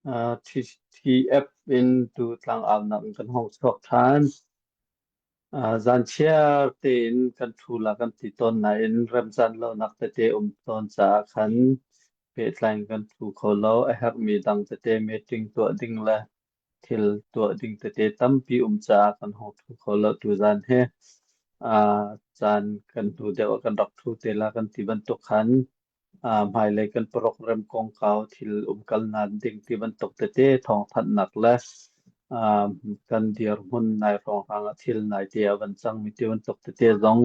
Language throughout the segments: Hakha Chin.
TTF in tu tlangaunak in kan hong chuak ṭhan. Zanchiar tein kan ṭhu la kan ti tawn nain remcaan lonak tete um tawn caah khan pehtlai in kan ṭhu kho lo. A herhmi dang tete meeting tuah ding le thil tuah ding tete tampi um caah kan hong ṭhu kho lo tuzaan hi. Caan kan hnu deuh ah kan rak ṭhu te la kan ti bantuk khan hmailei kan program kongkau thil umkalnak ding ti bantuk tete thawngthanhnak le kan dirhmun nai hrawnghrang ah thil nai te a van cangmi ti bantuk tete zong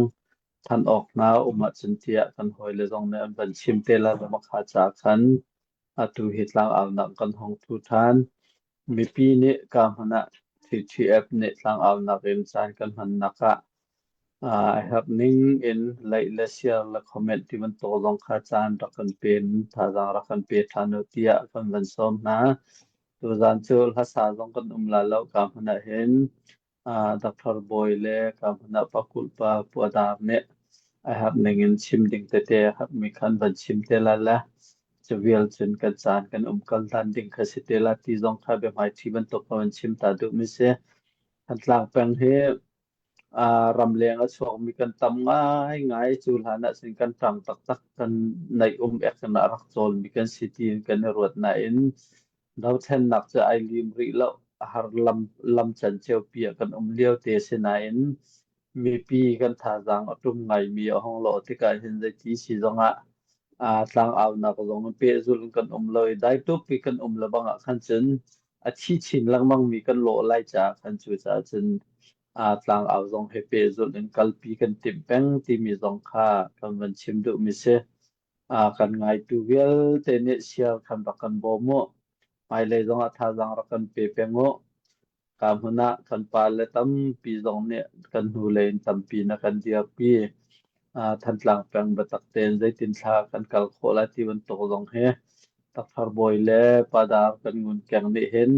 thanh awk hna um ahcun tiah kan hawile zong nih an van chim te la makha ca khan atu hi tlangaunak kan hong thu ṭhan. Mipi nih ka hmun ah TTF nih tlangaunak in caan kan hmannak ah a herh ning in like le share le comment ti bantuk zong kha caan rak kan pe in thazaang rak kan pe ṭhan u tiah kan van sawm hna. Tuzaan cu hlasa zong kan um la lo ka hmun ah hin Dr. Bawi le ka hmun ah Pakulh pa Puadar nih a herh ning in chim ding tete a herhmi khan van chim te la le cu vial cun kan caan kan umkal dan ding kha si te la ti zong kha biahmaiṭhi bantuk ka van chim ta duhmi si. Thantlang peng hi ramleng a chuakmi kan tam ngaingai. Cu hlan ah cun kan ṭang taktak kan neih um ek in a rak cawlmi kan si tiin kan i ruat nain dothlennak cu ai lim rih lo. A har lam, lam canceupi ah kan um lio te si nain mipi kan thazaang a ṭum ngaimi a hung lawh tikah hin zeiti si zongah tlangaunak zong in pehzulh in kan um lo i daitup i kan um lebang ah khan cun a thi chin lengmangmi kan lawh lai caah khan cucaah cun tlangau zong he pehzulh in kalpi kan timh peng timi zong kha kan van chim duhmi si. Kan ngaitu vialte nih siar khan rak kan bawm u. Hmailei zongah thazaang rak kan pe peng u. Ka hmun ah kan pale tampi zong nih kan hnulei in tampi na kan dirpi. Thantlang peng biatak tein zeitin thla kan kal khawh lai ti bantuk zong hi Takthar Bawi le Padar kan ngunkeng nih hin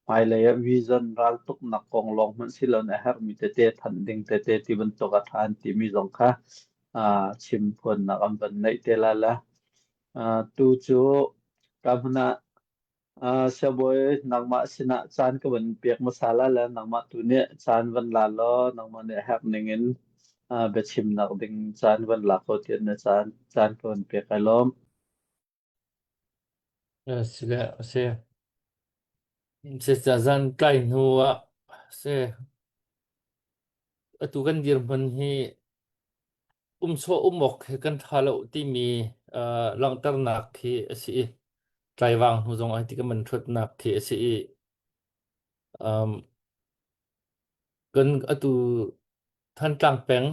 hmailei ah vision raltuknak kong lawng hmanh si loin a herhmi tete thanh ding tete ti bantuk a ṭha an timi zong kha chim phuannak an van neih te lai le tu cu ka hmun ah Siabawi nangmah sinah caan ka van pek hmasa lai le nangmah tu nih caan van la law nangmah nih a herh ning in biachimnak ding caan van la ko tiah na caan caan ka van pek ai lawm. Si le si. Si zan tlai hnu ah si atu kan dirhmun hi umsawh umawk hi kan ṭha lo timi uh, langhternak khi a si i tlaivang hnu zong ah ti kan man ṭhutnak khi a si i um, kan atu Thantlang peng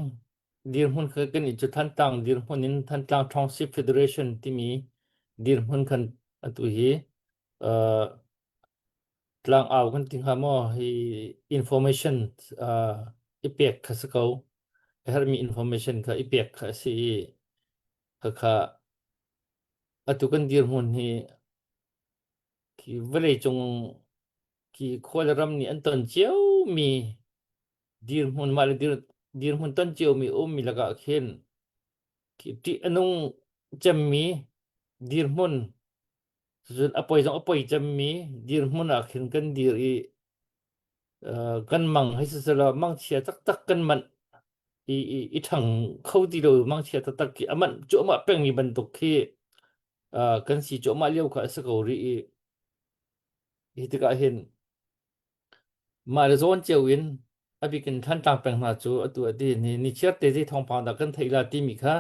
dirhmun kha kan i cu Thantlang dirhmun in Thantlang Township Federation timi dirhmun khan atu hi uh, Tlangau kan ti hnga maw hi information uh, i pek kha si ko. A herhmi information kha i pek kha a si i khakha atu kan dirhmun hi khi vawleicung khi khual ram nih an ton ciomi dirhmun mah le dir, dirhmun ton ciomi ummi lakah khin khi ṭih a nung cemmi dirhmun Cun a poi zong a poi cemmi dirhmun ah khin kan dir i uh, kan mang hei siselaw mangchia taktak kan manh i, i, i ṭhang kho ti lo mangchia taktak khi a manh cuahmah pengmi bantuk khi uh, kan si cuahmah lio kha a si ko rih i hi tikah hin mah le zawn cio in a bik in Thantlang peng hna cu atu ati ni ni chiar te zei thawngpang dah kan theih la timi kha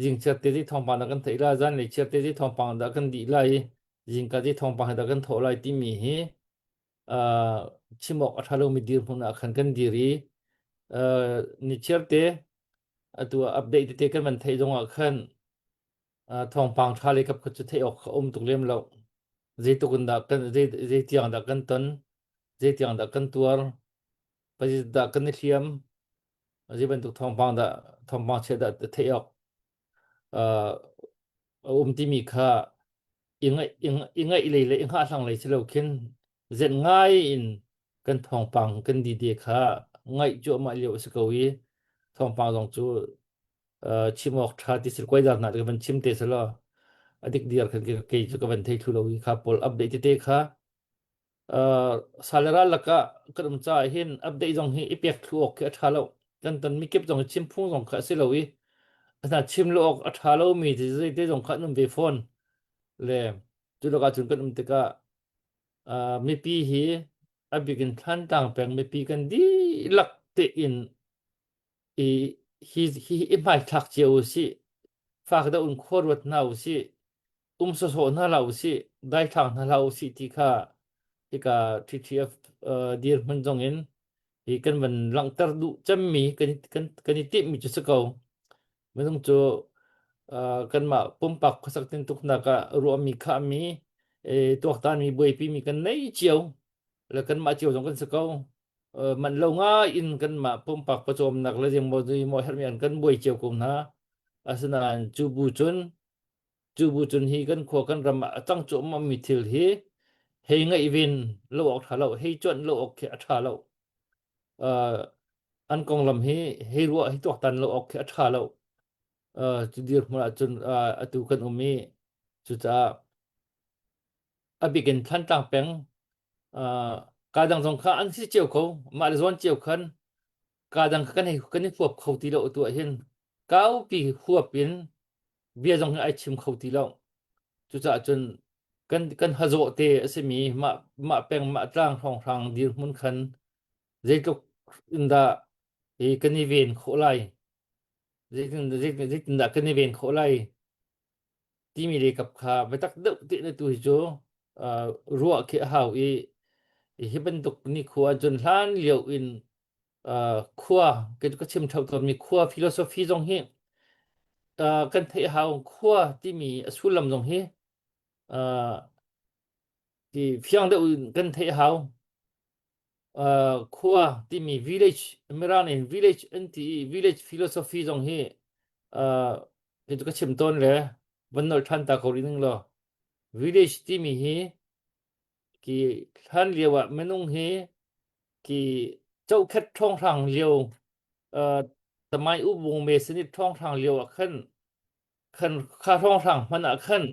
Zingchiar te thawngpang dah kan theih lai, zanlei chiar te thawngpang dah kan dih lai i zingka te thawngpang he dah kan thawh lai timi hi uh, chim awk a ṭha lomi dirhmun ah khan kan dir i uh, nichiar te atu update tete kan van theih zongah khan uh, thawngpang ṭha lei kap kha cu theih awk a um tuk lem lo. Zeitluk in dah kan zei zei tiang dah kan ton, zei tiang dah kan tuar, zei dah kan i hliam, Zei bantuk thawngpang dah thawngpang chia dah theih awk uh, a um timi kha i ngaih i ngaih lei le i hngahhlang lei si lo khin zenh ngai in kan thawngpang kan dide kha ngaih cuahmah lio a si ko i thawngpang zong cu uh, chim awk ṭha ti sil kuai dar hna kan van chim te selaw. A dik diar khan kei cu ka van thei thlu lo i kha pawl update tete kha sal le ral lakah kan um caah hin update zong hi i pek thlu awk khi a ṭha lo. Kan ton mi kip zong hi chim phung zong kha a si lo i hna chim lo awk a ṭha lomi te zong kha an um ve fawn. Le cu lakah cun kan um tikah mipi hi a bik in Thlantlang peng mipi kan dihlak tein i hi hi i hmaithlak cio u sih. Fak deuh in khua ruat hna u sih. Um sawsawh hna hlah u sih. Daithlang hna hlah u sih ti kha hika TTF dirhmun zong in hi kan van langhter duh cemmi kan kan kan i timhmi cu si ko. Minung cu kanmah pumpak khuasak tintuknak ah ruahmi khahmi tuaktanmi buaipimi kan nei cio le kanmah cio zong kan si ko. Manh lo ngai in kanmah pumpak pawcawmnak le zeimaw zeimaw herhmi an kan buai cio ko hna. Asinain cu bu cun cu bu cun hi kan khua kan ram ah a cang cuahmahmi thil hi hei ngaihven lo awk ṭha lo, hei cuanh lo awk khi a ṭha lo. An konglam hi hei ruah hi tuaktan lo awk khi a ṭha lo. Cu dirhmun ahcun atu kan um i cucaah a bik in Thantlang peng kaa dang zong kha an si cio ko. Mah le zawn cio khan kaa dang kha kan hei kan i huap kho ti lo atu ahhin kaupi huap in bia zong hi ai chim kho ti lo. Cucaah cun kan kan hazawh te a simi mah mah peng mah tlang hrawnghrang dirhmun khan zeitluk in dah hi kan i ven khawh lai zeitin zeitin dah kan i ven khawh lai timi le kap kha biatak deuh te na tu hi cu ruah khi a hau i hi bantuk ni khua cun hlan lio in khua ka chim thau tawnmi khua philosophy zong hi kan theih hau. Khua timi a sullam zong hi ti fiang deuh in kan theih hau. Khua timi village, Mirang in village an ti i village philosophy zong hi uh, ka chim tawn le van nolh ṭhan ta ko rih ning law village timi hi ki hlan lio ah minung hi ki chokhet ṭhawnghrang lio uh, tamai ubung me sinit ṭhawnghrang lio ah khan khan kha ṭhawnghrang hman ah khan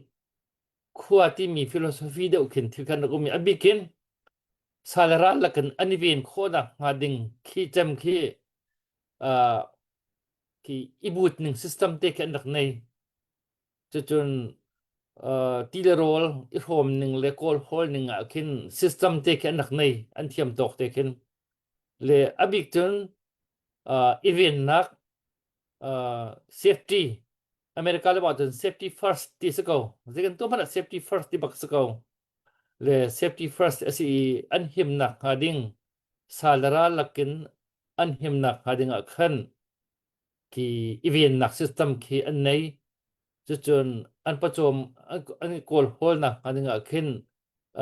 khua timi philosophy deuh khin thil khan rak um i a bikin sal ral lakin an i ven khawhnak hnga ding khi cem khi uh, khi i but ning system te khi an rak nei. Cucun uh, ti le rawl i hrawm ning le kawl hawl ning ah khin system te khi an rak nei, an thiam tawk te khin. Le a bik cun uh, i vennak uh, safety, America le cun safety first ti si ko. Zei kan tuah hmanh ah safety first ti bak si ko. Le safety first a si i an himnak hnga ding sal le ral lakin an himnak hnga ding ah khan khi i vennak system khi an nei. Cucun an pawcawm an i kawl hawlnak hnga ding ah khin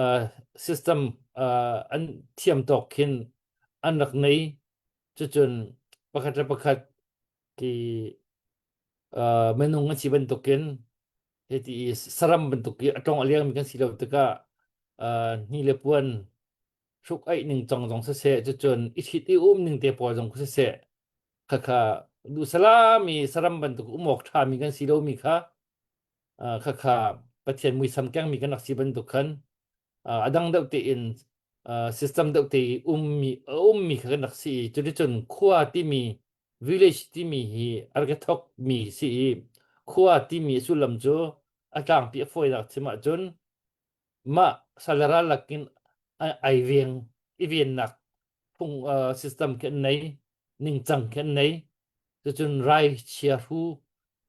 uh, system uh, an thiam tawk khin an rak nei. Cucun pakhat le pakhat ki uh, minung an si bantukin hiti i saram bantuk i a tong a liangmi kan si lo tikah uh, hni le puan hruk aih ning cong zong siseh, cucun i ṭhit i um ning te pawl zong siseh, khakha duhsalami saram bantuk um awk ṭhami kan si lomi kha khakha Pathian muisam kengmi kan rak si bantuk khan a dang deuh tein system deuh te i ummi a ummi kha kan rak si i cuticun khua timi village timi hi a rak i thawkmi si i khua timi sullam cu a tlangpi a fawinak chim ahcun mah salara lakin ai veng i vennak phung system khi an nei, ningcang khi an nei. Cucun rai chia hru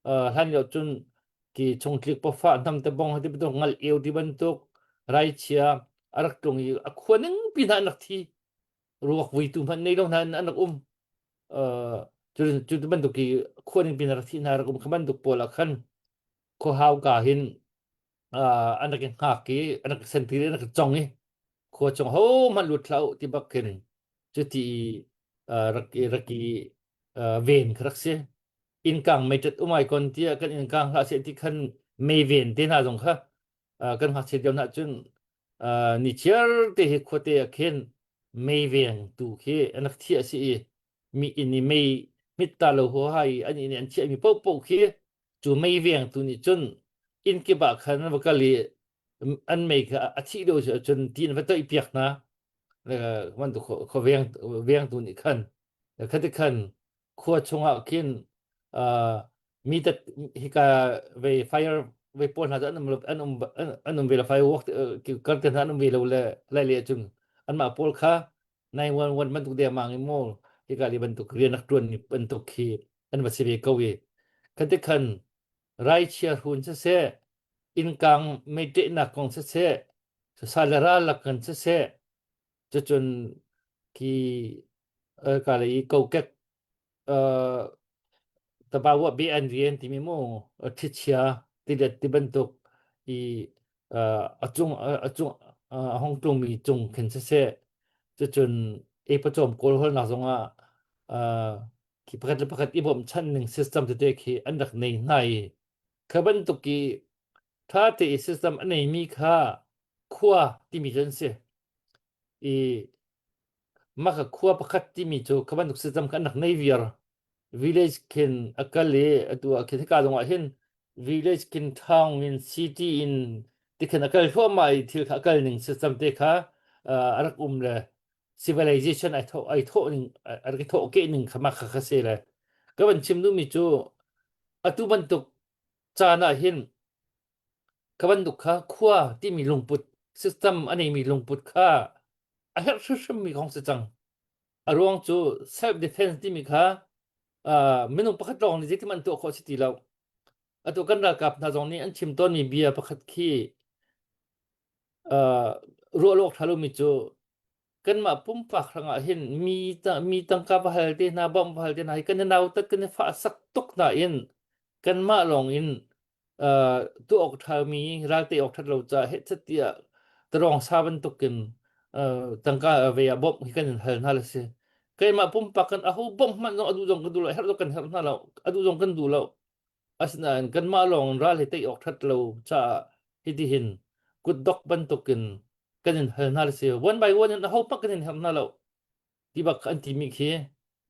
hlan lio cun ki chungtlik pafa hnam te bong ti bantuk ngal eu ti bantuk rai chia a rak tlung i a khua ning pi hna an rak thi, ruak vuitu hmanh nei lo hna in an rak um. Cu cu bantuk ki khua ning pi na rak thi hna rak um kha bantuk pawl ah khan khua hau ka hin an rak i hngak i an rak i sentir i an rak i cong i khua chung ho hmanh lut hlah u ti bak khin cuti rak i rak i ven kha rak si. Innkang meiṭet umai kon tiah kan innkang hlah seh ti khan mei ven te hna zong kha kan ngakchiat lio hna cun ni chiar te hi khuate ah khin mei veng tu khi an rak thiah si i mi inn i mei hmit ta lo huaha i an inn i an chiahmi paohpaoh khi cu mei veng tu nih cun. inn kip ah khan an va kal i an mei kha a thih lio si ahcun ti an va toih piak hna. Bantuk khua veng vengtu nih khan khati khan khua chungah khin mi tat hika ve fire ve pawl hna cu an um an um an um ve lo firework kar te hna an um ve lo le lai le cun anmah pawl kha 911 bantuk dengmang in maw hika li bantuk rian rak tuan mi bantuk khi an va si ve ko i khati khan raichia hrun siseh innkang meitehnak kong siseh sal le ral lak kan siseh cucun khi ka le i kokek tabawa be an rian timi mu thichia tilet ti bantuk i a cung a cung a hong tlungmi cung khin siseh cucun ei pawcawm kawl holnak zongah khi pakhat le pakhat i bawmhchanh ning system tete khi an rak nei hna i kha bantuk i ṭha te i system a neimi kha khua timi cu an si i mah kha khua pakhat timi cu kha bantuk system kha an rak nei viar village khin a kal i atu ah khin hika zongah hin village khin town in city in tikhin a kal thluahmah i thil kha a kal ning system te kha a rak um le civilization ai thawh ai thawh ning a rak i thawh ke ning kha mah kha kha si le ka van chim duhmi cu atu bantuk caan ah hin ka bantuk kha khua timi lungput system a neimi lungput kha a herh hrimhrimmi kong si cang. A ruang cu self defense timi kha uh, minung pakhat lawng nih zeitin an tuah khawh si ti lo. Atu kan ralkap hna zong nih an chim tawnmi bia pakhat khi uh, ruah lawk ṭha lomi cu kanmah pumpak hrangah hin mi ta, mi tangka va hal te hna bawmh va hal te hna hi kan i nautat kan i fahsak tuk nain kanmah lawng in uh, tuah awk ṭhami ralte awk ṭhat lo caah heh tiah tarong sa bantukin uh, tangka ve ah bawmh hi kan in hal hna la si keimah pumpak kan aho bawmh hmanh zong adu zong kan duh lo herh zong kan herh hna lo adu zong kan duh lo Asinain kanmah lawng in ral hi tei awk ṭhat lo caah hitihin kutdok bantukin kan in hal hna le si. One by one in ahohmanh kan in herh hna lo ti bak an timi khi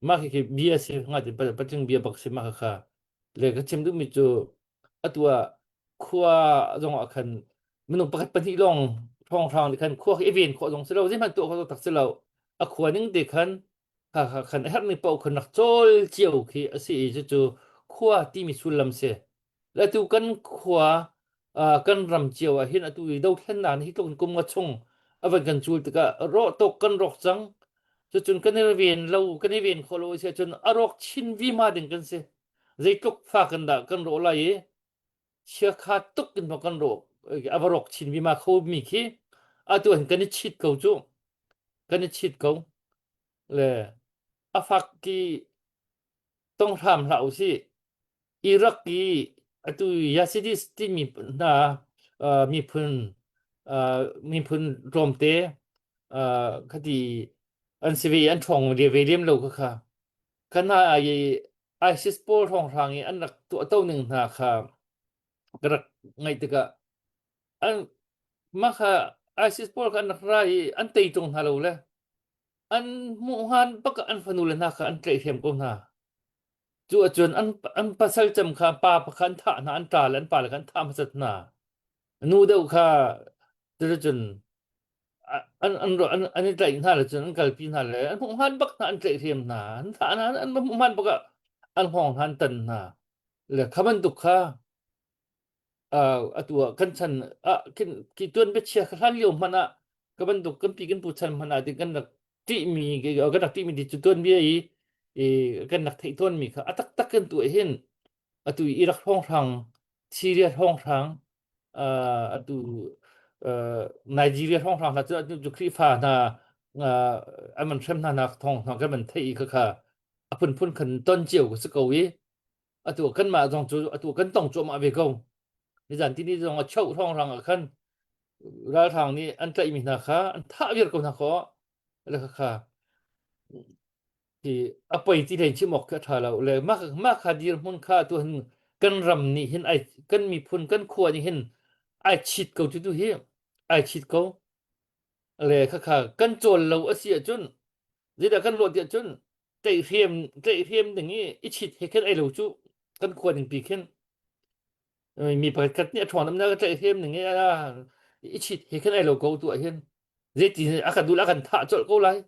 mah khi bia si nga ti patling bia bak si mah kha le ka chim duhmi cu atu ah khua zong ah khan minung pakhat pahnih lawng ṭhawnghrang nih khan khua khi i ven khawh zong si lo zeihmanh tuah khawh tak si lo a khua ning te khan kha kha khan a herhmi paoh khan rak cawl cio khi a si i cucu khua timi sullam si. Le atu kan khua uh, kan ram cio ah hin atu i dothlennak nih hi tluk in kum nga chung a van kan cul tikah rawh tuk kan rawk cang. Cucun kan i ven lo kan i ven khawh lo a si ahcun a rawk chin vima ding kan si. Zeitluk fa kan dah kan rawh lai i chiakha tuk in maw kan rawh a va rawk chin vima kho mi khi atu hin kan i chit ko cu kan i chit ko. Le a fak ki tong hram hlah usih. Iraq i atu Yazidis timi hna uh, miphun uh, miphun tlawmte uh, khati an si ve an ṭhawng ve ve lem lo kha kha kana i ISIS pawl hrawnghrang i an rak tuahto ning hna kha ka rak ngaih tikah an mah kha ISIS pawl kha an rak ra i an tei ṭung hna lo le An hmuh hngan bak ah an fanule hna kha an tlaihhrem ko hna. Cu ahcun an, an pasal cem kha pa kha an thah hna, an ṭa le an pale kha an thah hmasat hna. Nu deuh kha cuticun an, an, an, an i tlaih hna le cun an kalpi hna le an hmuh hngan bak hna an tlaihhrem hna. An thah hna, an hmuh hngan bak ah an hngawng hna an tan hna. Le kha bantuk kha atu ah kan chan ah khin khi tuan biachia kha hlan lio hmanh ah ka bantuk kan pi kan pu chan hmanh ah tin kan rak ṭihmi kan rak ṭihmi ti cu tuan bia i i kan rak theih tawnmi kha a taktak kan tuah hin atu i Iraq hrawnghrang Syria hrawnghrang atu Nigeria hrawnghrang hna cu atu cu Khrihfa hna an man hrem hna nak thawng hna kan man theih i kha kha a phunphun khan ton cio ka si ko i atu kanmah zong cu atu kan tong cuahmah ve ko nizan tini zong a chauh hrawnghrang ah khan ralhrang nih an tlaihmi hna kha an thah viar ko hna khaw le kha kha ti a poi ti hlei chim awk khi a ṭha lo le mah mah kha dirhmun kha tu hin kan ram nih hin ai kan miphun kan khua nih hin ai chit ko tu tu hi ai chit ko le kha kha kan cawl lo a si ahcun zeidah kan ruah ti ahcun tlaihhrem tlaihhrem ding i i chit he khin ai lo cu kan khua ning pi khin. Mi pakhat nih a ṭhawn na ka tlaih hem ning i chit he khan ai lo ko tu ah hin zeiti a kan dul a kan thah colh ko lai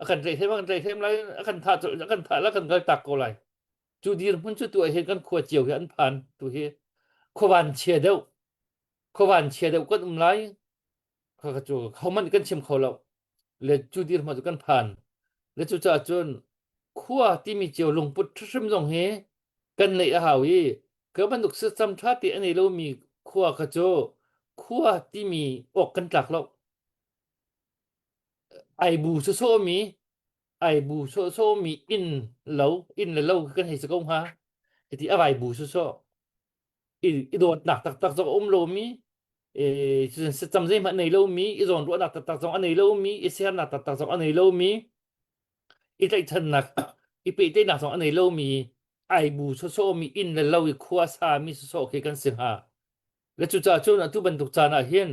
a kan tlaih hem a kan tlaih hem lai a kan thah colh a kan thah la kan kal tak ko lai cu dirhmun cu tu ah hin kan khua cio hi an phan tu hi khuavan chia deuh khuavan chia deuh kan um lai kha cu hohmanh kan chim kho lo le cu dirhmun cu kan phan le cu caah cun khua timi cio lungput hrim zong hi kan neih a hau i ka bantuk system ṭha te a nei lomi khua kha cu khua timi awk kan tlak lo ai bu sawsawmi ai bu sawsawmi inn lo inn le lo kan hei si ko hnga hiti a vai bu sawsawh i dawtnak taktak zong a um lomi cun zeihmanh nei lomi i zawnruahnak taktak zong a nei lomi i sernak taktak zong a nei lomi i tlaihchannak i pehtlaihnak zong a nei lomi ai bu sawsawhmi inn le lo i khua sami sawsawh khi kan si hnga le cucaah cun atu bantuk caan ah hin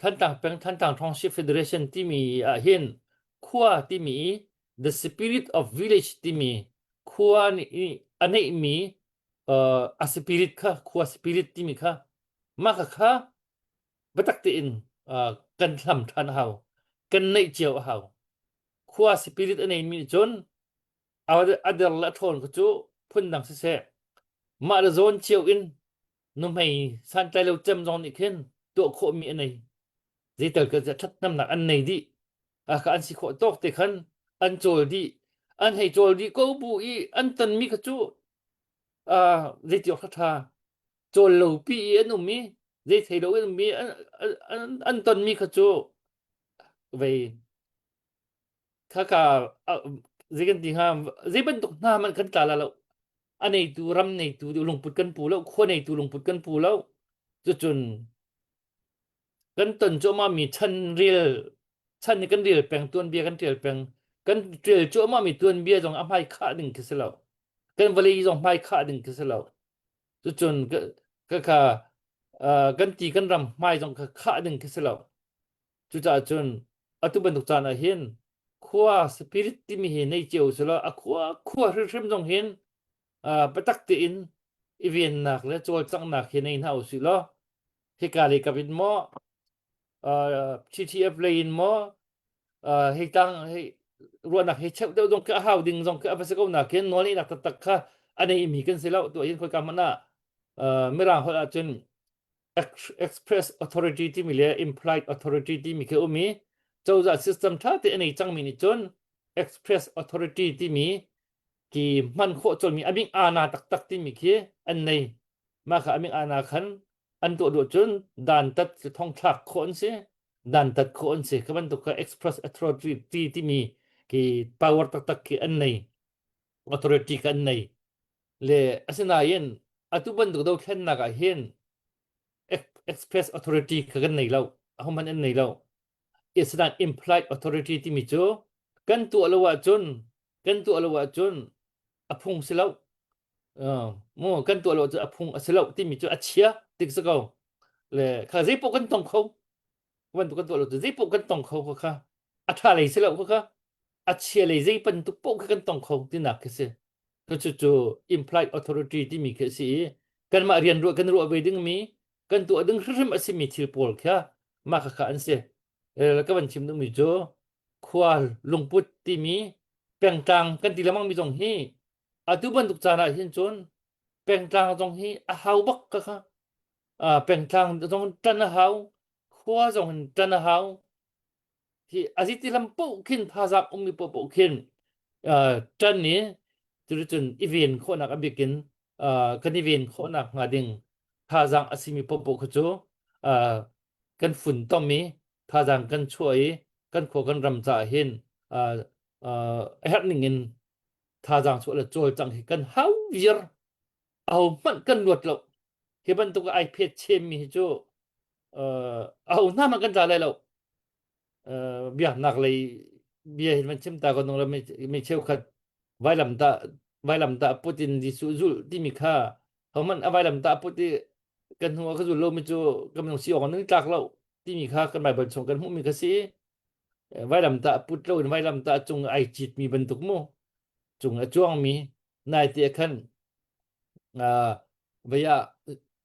Thantlang peng Thantlang Township Federation timi ah hin khua timi i the spirit of village timi khua nih a neihmi uh, a spirit kha khua spirit timi kha mah kha kha biatak tein uh, kan hlam ṭhan a hau kan neih cio a hau khua spirit a neimi nih cun a der le a ṭhawn kha cu phundang siseh mah le zawn cio in nuhmei santlai lo cem zong nih khin tuah khawhmi a nei zeital ka ṭhathnemnak an nei dih a kha an si khawh tawk te khan an cawl dih an hei cawl dih ko bu i an tonmi kha cu zeiti awk ṭha cawl lo pi i an um i zei thei lo in ummi an tonmi kha cu vei khaka zei kan ti hnga zei bantuk hna man kan tla la lo a neitu ram neitu lungput kan pu lo khua neitu lungput kan pu lo cucun kan ton cuahmah mi chan rel chan ni kan rel peng tuanbia kan rel peng kan rel cuahmah mi tuanbia zong a hmai khah ding khi si lo kan vawlei zong hmai khah ding khi si lo cucun ka ka kan ti kan ram hmai zong kha khah ding khi si lo Cucaah cun atu bantuk caan ah hin khua spirit timi hi nei cio selaw a khua khua hrimhrim zong hin biatak tein i vennak le cawlcanghnak hi nei hna usih law hika lei kap in maw TTF lei in maw hei tang hei ruahnak hei cheuh deuh zong khi a hau ding zong khi a va si ko nakin nawlngeihnak taktak kha a neimi kan si lo tuah hin khoika hmanh ah mirang holh ahcun express authority timi le implied authority timi khi um i cozah system ṭha te a nei cangmi nih cun express authority timi ki hman khawh colmi aming ana taktak timi khi an nei mah kha aming ana khan an tuah duh cun dantat thongthlak khawh an si dantat khawh an si kha bantuk kha express authority timi ki power taktak khi an nei authority kha an nei Le asinain atu bantuk dothlennak ah hin express authority kha kan nei lo. Ahohmanh an nei lo. Asinain implied authority timi cu kan tuah lo ahcun kan tuah lo ahcun a phung si lo. Uh, mu kan tuah lo ahcun a phung a si lo timi cu a chia tik si ko. Le kha zeipoh kan tong kho. Bantuk kan tuah lo cu zeipoh kan tong kho kha kha a ṭha lei si lo kha kha a chia lei zei bantuk poh kha kan tong kho tinak khi si. Cucu implied authority timi khi a si i kanmah rian ruah kan ruah ve dingmi kan tuah ding hrimhrim a simi thil pawl kha mah khakha an si. Ka van chim duhmi cu khua lungput timi pengtlang kan ti lengmangmi zong hi atu bantuk caan ah hin cun pengtlang zong hi a hau bak ka kha. Pengtlang zong ṭan a hau, khua zong hin ṭan a hau. Hi a ti lam paoh khin thazaang ummi paohpaoh khin ṭan i cuticun i ven khawhnak a bik in kan i ven khawhnak hnga ding thazaang a simi paohpaoh kha cu kan funtom i thazaang kan chuah i kan khua kan ram caah hin a herh ning in thazaang chuah le cawlcangh hi kan hau viar aho hmanh kan luat lo hi bantuk ai phet chemmi hi cu aho hna hmanh kan tla lai lo biaknak lei bia hin van chim ta ko nung mi cheukhat vailamtah vailamtah put in Jesuh zulh timi kha hohmanh a vailamtah put i kan hnu ah ka zul lomi cu kan minung si awk nan tlak lo timi kha kan Bible chung kan hmuhmi kha si vailamtah put lo in vailamtah cung ai citmi bantuk mu cung a cuangmi nai te khan vei ah.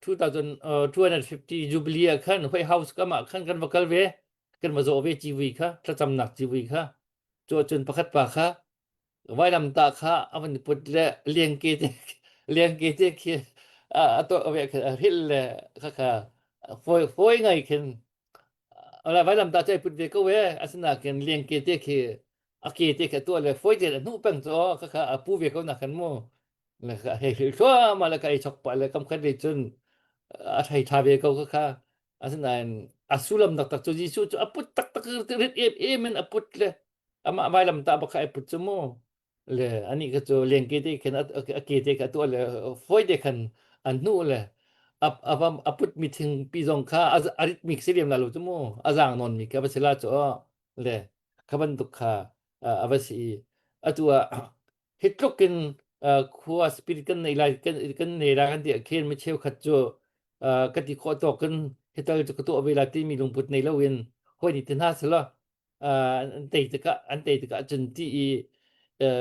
2250 Jubilee ah khan White House kam ah khan kan va kal ve kan va zawh ve civui kha thlacamnak civui kha cu ahcun pakhat pa kha vailamtah kha a van i put le lengke te lengke te khi a to ve khin a hrilh le kha kha fawi fawi ngai khin ala vailamtah cu ai put ve ko e asinakin lengke te khi a ke te khi a tuah le fawi te a hnuh peng cu kha kha a pu ve ko na khan mu le kha hei hrilh thluahmah le ka ei chok pah le kam khat ve cun a thei tha ve ko kha kha asinain a sullam taktak cu Jesuh cu a put taktak rit em em in a put le amah vailamtah bak kha ai put cu mu le ani kha cu lengke te khin a ke te kha tuah le fawi te khan an hnuh le a a put mi thingpi zong kha a rit mi si lem la lo cu mu a zaang nawn mi kha va si la cu le kha bantuk kha a va si i atu ah hi tluk in khua spirit kan nei lai kan kan nei lai kan ti ah khin mi cheukhat cu ka ti khawh tawk in hital cu ka tuah ve la ti mi lungput nei lo in hoi ni te hna sela an tei tikah an tei tikah cun ti i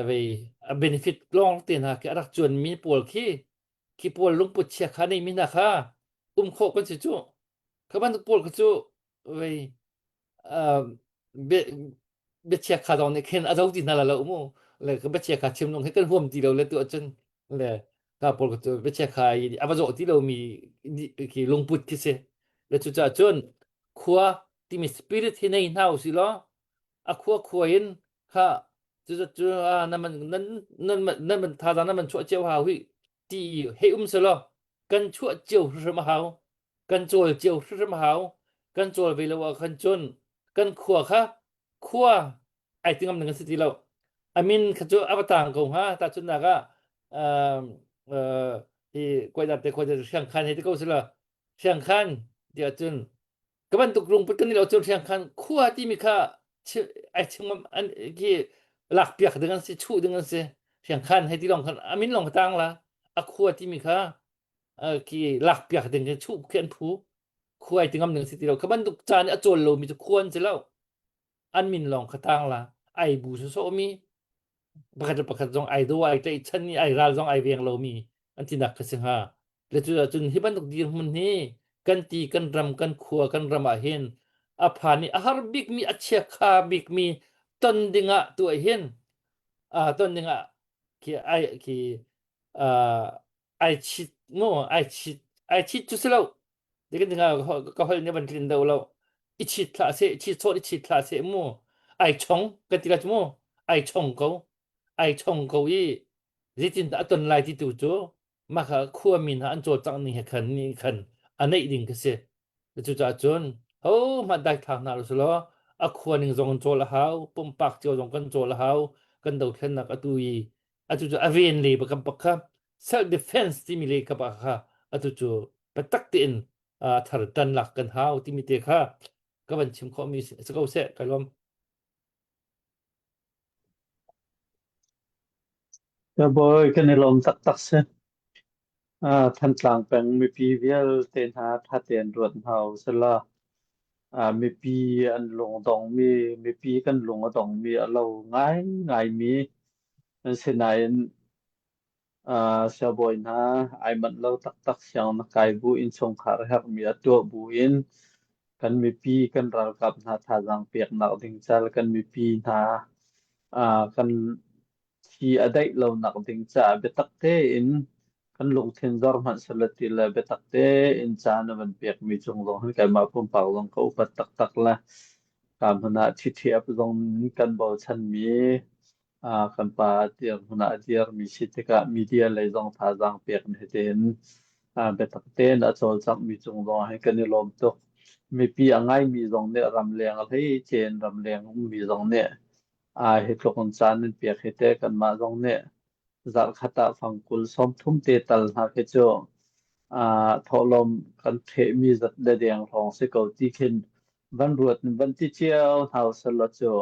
vei a benefit lawng te hna khi a rak cuan mi pawl khi khi pawl lungput chia kha nei mi hna kha um khawh kan si cu kha bantuk pawl kha cu vei biachia kha zong nih khin a zo ti hna la lo mu le ka biachia kha chim lung hi kan huam ti lo le tu ahcun le ka pawl cu biachia kha i a va zawh ti lo mi khi lungput khi si le cucaah cun khua timi spirit hi nei hna usih law a khua khua in kha cu cu nan man nan nan nan man thazaang nan man chuah cio hau hi ti hei um selaw kan chuah cio hrim a hau kan cawl cio hrim a hau kan cawl ve lo ah khan cun kan khua kha khua ai ti ngam ding an si ti lo amin kha cu a va tang ko hnga tahchunhnak ah hi kuaidar te khuai hriangkhan hei ti ko sila hriangkhan tiah cun ka bantuk lungput kan i lo cun hriangkhan khua timi kha ai chim an khi lak piak ding an si chuh ding an si hriangkhan hei ti long khan amin long tang la a khua timi kha khi lak piak ding khi chuh khi an phu khua ai ti ngam ding si ti lo kha bantuk caan i a cawl lomi cu khua an si lo an min lawng kha tang la ai bu sawsawh mi pakhat le pakhat zong ai do ai tlaihchan i ai ral zong ai veng lomi an tinak kha si hnga le cu cun hi bantuk dirhmun hi kan ti kan ram kan khua kan ram ah hin a phan i a har bikmi a chiakha bikmi ton dingah tu ah hin ton dingah khi ai khi ai chit mu ai chit ai chit cu si lo Dikin dinga ka hol ne ban tlin do lo. I chit thla se chit sawt i chit thla se mu. Ai chong ka ti la mu. Ai chong ko. Ai chong ko i zeitin dah a ton lai ti tu cu maka khua mi hna an cawlcangh ning he khan ni khan a neih ding ka si. Cucaah cun ho hmanh dai thlak hna usulaw a khua ning zong in cawl a hau, pumpak cio zong kan cawl a hau, kan dothlennak atu i atu cu a ven le bakam pak kha self defense timi le ka pa kha atu cu biatak tein thar tan lak kan hau timi te kha ka van chim khawh mi si ko seh ka lawm. Ka bawi kan i lawm taktak si. Thantlang peng mipi vialte hna ṭha tein ruat hna usila. Mipi an lung dongmi, mipi kan lung a dongmi a lo ngaingaimi an si nain siangbawi hna ai manh lo taktak siang na kai bu innchungkhar herhmi a tuah bu in kan mipi kan ralkap hna thazaang peknak ding cal kan mipi hna kan thi a daih lonak ding caah biatak tein kan lungthin zor hmanh selaw ti le biatak tein caan a van pekmi cung zong hin keimah pumpak zong ka upat taktak le ka hmun ah ṭhiṭhiap zong kan bochanmi kan pa dirhmun ah a dirmi si tikah media lei zong thazaang pek ni tein biatak tein a cawlcanghmi cung zong ah hin kan i lawm tuk. Mipi a ngaimi zong nih ramleng a hleice in ramleng ummi zong nih hi tluk in caan an pek hi teh kanmah zong nih zarhkhat ah fangkul 30 te tal hna khi cu thawhlawm kan ṭhehmi zat le deng hrawng si ko ti khin van ruat in van ti cio hna usih cu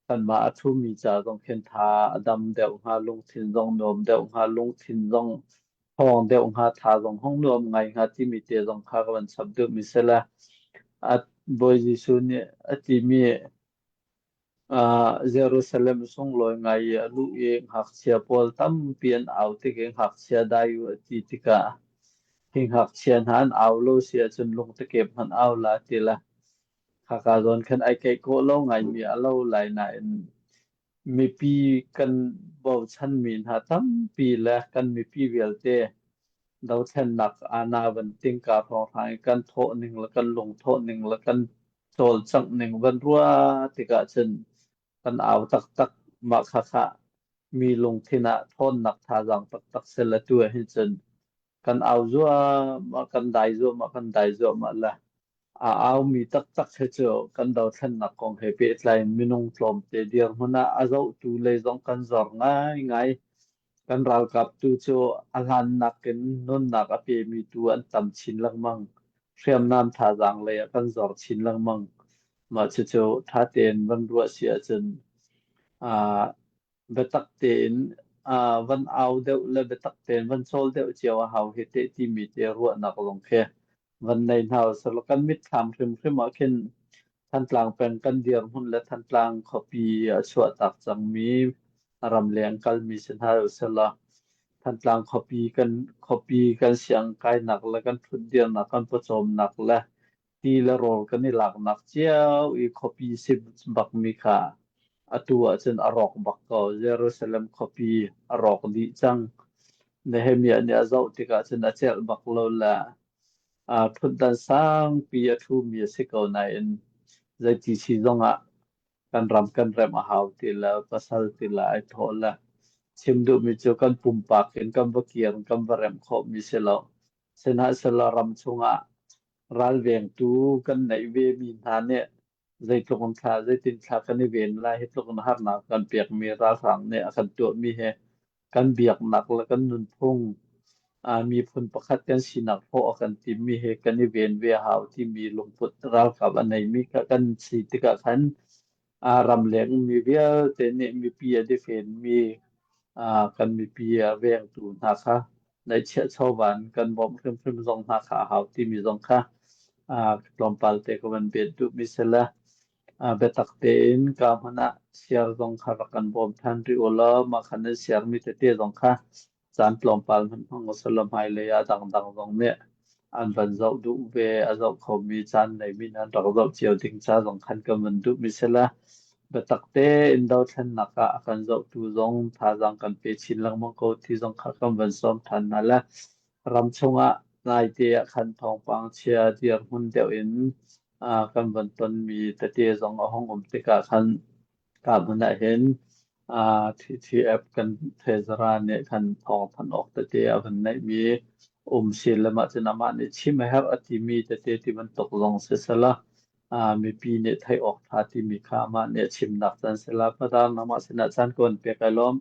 kanmah a ṭhumi ca zong khin tha a dam deuh hnga, lungthin zong nuam deuh hnga, lungthin zong ṭhawng deuh hnga, tha zong hung nuam ngai hnga timi te zong kha ka van chap duhmi si le a Bawi Jesuh nih a timi Jerusalem sunglawi ngai i a luh i ngakchia pawl tampi an au tik i ngakchia dai u a ti tikah. Hi ngakchia hna an au lo si ahcun lungtekep hmanh au la ti la. Khaka zawn khan ai keih kawh lo ngaimi a lo lai nain mipi kan bochanmi hna tampi le kan mipi vialte dothlennak aana van tingka hrawnghrang i kan thawh ning le kan lungthawh ning le kan cawlcangh ning van ruah tikah cun kan au taktak. Mah khakha mi lungthin ah ṭhawnnak thazaang taktak sel atu ah hin cun kan au zuahmah, kan dai zuahmah, kan dai zuahmah le a aumi taktak hi cu kan dothlennak kong he pehtlai in minung tlawmte dirhmun ah a zohtu lei zong kan zor ngaingai. Kan ralkap tu cu a hlan nakin nunnak a pemi tu an tam chin lengmang. Hriamnam thazaang lei ah kan zor chin lengmang. Mah cucu ṭha tein van ruah si ahcun biatak tein van au deuh le biatak tein van cawl deuh cio a hau hi teh timi te ruahnak zong khi van nei hna usih. Kan mitthlam hrimhrim ah khin Thantlang peng kan dirhmun le Thantlang khuapi a chuahtak cangmi ramleng kalmi si hna usih. Thantlang khuapi kan siangkainak le kan ṭhutdirnak kan pawcawmnak le ti le rawl kan i laknak cio i khuapi si bakmi kha atu ahcun a rawk bak ko. Jerusalem khuapi a rawk dih cang. Nehemiah nih a zoh tikah cun a celh bak lo le ṭhutdan sangpi a ṭhumi a si ko nain zeiti si zongah kan ram kan remh a hau ti le pasal ti le ai thawh le chim duhmi cu kan pumpak in kan va kir kan va remh khawhmi si lo. Sihmanhsehlaw ram chungah ralvengtu kan neih vemi hna nih zeitluk in thla zeitin thla kan i ven lai hi tluk in harnak kan pekmi ralhrang nih a kan tuahmi hi kan biaknak le kan nunphung miphun pakhat kan sinak hrawh a kan timmi hi kan i ven ve a hau timi lungput ralkap a neimi kha kan si tikah khan ramleng ummi vialte nih mipi a difenmi kan mipi a vengtu hna kha ngaihchiah chawvan kan bawmh hrimhrim zong hna kha a hau timi zong kha tlawmpal te ka van bet duhmi si le biatak tein ka hmun ah share zong kha rak kan bawm than rih u law mah khan nan share mi tete zong kha caan tlawmpal hmanh hmang usih hmailei ah dangdang zong nih an van zoh duh ve a zoh khomi caan neimi nan rak zoh cio ding ca zong khan kan van duhmi si le biatak tein dothlennak ah a kan zohtu zong thazaang kan pe chin lengmang ko ti zong kha kan van sawm than hna le ram chungah naite ah khan thawngpang chia dirhmun deuh in kan van tonmi tete zong a hung um tikah khan ka hmun ah hin TTF kan Thezara nih khan thawng thanh awk tete a van neihmi um si le mah cun amah nih chim a herh a timi tete ti bantuk zong sisela mipi nih theih awk ṭha timi kha amah nih a chimnak caan sila Padar nangmah sinah caan ka van pek ai lawm.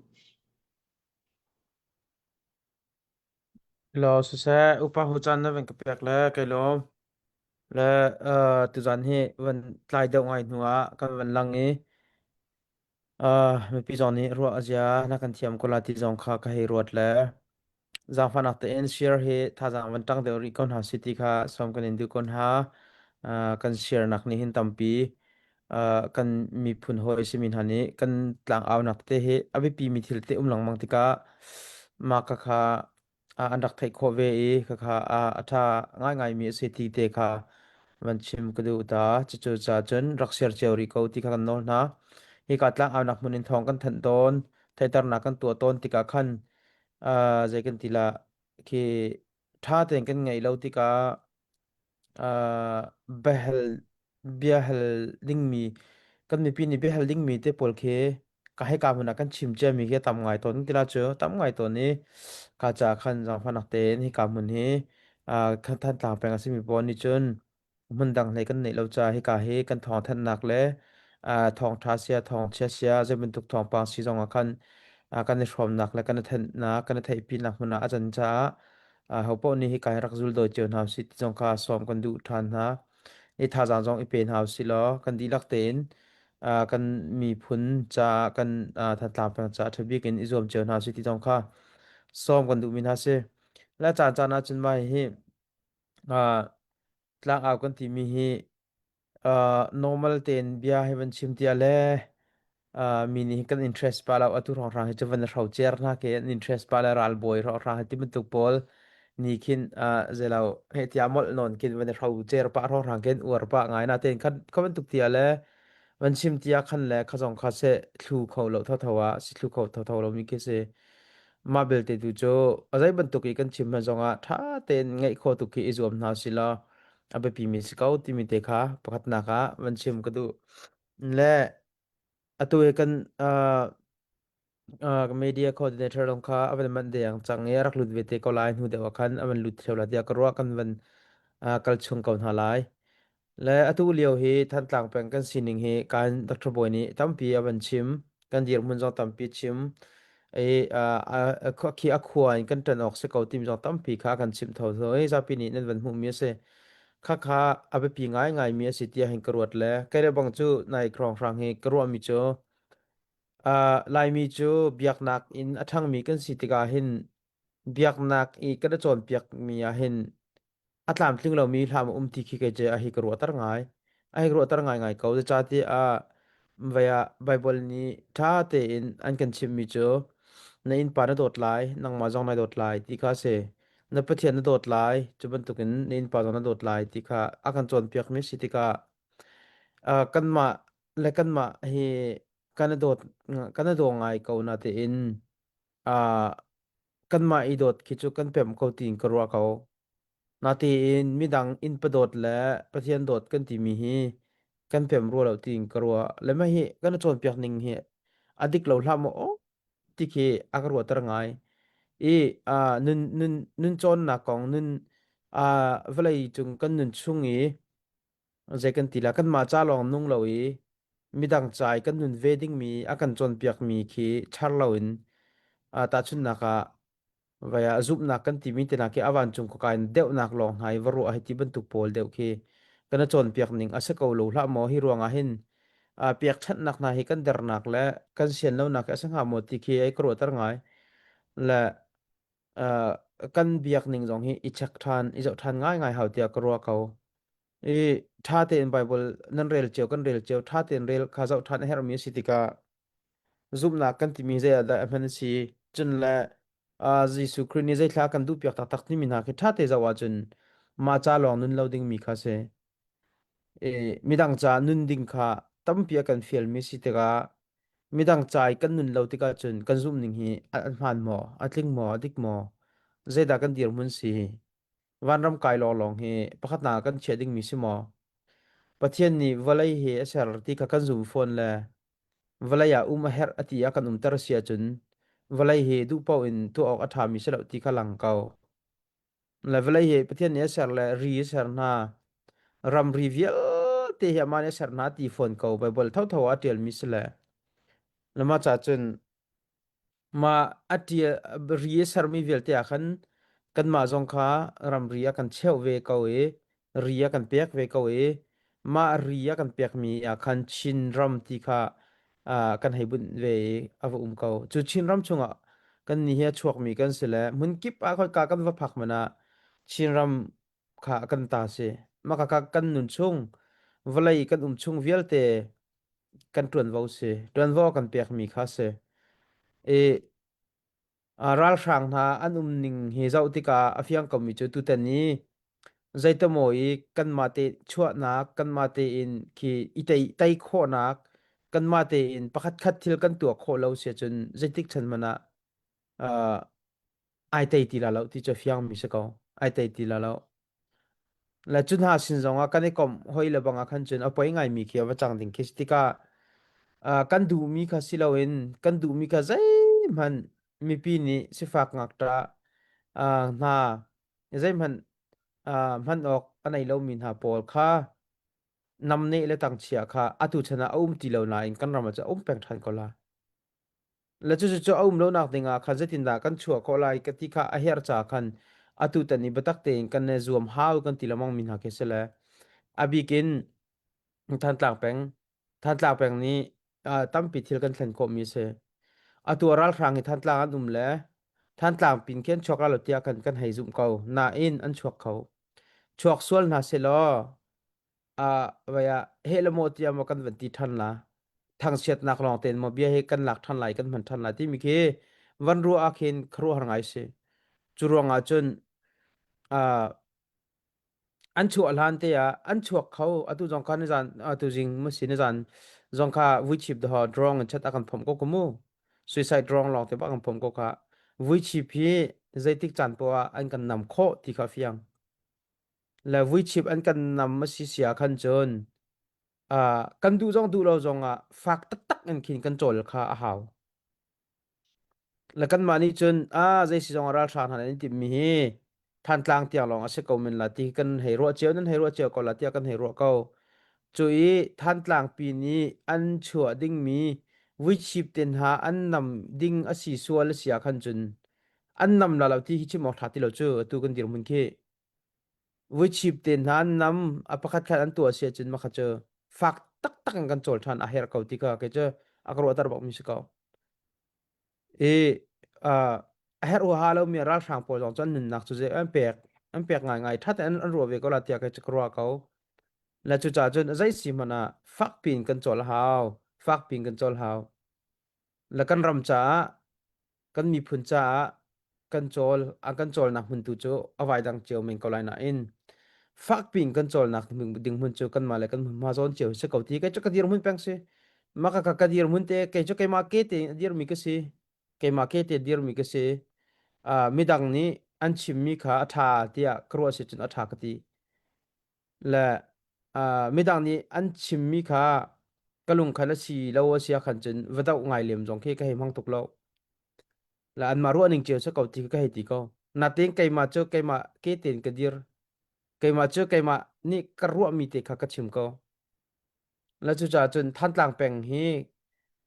Lo siseh upa hu caan na van ka pek le kai lawm. Le tuzan hi van tlai deuh ngai hnu ah kan van lang i mipi zong nih ruah a zia na kan thiam ko la ti zong kha ka hei ruat le zaangfahnak tein share hi thazaang van ṭang deuh rih ko hna si ti kha sawm kan in duh ko hna. Kan share nak nih hin tampi kan miphun hawi simi hna nih kan tlangaunak te hi a biapi mi thil te um lengmang tikah mah ka kha an rak theih khawh ve i khakha a ṭha ngaingaimi a si ti te kha van chim ka duh ta. Cucu ca cun rak share cio rih ko ti kha kan nawl hna. Hika tlangaunak hmun in thawng kan thanh tawn, theihternak kan tuah tawn tikah khan zei kan ti la khi ṭha tein kan ngeih lo tikah biahal biahal dingmi kan mipi nih biahal dingmi te pawl khi ka hika hmun ah kan chim ciami khi a tam ngai tawn ti la cu tam ngai tawn i ka ca khan zaangfahnak tein hika hmun hi Thantlang peng a simi pawl nih cun hmun dang hlei kan neih lo ca hika hi kan thawngthanhnak le thawngṭha sia thawngchia sia zei bantuk thawngpang si zong ah khan kan i hrawmnak le kan i thenhnak kan i theihpinak hmun ah a can caah Hopaoh nih hika hi rak zul dawi cio hna usih ti zong kha sawm kan duh ṭhan hna. I thazaang zong i pe hna usih law kan dihlak tein kan miphun caah kan Thantlang peng caah ṭha bik in i zuam cio hna usih ti zong kha sawm kan duhmi hna si. Le caan caan ah cun mah hihi tlangau kan timi hi normal tein bia hi van chim tiah le mi nih kan interest pa lo atu hrawnghrang hi cu van hro cer hna ke an interest pa le ralbawi hrawnghrang hi ti bantuk pawl. Ni khin zelo he tia molh non kin van hro cer pa hro rang kin uar pa ngai na ten khan kha bantuk tia le van chim tia khan le kha zong kha se thlu kho lo tho tho a si thlu kho tho tho lo mi khi si mah belte tu cu a zei bantuk i kan chim hman zongah ṭha tein ngaih khawh tuk khi i zuam hna si law a biapi mi si ko timi te kha pakhatnak ah van chim ka duh. Le atu hi kan uh, uh, media coordinator lawng kha a van manh deng cang i a rak lut ve te ko lai hnu deuh ah khan a van lut theo la tiah ka ruah kan van uh, kal chung ko hna lai. Le atu lio hi Thantlang peng kan sining hi kan Dr. Bawi nih tampi a van chim. Kan dirhmun zong tampi a chim. I uh, khi a khua in kan ṭan awk si ko timi zong tampi kha a kan chimh thotho i zapi nih nan van hmuhmi a si. Khakha a biapi ngaingai mi a si tiah hin ka ruat le kei le bang cu nai hrawnghrang hi ka ruahmi cu uh, Laimi cu biaknak in a ṭhangmi kan si tikah hin biaknak i kan i cawnpiakmi ah hin a tlamtling lomi hlam a um ti khi kei cu a hi ka ruahter ngai. A hi ka ruahter ngaingai ko. Zeicahtiah ah vei ah Baibal nih ṭha tein an kan chimhmi cu na innpa na dawt lai, nangmah zong na dawt lai ti kha a si. Na Pathian na dawt lai, cu bantukin na innpa zong na dawt lai ti kha a kan cawnpiakmi a si tikah uh, kanmah le kanmah hi kan i dawt kan i daw ngai ko na tein uh, kanmah i dawt khi cu kan pemh ko tiin ka ruah ko. Natein midang innpa dawt le Pathian dawt kan timi hi kan pem rua lo tiin ka ruah. Le mah hi kan i cawnpiak ning hi a dik lo hlah maw aw ti khi a ka ruahter ngai. I uh, nun nun nun cawnnak kong nun uh, vawlei cung kan nun chung i zei kan ti la kanmah ca lawng nung lo i midang ca i kan nun ve dingmi a kan cawnpiakmi khi char loin uh, tahchunhnak ah Vai ah zumhnak kan timi te hna khi a vancung khuakai in deuhnak lawng hna i va ruah hei ti bantuk pawl deuh khi kan i cawnpiak ning a si ko lo hlah maw hi ruangah hin uh, pekchanhnak hna hi kan dernak le kan sian lonak hi a si hnga maw ti khi ei ka ruahter ngai le uh, kan biak ning zong hi i check ṭhan i zoh ṭhan ngai ngai hau tiah ka ruah ko i ṭha tein Bible nan rel cio kan rel cio ṭha tein rel kha zoh ṭhan a herhmi a si tikah Zumhnak kan timi zei ah dah a hman a si? Cun le uh, Jesuh Khrih nih zeithla kan duhpiak taktak timi hna khi ṭha te zoh ahcun mah ca lawng nun lo dingmi kha si. E, midang ca nun ding kha tampi a kan fialmi si tikah midang ca i kan nun lo tikah cun kan zumh ning hi a a hmaan maw, a tling maw, a dik maw, zeidah kan dirhmun si? Vanram kai lawnglawng hi pakhatnak ah kan chiah dingmi si maw? Pathian nih vawlei hi a ser ti kha kan zum fawn le Vawlei ah um a herh a ti ah kan umter a si ahcun vawlei hi duh paoh in tuah awk a ṭhami si lo ti kha lang ko. Le vawlei hi Pathian nih a ser le ri a ser hna. Ramri vialte hi amah nih a ser hna ti fawn ko. Baibal thotho ah a ṭialmi si le. Le mah ca cun Mah a ṭial ri a sermi vialte ah khan kanmah zong kha ramri a kan cheuh ve ko i ri a kan pek ve ko i mah ri a kan pekmi ah khan Chinram ti kha ah kan hei bunh ve i a va um ko. Cu Chinram chungah kannih hi a chuakmi kan si le hmunkip ah khoika kan va phak hmanh ah Chinram kha kan ta si. Mah kha kan nun chung vawlei kan um chung vialte kan ṭuanvo si. Ṭuanvo kan pekmi kha si. I ralhrang hna an um ning hi zoh tikah a fiang komi cu tutan i zeitamaw i kanmah te chuahnak, kanmah tein khi i tei, tei khawhnak, kanmah tein pakhat khat thil kan tuah khawh lo si ahcun zeitik chan hmanh ah uh, ai tei ti la lo ti cu fiangmi si ko. Ai tei ti la lo. Le cu hna sin zongah kan i komh hoi le bang ah khan cun a poi ngaimi khi a va cang ding khi si tikah uh, kan duhmi kha si loin kan duhmi kha zeihmanh mipi nih sifak ngakṭah uh, hna zeihmanh uh, hman awk a nei lomi hna pawl kha namneh le tangchia kha atu chan ah a um ti lo nain kan ram ah cun a um peng ṭhan ko la. Le cucu a um lonak dingah khan zeitindah kan chuah khawh lai ka ti kha a herh caah khan atu tan i biatak tein kan i zuam hau kan ti lengmang mi hna khi si le a bik in Thantlang peng Thantlang peng nih uh, tampi thil kan thlen khawhmi a si. Atu a ralhrang hi Thantlang an um le Thantlang pin khi an chuak la lo tiah kan kan hei zumh ko. Nain an chuak kho. Chuak sual hna selaw ah vai ah heh le maw tiah maw kan van ti ṭhan la thangchiatnak lawng tein maw bia hi kan lak ṭhan lai kan hman ṭhan lai timi khi van ruah ah khin khuaruahhar ngai si cu ruangah cun Uh, an chuah hlan te ah an chuak kho atu zong kha nizan atu zing mu si nizan zong kha vuichip do drone in chat a kan phom ko ko mu suicide drone lawng te ba kan phom ko kha vuichip hi zeitik caan poah ah an kan nam khawh ti kha fiang le vuichip an kan nam a si sia khan cun uh, kan duh zong duh lo zong ah fak taktak in khin kan cawl kha a hau Le kanmah nih cun a zei si zong ah ralhrang hna nih an timhmi hi Thantlang tiang lawng a si ko men la ti kan hei ruah cio nan hei ruah cio ko la tiah kan hei ruah ko. Cu i Thantlang pi nih an chuah dingmi vuichip te hna an nam ding a si sual a si ah khan cun an nam la lo ti hi chim awk ṭha ti lo cu atu kan dirhmun khi. Vuichip te hna an nam a pakhat khat an tuah si ahcun makha cu fak taktak in kan cawl ṭhan a herh ko ti kha kei cu a ka ruahter bakmi si ko. I uh, a herh huaha lomi ralhrang pawl zong cu an nunnak cu zei an pek an pek ngaingai ṭha tein an ruah ve ko la tiah kei cu ka ruah ko. Le cucaah cun zei si hmanh ah fak piin kan cawl a hau. Fak piin kan cawl hau. Le kan ram caah kan miphun caah kan cawl a kan cawlnak hmun tu cu a vai dang cio men ko lai nain fakpi in kan cawlnak ding hmun cu kanmah le kan hmunhma zawn cio si ko ti kei cu ka dirhmun peng si mah ka ka dirhmun te kei cu keimah ke te a dirmi ka si keimah ke te dirmi ka si uh, midang nih an chimmi kha a ṭha tiah ka ruah si cun a ṭha ka ti le uh, midang nih an chimmi kha ka lung khan a si lo a si ah khan cun va doh ngai lem zong khi ka hei hmang tuk lo le anmah ruah ning cio si ko ti ka hei ti ko natin keimah cu keimah ke tein ka dir keimah cu keimah nih ka ruahmi te kha ka chim ko le cucaah cun Thantlang peng hi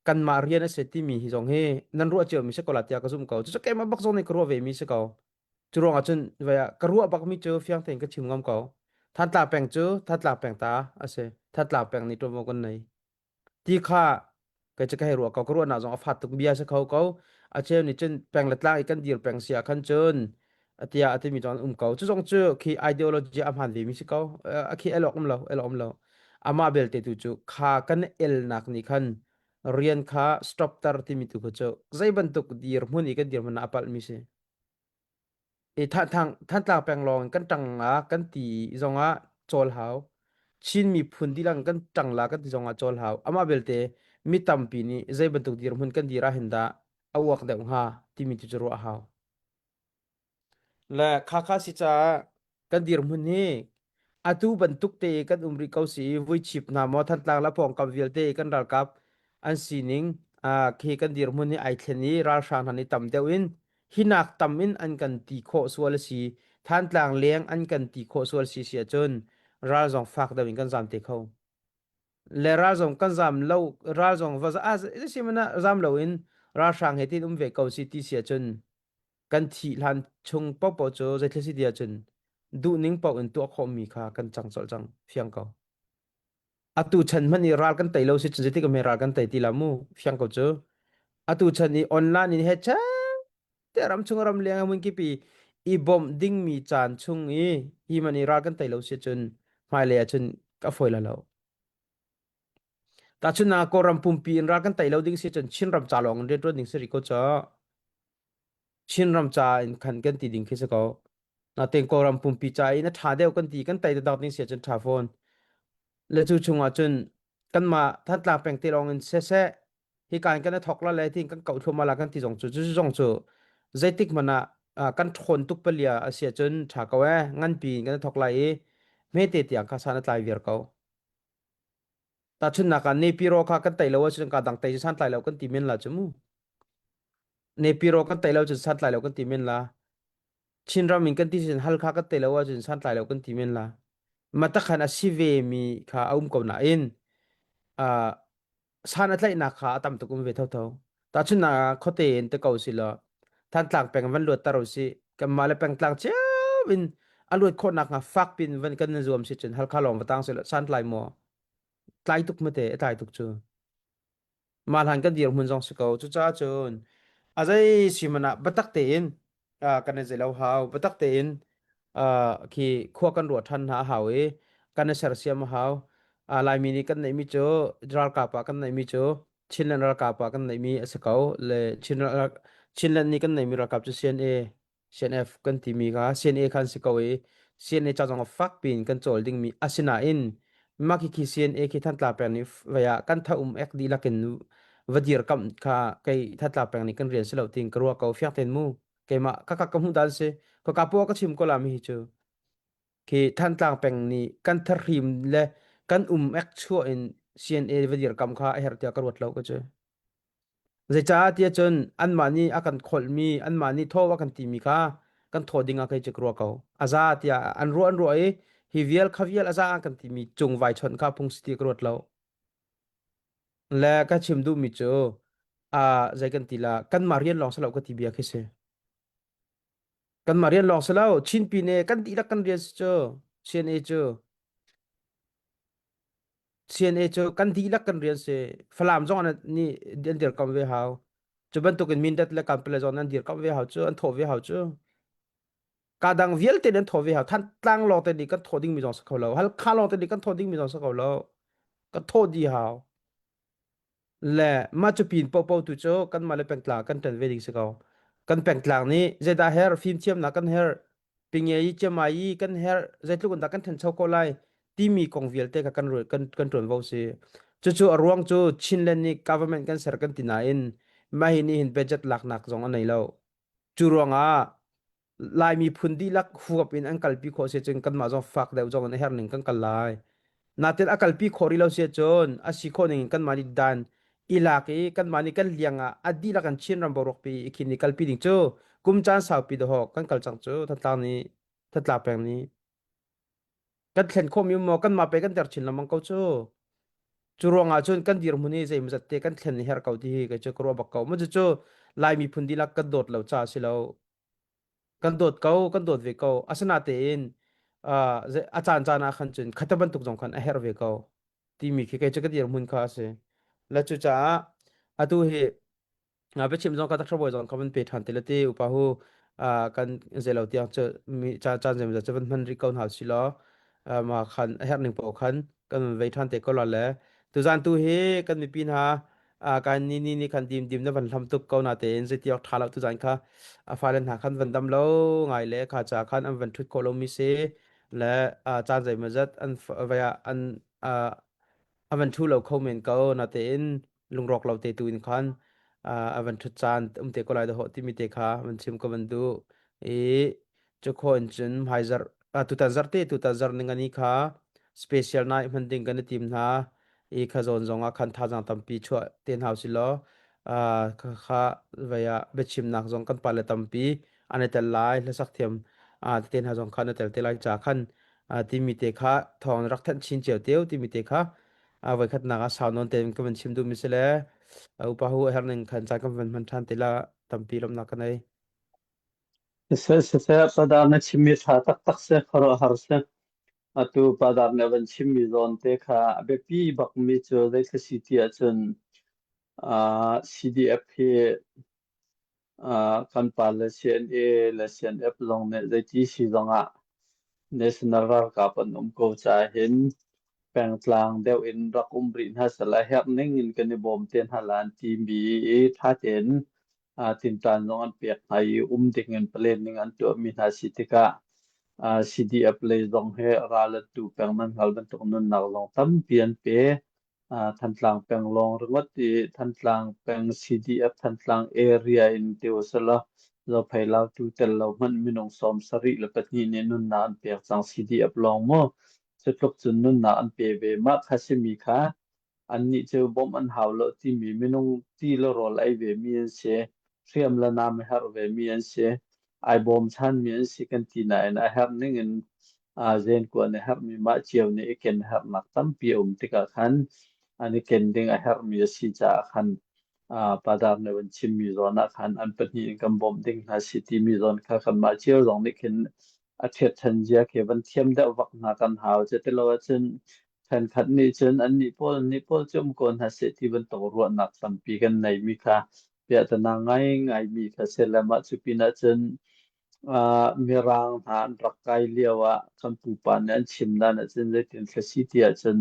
kanmah rian a si timi hi zong hi nan ruah cio mi si ko la tiah ka zumh ko cucu keimah bak zong nih ka ruah ve mi si ko Cu ruangah cun vai ah ka ruah bakmi cu fiang tein ka chim ngam ko. Thantlang peng cu Thantlang peng ta a si. Thantlang peng nih ṭuanvo kan nei. Ti kha kei cu ka hei ruah ko. Ka ruahnak zong a fat tuk bia si kho ko. A cheu nih cun peng le tlang i kan dir peng si ah khan cun tiah a timi zong an um ko. Cu zong cu khi ideology a hmaan vemi si ko. A khi el awk um lo, el awk um lo. Amah belte tu cu kha kan elnak nih khan rian kha stop ter timi tu kha cu zei bantuk dirhmun i kan dirhmun ah a palhmi si. I Thantlang peng lawng in kan ṭang ah kan ti zongah cawl hau. Chin miphun dihlak in kan ṭang la kan ti zongah cawl hau. Amah belte mi tampi nih zei bantuk dirhmun kan dir ah hin dah a uak deuh hnga timi tu cu ruah a hau. Le khakha si caah kan dirhmun hi atu bantuk te i kan um rih ko si i vuichip hna maw Thantlang le pawngkam vialte i kan ralkap an sining khi kan dirhmun hi ai thlen i ralhrang hna nih tam deuh in hinak tam in an kan ti khawh sual a si Thantlang leng an kan ti khawh sual si si ahcun ral zong fak deuh in kan zam te kho le ral zong kan zam lo ral zong va a si mana zam lo in ralhrang he tin um ve ko si ti si ahcun kan thih hlan chung paohpaoh cu zeithil si ti ahcun duhning paoh in tuah khawhmi kha kan cang colh cang fiang ko atu chan hmanh i ral kan tei lo si cun zeitik ah ral kan tei ti la mu fiang ko cu atu chan i online in he chan te ram chung ram leng mun kipi i bawmh dingmi caan chung i hi man i ral kan tei lo si cun hmailei ahcun ka fawi la lo Tahchun ah Kawlram pumpi in ral kan tei lo ding si cun Chinram ca lawng in rianṭuan ding si rih ko cu. Chinram ca in khan kan ti ding khi si ko. Natein Kawlram pumpi ca in a ṭha deuh kan ti kan tei taktak ding si ahcun ṭha fawn. Le cu chungah cun kanmah Thantlang peng te lawng in siseh hika in kan i thawk la le tiin kan kauh thluahmah la kan ti zong cu cu zong cu zeitik hmanh ah kan ṭhawn tuk palia a si ahcun ṭha ko ee nganpi in kan i thawk lai i hmete tiang kha san a tlai viar ko. Tahchunhnak ah Nepiro kha kan tei lo ahcun ka dang tei cu santlai lo kan ti men la cu mu. Nepiro kan tei lo cun santlai lo kan ti men la. Chinram in kan ti cun Halkha kan tei lo ahcun santlai lo kan ti men la. Matakhan a si ve mi kha a um ko nain uh, san a tlaihnak kha a tam tuk um ve thotho. Tahchunhnak ah khuate in te ko si law Thantlang peng van luat tar usih kanmah le pengtlang cio in a luat khawhnak hnga fak pin van kan zuam si cun Halkha lawng va tang si law santlai maw tlai tuk mate a tlai tuk cu mah hlan kan dirhmun zong si ko cucaah cun a zei si man ah biatak tein kan i zeilo hau biatak tein khi khua kan ruah ṭhan hna a hau i kan i sersiam a hau Laimi nih kan neihmi cu ralkap ah kan neihmi cu Chinland ralkap ah kan neihmi a si ko le Chinland nih kan neihmi ralkap cu CNA. CNF kan timi kha CNA khan si ko i CNA ca zong ah fak piin kan cawl dingmi asinain mah khi CNA khi Thantlang peng nih vei ah kan tha um ek dihlak in va dirkamh kha kei Thantlang peng nih kan rian si lo tiin ka ruah ko fiang tein mu keimah ka ka ka hmuh dan si ka ka pu ka chim ko la mi hi cu khi Thantlang peng nih kan thahrim le kan um ek chuah in CNA va dirkamh kha a herh tiah ka ruat lo ka cu. Zeicah tiah cun anmah nih a kan kholhmi, anmah nih thaw a kan timi kha kan thaw ding ah kei cu ka ruah ko. A za tiah an ruah an ruah i hi vial kha vial a za an kan timi cung vai chawnh kha phung si ti ka ruat lo. Le ka chim duhmi cu ah zei kan ti la kanmah rian lawng si lo ka ti bia khi si. Kanmah rian lawng si lo Chin pine kan dihlak kan rian si cu CNA cu CNA cu kan dihlak kan rian si. Falam zong an nih an dirkamh ve hau. Cu bantukin Mindat le Kanpetlet zong an dirkamh ve hau cu, an thawh ve hau cu. Ka dang vialte an thawh ve hau. Thantlang lawng te nih kan thawh dingmi zong si kho lo. Halkha lawng te nih kan thawh dingmi zong si kho lo. Kan thawh dih hau. Le mah cu pin popo tu cu kanmah le pengtlang kan ṭan ve ding si ko. Kan pengtlang nih zeidah herh fimthiamnak kan herh pinge i ciamai i kan herh zeitluk in dah kan ṭhancho ko lai timi kong vialte kha kan kan kan ṭuanvo si. Cucu a ruang cu Chinland nih government kan ser kan ti nain mah hi nih hin budget laknak zong a nei lo. Cu ruangah Lai miphun dihlak huap in an kalpi khawh si cun kanmah zong fak deuh zong in a herh ning kan kal lai. Natin a kalpi khawh rih lo si cun a si khawh ning in kanmah nih dan i lak i kanmah nih kan liang ah a dihlak in Chin ram boruak pi i khin i kalpi ding cu kum caan saupi dahawk kan kal cang cu Thantlang nih Thantlang peng nih kan thlen khawhmi um maw kanmah pe kan der chin lengmang ko cu. Cu ruangah cun kan dirhmun hi zeimawzat te kan thlen i herh ko ti hi kei cu ka ruah bak ko. Mu cucu Lai miphun dihlak kan dawt lo caah si lo. Kan dawt ko, kan dawt ve ko. Asinatein uh, a caan caan ah khan cun khata bantuk zong khan a herh ve ko timi khi kei cu ka dirhmun kha a si. Le cucaah atu hi nga biachim zong ka taksa bawi zong ka van pe ṭhan te le ti upa hu kan zelo tiang cu mi cha caan zem cu van hman rih ko hna si law ma khan a herh ning paoh khan kan van vei ṭhan te ko la le tuzan tu hi kan mipi hna kan ni ni ni khan dim dim na van hlam tuk ko na tein zeitiok ṭha lo tuzan kha a fale hna khan van dam lo ngai le kha cha khan an van ṭhut khawh lo mi si le caan zeimawzat an vai ah an a van ṭhu lo kho men ko na tein lungrawk lo te tu in khan a van ṭhut caan um te ko lai dahawh timi te kha van chim ka van duh i cu khawh in cun hmaizarh tutan zarh te tutan zarh ning ani kha special night hman ding kan i tim hna i kha zawn zong ah khan thazaang tampi chuah te hna usih law kha vei ah biachimnak zong kan pale tampi an i tel lai hlasak thiam te hna zong kha an i tel te lai ca khan timi te kha thawng rak thanh chin cio teu timi te kha a voikhatnak ah sau nawn tein ka van chim duhmi si le upa hu a herh ning khan caan kan van hman ṭhan te la tampi lawmhnak ka nei. Siseh siseh padar na chimmi ṭha taktak si khuaruahhar si. Atu padar na van chimmi zawn te kha a biapi bakmi cu zeithla si ti ahcun uh, CDF hi Kan pale CNA le CNF zong nih zeiti si zongah national ralkap an um ko caah hin pengtlang deuh in rak um rih hna sehla herh ning in kan i bawm te hna la an timi i ṭha tein tinṭan zong an pek hna i um ding in palen ning an tuahmi hna si tikah CDF lei zong hi ral an tu peng nan hngal bantuk nunnak zong tampi an pe. Thantlang peng lawng ringawt i Thantlang peng CDF Thantlang area in ti usila Zophei Lautu tel lo hmanh minung 72 nih nunnak an pek cang CDF lawng maw cutluk cun nunnak an pe ve mah kha simi kha annih cu bawmh an hau lo timi minung ti le rawl ei ve mi an si hriam le nam a herh ve mi an si ai bawmchanmi an si kan ti nain a herh ning in zenkuan a herhmi mah cio nih i ken herhnak tampi a um tikah khan an i ken ding a herhmi a si caah khan padar nih an chimmi zawn ah khan an pahnih in kan bawmh ding hna si timi zawn kha kanmah cio zong nih khin a ṭhiat zia khi van thiam deuh vak hna kan hau. Cuti lo ahcun ṭhenkhat nih cun annih pawl annih pawl cu um ko hna seh ti bantuk ruahnak tampi kan neimi kha piahtana ngaingaimi kha si le mah cu pinah cun Mirang hna an rak kai lio ah kan pupa nih an chim dan ahcun zeitin thla si ti ahcun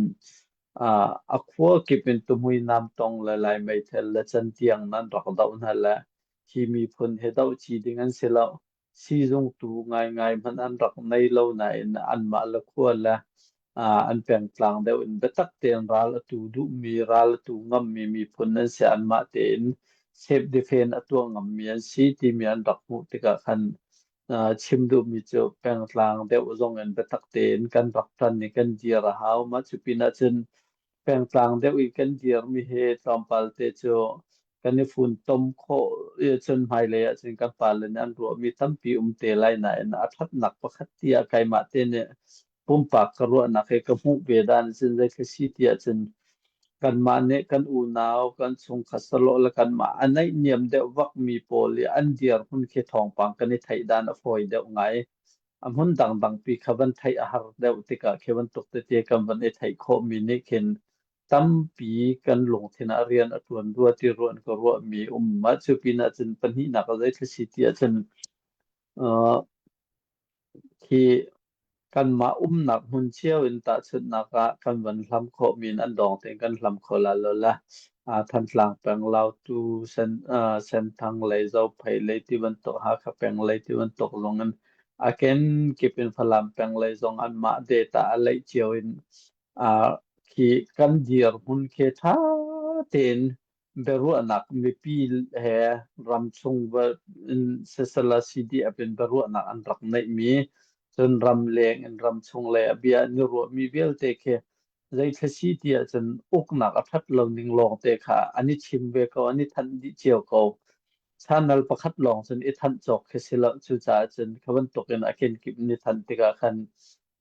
a khua kip in tuhmui namtong le Lai meithal le cantiang nan rak doh hna le hi miphun hi doh ci ding an si lo. Siizung tu ngaingai hmanh an rak nei lo nain anmah le khua le an pengtlang deuh in biatak tein ral a tu duhmi, ral a tu ngammi miphun an si. Anmah tein self defense a tuah ngammi an si timi an rak hmuh tikah khan chim duhmi cu pengtlang deuh zong in biatak tein kan rak ṭan i kan dir a hau. Mah cu pinah cun pengtlang deuh i kan dirmi hi tlawmpal te cu kan i funtom khawh i cun hmailei ahcun kan pale nih an ruahmi tampi um te lai nain a ṭhatnak pakhat tiah keimah te nih pumpak ka ruahnak he ka hmuh ve dan cun zei si ti ahcun kanmah nih kan unau kan chungkhat sawlawh le kanmah a naihniam deuh vakmi pawl i an dirhmun khi thawngpang kan i theih dan a fawi deuh ngai. A hmun dangdang pi kha van theih a har deuh tikah khi bantuk tete kan van i theih khawhmi nih khin tampi kan lungthin ah rian a ṭuan rua ti ruan ka ruahmi um. Mah cu pinah cun pahnihnak a zei thil si ti ahcun uh, khi kanmah umnak hmun cio in tahchunhnak ah kan van hlam khawhmi in an dawng tein kan hlam kho la lo la. Thantlang peng, Lautu, Sen, Senthang lei, Zophei lei ti bantuk, Hakha peng lei ti bantuk zong in a kenkip in Falam peng lei zong anmah data a leih cio in khi kan dirhmun khi ṭha tein biaruahnak mipi he ramchung in sisala CDF in biaruahnak an rak neihmi cun ramleng in ramchung lei a bia an i ruahmi vialte khi zeithla si ti ahcun uknak a ṭhat lo ning lawngte kha an i chim ve ko, an i thanh dih cio ko. Channel pakhat lawng cun i thanh cawk khi si lo. Cucaah cun kha bantukin a kenkip in i thanh tikah khan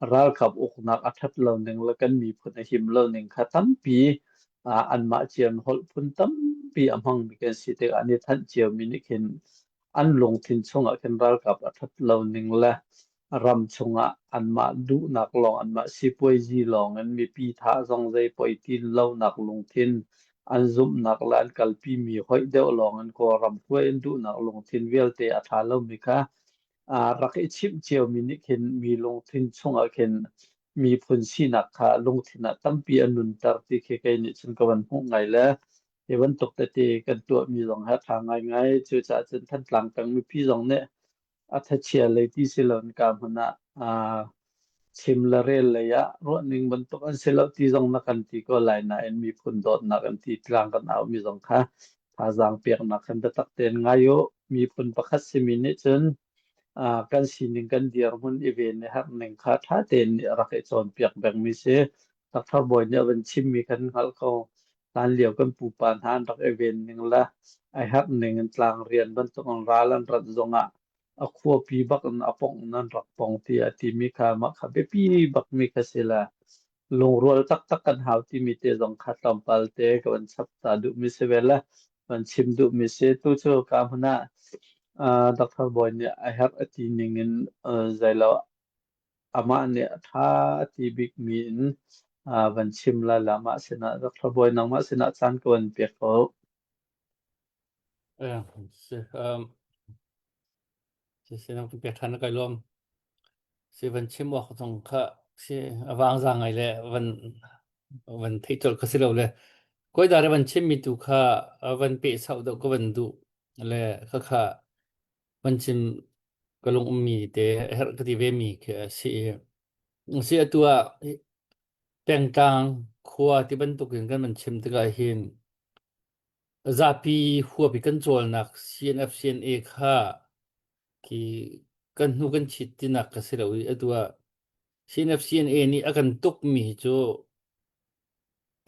ralkap uknak a ṭhat lo ning le kan miphun a him lo ning kha tampi anmah cio in holh phun tampi a hmangmi kan si tikah an i thanh ciomi nih khin an lungthin chungah khin ralkap a ṭhat lo ning le ram chungah anmah duhnak lawng anmah sipuaizi lawng in mipi thah zong zei poi ti lonak lungthin an zumhnak le an kalpimi hoih deuh lawng in Kawlram hruai an duhnak lungthin vialte a ṭha lomi kha rak i chimh ciomi nih khin mi lungthin chungah khin miphun sinak kha lungthin ah tampi a nunter ti khi kei nih cun ka van hmuh ngai le hi bantuk tete kan tuahmi zong hi a ṭha ngaingai. Cucaah cun Thantlang peng mipi zong nih a thachia lei ti si loin ka hmun ah chim le rel lei ah ruahning bantuk an si lo ti zong na kan ti ko lai nain miphun dawtnak an ti tlang kan aumi zong kha thazaang peknak khan biatak tein ngai u. Miphun pakhat simi nih cun kan sining kan dirhmun i ven i herhning kha ṭha tein rak i cawnpiak pengmi si. Doctor Bawi nih a van chimmi kan hngalh ko. Hlanlio kan pupa hna an rak i ven ning le a herh ning in tlangrian bantuk in ral an rat zongah a khuapi bak in a pongh in an rak pong tiah a timi kha mah kha biapi bakmi kha si le lungrual taktak kan hau timi te zong kha tlawmpal te ka van chap ta duhmi si ve le van chim duhmi si. Tu cu ka hmun ah Dr. Bawi nih a herh a ti ning in zeilo amah nih a ṭha a ti bikmi in van chim lai la mah sinah Dr. Bawi nangmah sinah caan ka van pek ko. Si nang pek ṭhan kai lawm. Si van chim awk zong kha si a vang za ngai le van van theih colh kha si lo le koi dar van chim mi tu kha van pe sau deuh ka van duh le kha kha van chim ka lung ummi te herh ka ti ve mi khi a si i si atu ah pengtlang khua ti bantukin kan van chim tikah hin zapi huap i kan cawlnak CNF CNA kha khi kan hnu kan chit tinak ka si lo i atu ah CNF CNA nih a kan tukmi cu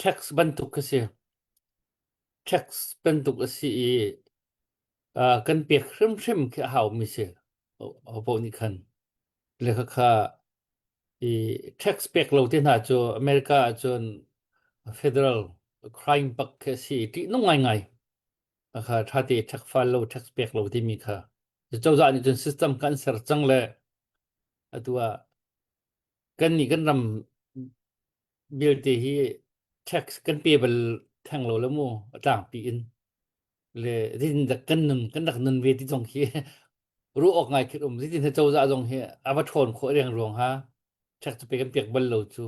tax bantuk ka si tax bantuk a si i kan pek hrimhrim khi a haumi si hopoh nih khan le khakha i tax pek lo te hna cu America ahcun federal crime bak khi a si i ṭihnung ngaingai kha ṭha te tax file lo tax pek lo timi kha cozah nih cun system kha an ser cang le atu ah kan nih kan ram vialte hi tax kan pe bal theng lo le mu a tlangpi in le zeitin dah kan nun kan rak nun ve ti zong khi ruah awk ngai khit um zeitin he cozah zong hi a va ṭhawn khawh reng ruang ha tax pe kan pek bal lo cu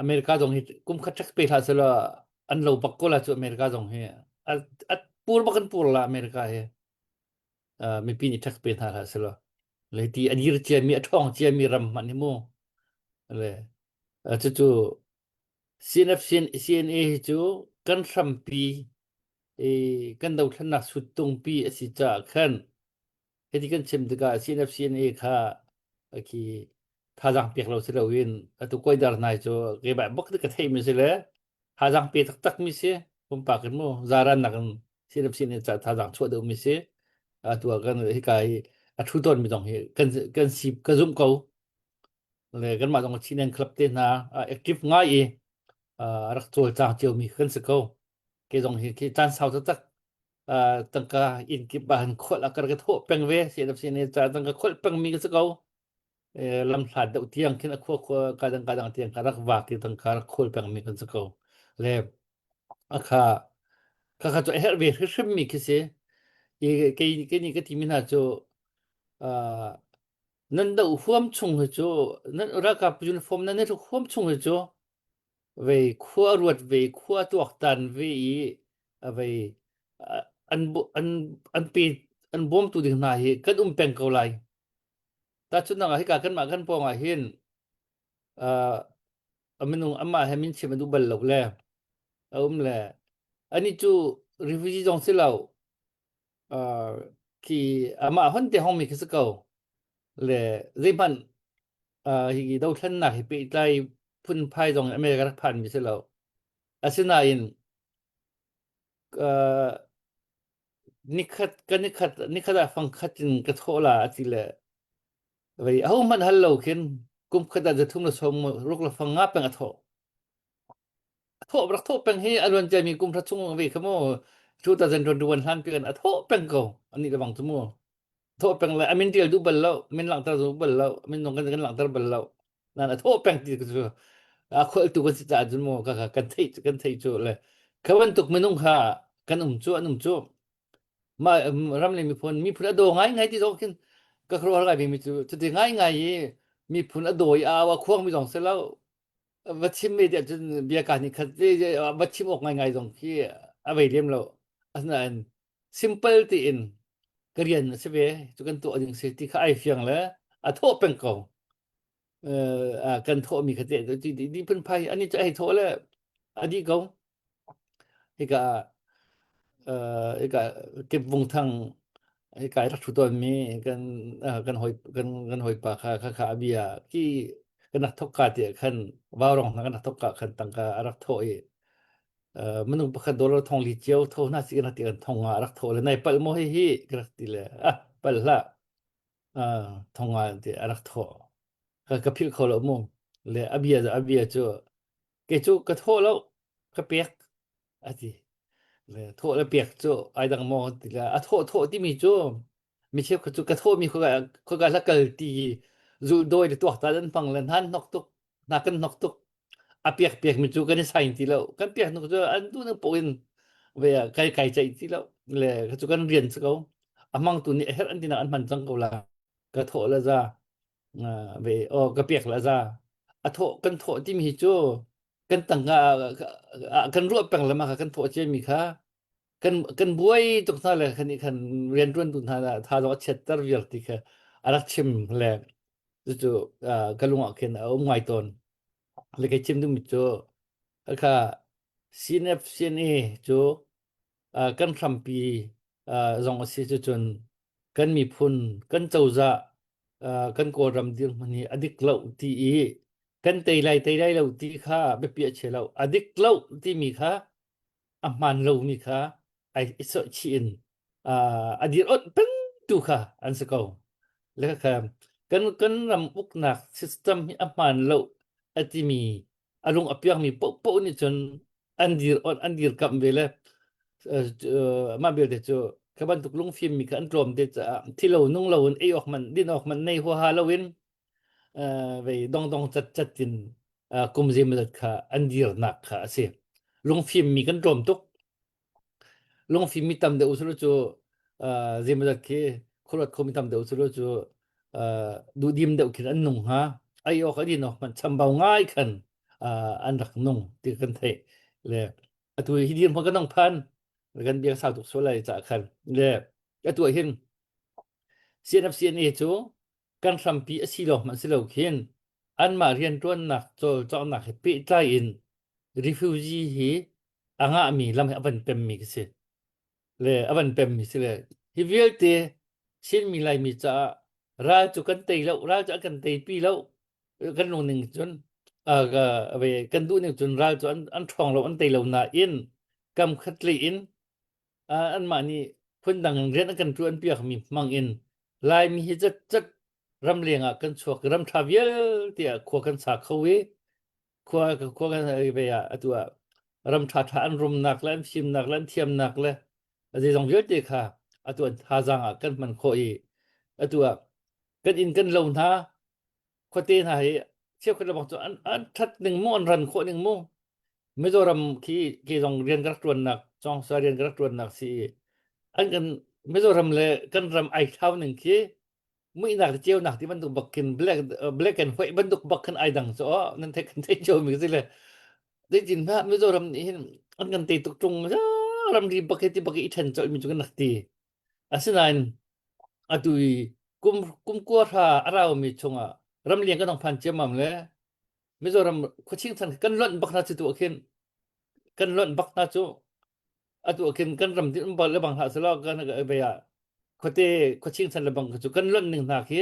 America zong hi kum khat tax pe hlah selaw an lo bak ko la cu America zong hi a pur bak kan pur la America hi mipi nih tax pe hna hlah selaw. Le ti a dir ciami a ṭhawng ciami ram hmanh hi mu. Le cucu CNF CNA hi cu kan hrampi i kan dothlennak suttungpi a si caah khan hiti kan chim tikah CNF CNA kha khi thazaang pek lo si loin atu koidar nai cu keimah bak ka theihmi si le thazaang pe taktak mi si pumpak in mu zaran nak in CNF CNA ca thazaang chuah deuh mi si atu ah kan hika hi a thu tawn mi zong hi kan kan si ka zumh ko le kanmah zong Chin Club te hna active ngai i rak cawlcang cio mi kan si ko ke zong hi khi caan sau taktak tangka inn kip ah han kholh a kar ka thawh peng ve CNFC ne ca tangka kholh peng mi ka si ko lam hlat deuh tiang khin a khua khua ka dang ka dang tiang ka rak vak i tangka rak khawl peng mi kan si ko le akha kha kha cu a herh ve hrimhrim mi khi si i kei kei nih ka ti mi hna cu nan do huam chung hi cu nan ralkap uniform nan i hruk huam chung hi cu vei khua ruat ve khua tuaktan ve i vei an an an pe an bawmtu ding hna hi kan um peng ko lai. Tahchunhnak ah hika kanmah kan pawng ah hin a minung amah he min chim a duh bal lo le a um le ani cu refugee zong si lo khi amah hon te hong mi khi si ko le zeihmanh hi dothlennak hi pehtlai phunphai zong in America rak phan mi si lo. Asinain nikhat ka nikhat nikhat ah fangkhat in ka thawh la ati le vei aho hmanh hal lo khin kum khat ah zathum le som ruk le fang nga peng a thawh. A thawh rak thawh peng hi a luan ciami kum hra chung ve kha mu 2021 hlan pi kan a thawh peng ko ani le bang cu mu. Thawh peng le a min tial duh bal lo min langhter duh bal lo min zong kan kan langhter bal lo nan a thawh peng ti cu a khualtu kan si caah cun mu ka kan theih kan theih cu le kha bantuk minung kha kan um cu an um cu ma ram le miphun miphun a daw ngai ngai ti zong khin ka khuaruahhar ngai mi cu cuti ngai ngai i miphun a dawi a au a khuang mi zong si lo va chim ve tiah cun bia ka nih khat va chim awk ngai ngai zong khi a vei lem lo asinain simple tiin ka rian a si ve cu kan tuah ding si ti kha ai fiang le a thawh peng ko kan thawhmi kha te ti di phunphai ani cu ai thawh le a dih ko hika hika kip vung thang hika rak thu tawn mi kan kan hoi kan kan hawipa kha kha kha abia ki kan rak thok ka ti khan vaurong hna kan rak thok ka khan tangka a rak thawh i minung pakhat dollar thong li cio tho hna si kan ti kan thong nga rak tho le nai pal mo hi hi ka rak ti le ah pal hlah thong nga ti a rak tho ka ka philh kho lo mu le a bia a bia cu ke cu ka tho lo ka pek ati le tho le pek cu ai dang mo ti le a tho tho timi cu mi cheu kha cu ka tho mi khoka khoka la kal ti zul doi le tuak ta dan pang le nan nok tuk na kan nok tuk a piak piak mi cu kan i sain ti lo kan piak nuk cu an tu na po in ve kai kai chai ti lo le ka cu kan rian si ko a mang tu nih a herh an ti nak an hman cang ko la ka thawh la za ve o ka piak la za a thawh kan thawh timi hi cu kan tangka kan ruah peng le ma kha kan thawh cia mi kha kan kan buai tuk hna le kan kan rian tuan tu hna tha zong a chiatter vial ti kha a rak chim le cucu ka lung ah khin a um ngai tawn le kai chim duhmi cu kha CNF CNA cu kan hrampi zong a si cucun kan miphun kan cozah kan Kawlram dirhmun hi a dik lo ti i kan tei lai tei lai lo ti kha biapi a chia lo a dik lo timi kha a hmaan lomi kha ai i sawhchih in a dir awnh peng tu kha an si ko. Le kha kan kan ram uknak system hi a hmaan lo a timi a lung a piangmi paohpaoh nih cun an dir awnh an dirkamh ve le mah belte cu kha bantuk lungfimmi kha an tlawm te caah thi lo nung lo in ei awk man din awk man nei huaha lo in vei dongdong cat cat in kum zeimawzat kha an dirnak kha a si. Lungfimmi kan tlawm tuk. Lungfimmi tam deuh usulaw cu zeimawzat khi khuaruat khomi tam deuh usulaw cu duhdim deuh khin an nung hnga. Ei awk a din awk hmanh chambau ngai khan an rak nung ti kan theih. Le atu hi dirhmun kan nong phan kan bia sau tuk sual lai caah khan le atu ah hin CNF CNA cu. kan hrampi a si lawng hmanh si lo khin anmah rianṭuannak cawlcanghnak he pehtlai in refugee hi a ngahmi lam hi a van pemmi khi si. Le a van pemmi si le hi vialte Chinmi Laimi caah ral cu kan tei lo, ral cu an kan teipi lo. Kan lungning cun kan duh ning cun ral cu an an ṭhawng lo, an tei lo nain kam khat lei in anmah nih phundang in rian an kan ṭuan piakmi hmang in Laimi hi cat cat ramleng ah kan chuak i ramṭha vialte ah khua kan sa kho i khua khua kan ve ah atu ah ram ṭhaṭha an rumnak le an fimnak le an thiamnak le zeizong vialte kha atu an thazaang ah kan hman khawh i atu ah kan inn kan lo hna khuate hna hi cheukhat le bang cu an an ṭhat ning mu an ran khawh ning mu Mizoram khi ke zong rian ka rak ṭuannak Cawngsa rian ka rak ṭuannak si i an kan Mizoram le kan ram ai thlau ning khi muihnak le ceunak ti bantuk bak khin black black and white bantuk bak khin ai dang cu aw nan theih kan theih cio mi si le zeitin hmah Mizoram nih hin an kan tei tuk ṭung ramri bak hi ti bak i ṭhen colh mi cu kan rak ti asinain atu i kum kum kua hra a rau mi chungah ramliang kan hong phan ciammam le Mizoram khuaching chan kan lonh bak hna cu tu ah khin kan lonh bak hna cu atu ah khin kan ram din um bal le bang hlah selaw kan ve ah khuate khuaching chan le bang cu kan lonh ning hna khi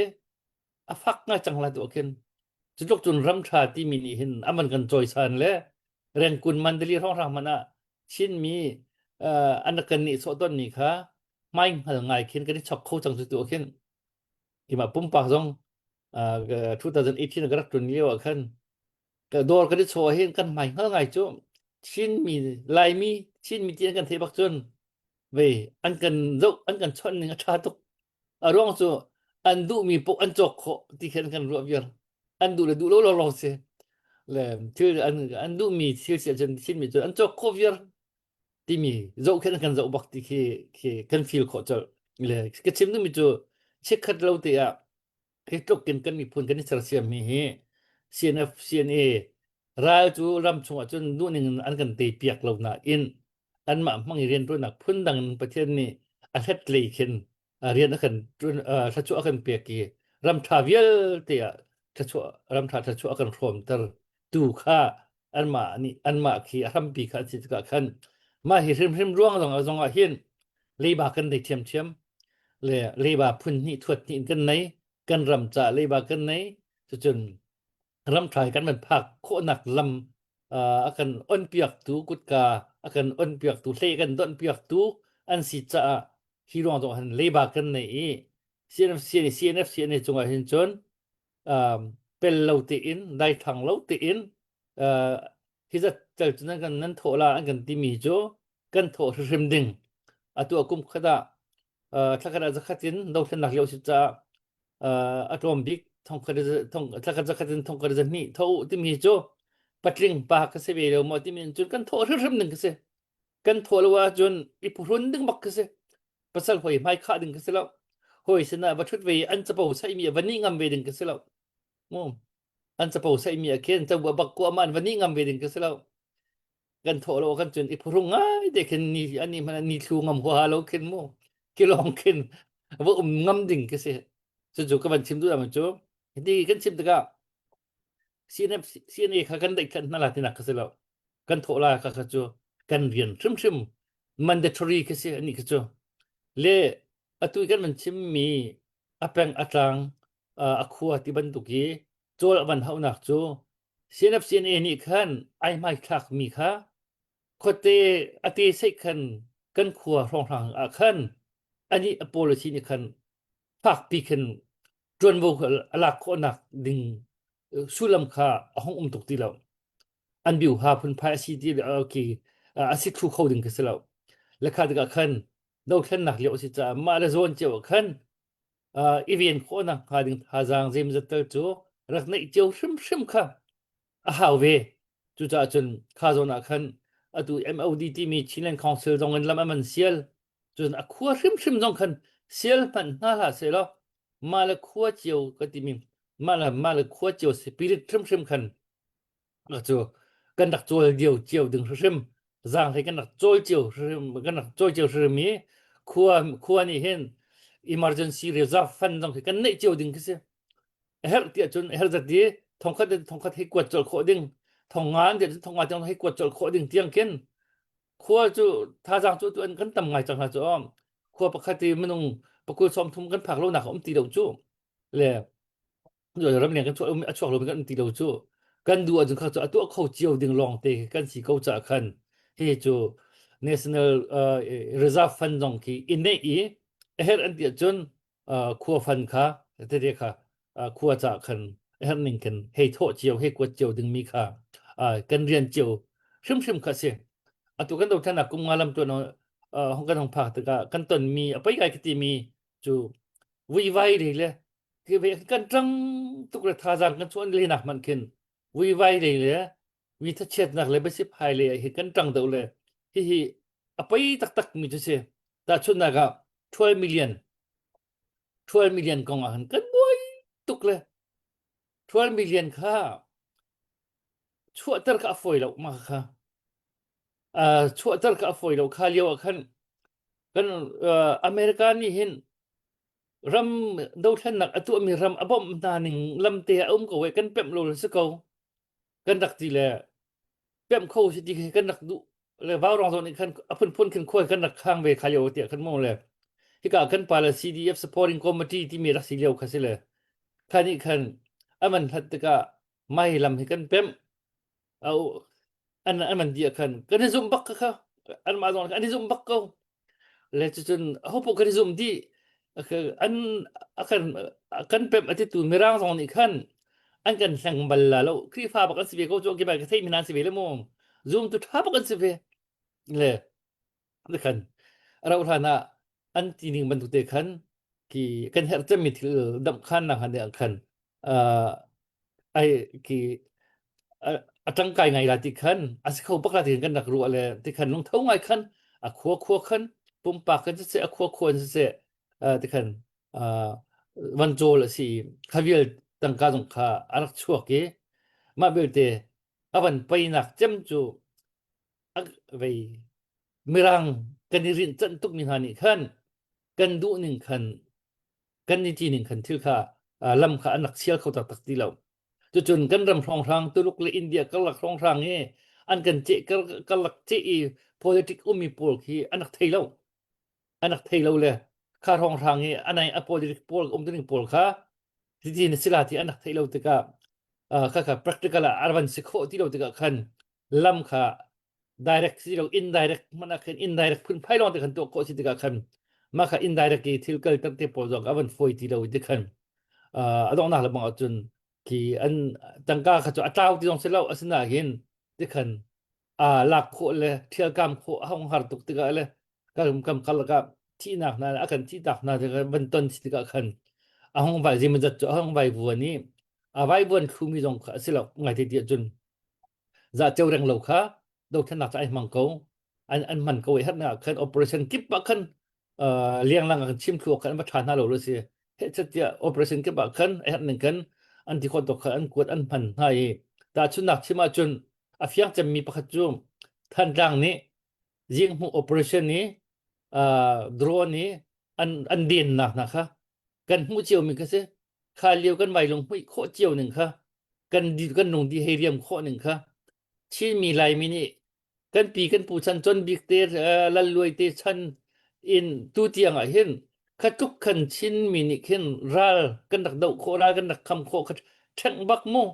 a fak ngai cang la tu ah khin cu tluk cun ram tha timi nih hin aman kan cawisan le Rengkun Mandali hrawnghrang hmanh ah Chinmi an rak kan nih sawh ton mi kha hmai hngal ngai khin kan i chok kho cang cu tu ah khin Keimah pumpak zong 2018 ka rak ṭun lio ah khan ka dawr kan i chawh hin kan hmai hngal ngai cu Chinmi Laimi Chinmi ti an kan theih bak cun vei an kan zoh an kan chawnh ning a ṭha tuk. A ruang cu an duhmi paoh an cawk khawh ti khin an kan ruah viar. An duh le duh lo lawnglawng si. Le thil an an duhmi thil si ahcun Chinmi cu an cawk khawh viar. Timi zohkhenh an kan zoh bak ti khi khi kan feel khawh colh. Le ka chim duhmi cu chikkhat lo te ah hi tluk in kan miphun kan i sersiammi hi CNF CNA ral cu ram chungah cun duhning in an kan tei piak lo nain anmah hmang i rianṭuannak phundang in Pathian nih a hlet lei khin rian a kan ṭuan thluachuah a kan pek i ram ṭha vialte ah thluachuah ram ṭha thluachuah a kan hrawmter tu kha anmah nih anmah khi a hrampi kha an si tikah khan mah hi hrimhrim ruang zong zong ah hin leiba kan nei ṭhiamṭhiam le leiba phun hnih thuat hnih in kan nei kan ram ca leiba kan nei cucun ram ṭha kan van phak khawhnak lam a kan onpiaktu kutka a kan onpiaktu hlei kan donhpiaktu an si caah hi ruang zong hin leiba kan nei i CNF CNF CNA cungah hin cun pel lo tein daithlang lo tein hi zat tel cu nan kan nan thawh la an kan timi cu kan thawh hrimhrim ding atu a kum khat ah thlakhat ah zakhat in dothlennak lio si caah a tlawm bik thongkhat thong thlakhat zakhat in thongkhat zahnih tho timi cu patling pa ka si ve lo maw timi cun kan thawh hrimhrim ding ka si kan thawh lo ahcun i phuhrun ding bak ka si pasal hoi hmai khah ding ka si lo hoi sinah va thut ve an capo saimi va ni ngam ve ding ka si lo mu an capo saimi a khen cabu bak ko man va ni ngam ve ding ka si lo kan thawh lo kan cun i phuhrung ngai te khin ni ani man ni thlu ngam huaha lo khin mu kilong khin va um ngam ding ka si cu cu ka van chim duh cu ti kan chim tikah CNF CNA kha kan daih khan hna la tinak ka si lo kan thawh la kha kha cu kan rian hrimhrim mandatory ka si ani ka cu le atu kan van chim mi a peng a tlang a khua ti bantuk i cawl a van haunak cu CNF CNA nih khan ai hmai thlak mi kha khuate ate sei khan kan khua hrawnghrang ah khan ani a policy nih khan fakpi khin ṭuanvo a lak khawhnak ding sullam kha a hung um tuk ti lo. An biuha phunphai a si ti okay a si thlu kho ding khi si lo. Le kha tikah khan dothlennak lio a si caah mah le zawn cio ah khan i ven khawhnak hnga ding thazaang zeimazat tal cu rak neih cio hrimhrim kha a hau ve. Cucaah cun kha zawn ah khan atu MOD timi Chinland Council zong in lam a man sial. Cun a khua hrimhrim zong khan sial hmanh hna hlah sehlaw mah le khua cio ka timi mah le mah le khua cio spirit hrimhrim khan cu kan rak cawl dio cio ding hrimhrim zaanghlei kan rak cawl cio hrimhrim kan rak cawl cio hrimhrim i khua khua nih hin emergency reserve fund zong khi kan neih cio ding khi si. A herh tiah cun a herh zat i thongkhat in thongkhat hei kuat colh khawh ding, thong nga in tiah cun thong nga tiang hei kuat colh khawh ding tiang khin khua cu thazaang cu tu an kan tam ngai cang hna cu khua pakhat i minung pakul 30 kan phak lo nak a um ti lo cu le ramleng kan chuah a chuak lo kan um ti lo cu kan duh ahcun kha cu a tuah kho cio ding lawng te kan si ko caah khan hi cu national uh, reserve fund zong khi i neih i a herh an ti ahcun khua fan kha tete kha khua ca khan a herh ning khin hei thawh cio hei kuat cio dingmi kha kan rian cio hrimhrim kha si atu kan dothlennak kum nga lam tuan hong kan hong phak tikah kan tonmi a pei kai ka timi cu vuivai lei le kan ṭang tuk le thazaang kan chuan lenak hmanh khin vuivai lei le mi thachiatnak le biasip hai lei ah hin kan ṭang deuh le hihi a pei taktak mi cu si tahchunhnak ah 12 million 12 million kong ah hin kan buai tuk le 12 million kha chuahter kha a fawi lo ma kha uh, chuahter kha a fawi lo kha lio ah khan kan uh, America nih hin ram dothlennak a tuahmi ram a bawmh hna ning lamte a um ko e kan pemh lo si ko kan rak ti le pemh kho si ti khi kan rak duh le vaurong zawn nih khan a phunphun khin khuai kan rak khang ve kha lio tiah khan mu le hika kan pa le CDF supporting committee timi rak si lio kha si le kha nih khan aman hlat tikah mai lam hi kan pemh au an an man dia khan kan i zum bak kha kha an mah zong an i zum bak ko le cucun hopo kan i zum dih an akan kan pem ati tu mirang zong nih khan an kan hleng bal la lo Khrihfa bak an si ve ko cu ki ka thei mi nan si ve le mu zum tu tha bak an si ve le khan rau hlan ah an ti ning bantuk te khan ki kan herh cemmi thil damh khan nak han khan ai ki a tangkai ngai la ti khan a si kho bak la ti kan rak ruah le ti khan lungtho ngai khan a khua khua khan pumpak kan siseh a khua khua in siseh ti khan van cawl a si kha vial tangka zong kha a rak chuak i mah belte a van peinak cem cu vei mirang kan i rinh canh tukmi hna nih khan kan duh ning khan kan ni ti ning khan thil kha lam kha an rak sial kho taktak ti lo. Cucun kan ram hrawnghrang Tuluk le India karlak hrawnghrang i an kan ceh karlak ceh i politic ummi pawl khi an rak thei lo. An rak thei lo le kha hrawnghrang i anai a politic pawl um ning pawl kha ti na sila ti an rak thei lo tikah kha kha practical ah a van si khawh ti lo tikah khan lam kha direct si lo indirect hmanh ah khin indirect phunphai lawng te khan tuah khawh si tikah khan mah kha indirect i thil kal ter te pawl zong a van fawi ti lo ti khan a donghnak le bang ahcun khi an tangka kha cu a tlau ti zong si lo asinain ti khan a lak khawh le thialkam khawh a hong har tuk tikah le kam kam karlak ah thihnak hna a kan thihtak hna tikah van ton si tikah khan a hong vai zeimawzat cu a hong vai vuan i a vai vuan thlumi zong kha a si lo ngai te ti ahcun Za ceu reng lo kha dothlennak ca ai hmang ko. An an hman ko i hernak ah khan operation kip ah khan uh, lianglang ah kan chim thlu khan an va tha hna lo lo si. Heh tiah operation kip ah khan a herh ning kan an ti khawh tok kha an kuat an hman hna i tahchunnak chim ahcun a fiang cemmi pakhat cu Thantlang nih zinghmuh operation i uh, drone i an an dennak hna kha kan hmuh cio mi kha si kha lio kan vai lung hmuih khawh cio ning kha kan di kan nung di hei riam khawh ning kha Chinmi Laimi nih kan pi kan pu chan con bik te lal luai te chan in tu tiang ah hin kha tluk khan Chinmi nih khin ral kan rak doh khawh ral kan rak kham khawh kha ṭheng bak mu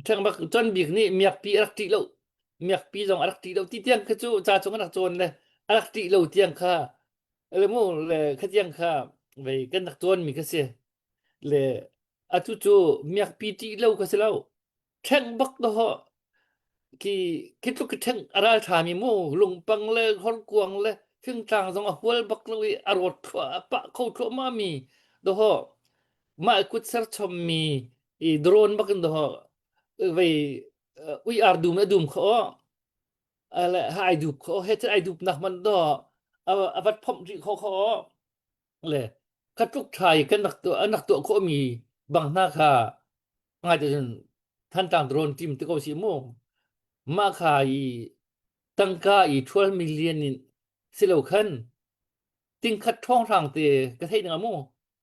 ṭheng bak con bik nih miakpi a rak ṭih lo miakpi zong a rak ṭih lo ti tiang kha cu ca chung a rak cawn le a rak ṭih lo tiang kha le mu le kha tiang kha vei kan rak cawn mi kha si le atu cu miakpi ṭih lo kha si lo ṭheng bak dawh khi khi tluk khi ṭheng a ral ṭhami mu lungpang le horkuang le fingtlang zong a hual bak lo i a rawt thluah a pah kho thluahmah mi dawh mah kut serchom mi i drone bak in dawh vei ui ar dum a dum kho le ha ai dup kho he ai dup nak man do a vat phomh rih kho kho le kha tluk ṭha i kan rak tuah an rak tuah khawhmi bang hna kha ngai te cun Thantlang drone team te ko si mu mah kha i tangka i 12 million in si lo khan tingkhat ṭhawng hrang te ka theih ning mu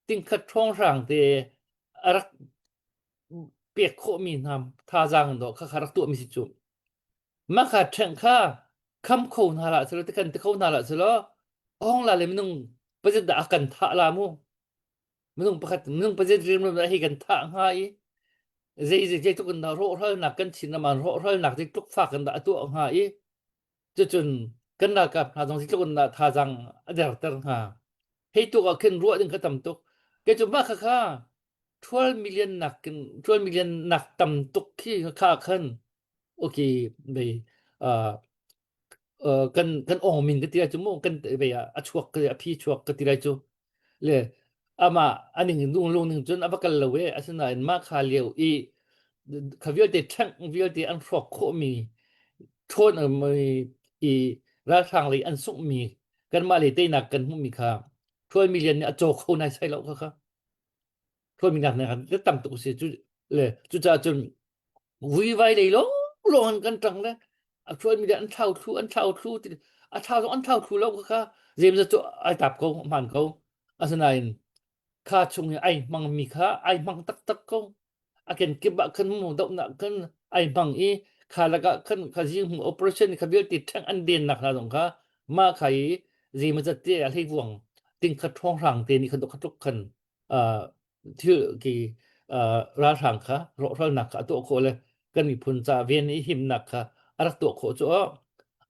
tingkhat ṭhawng hrang te a rak. pek khawhmi hna thazaang dawh kha kha rak tuahmi si cu. Mah kha ṭhengh kha kham kho hna hlah selaw ti kan ti kho hna hlah selaw ong la le minung pazit dah a kan thah la mu. Minung pakhat minung pazit riamruam dah hi kan thah hnga i zei zei zeitluk in dah rawhralnak kan Chin ram ah rawhralnak zeitluk fak in dah a tuah hnga i cucun kan ralkap hna zong zeitluk in dah thazaang a derter hnga. Hei tuk ah khin ruah ding kha tam tuk. Kei cu mah khakha 12 million nak 12 million nak tam tuk khi kha khan okay bei uh, kan kan ong min ka ti lai cu mu kan bei a chuak ka a phi chuak ka ti lai cu le ama aning lung lung ning cun a va kal lo e asinain mah kha lio i kha vialte ṭhengh vialte an hrawk khawhmi ṭhawn i ralhrang lei an sunghmi kanmah lei teinak kan hmuhmi kha 12 million nih a caw kho nai sai lo kha kha 12 million nih tam tuk si cu le cucaah cun vuivai lei lawng lawng an kan ṭang le a ṭuan mi an thlau thlu an thlau thlu ti a thlau zong an thlau thlu lo kha James cu ai tap ko hmaan ko asinain kha chung i ai hmang mi kha ai hmang taktak ko a ken kip ah khan mu dohnak khan ai hmang i kha lakah khan kha zing hmu operation kha vialte ṭheng an den nak hna zong kha mah kha i zeimazat te a hlei vuang ting khat ṭhawng hrang te nih khan kha tluk khan thil ki ralhrang kha rawhralnak kha a tuah khawh le kan miphun ca ven i himnak kha a rak tuah khawh cu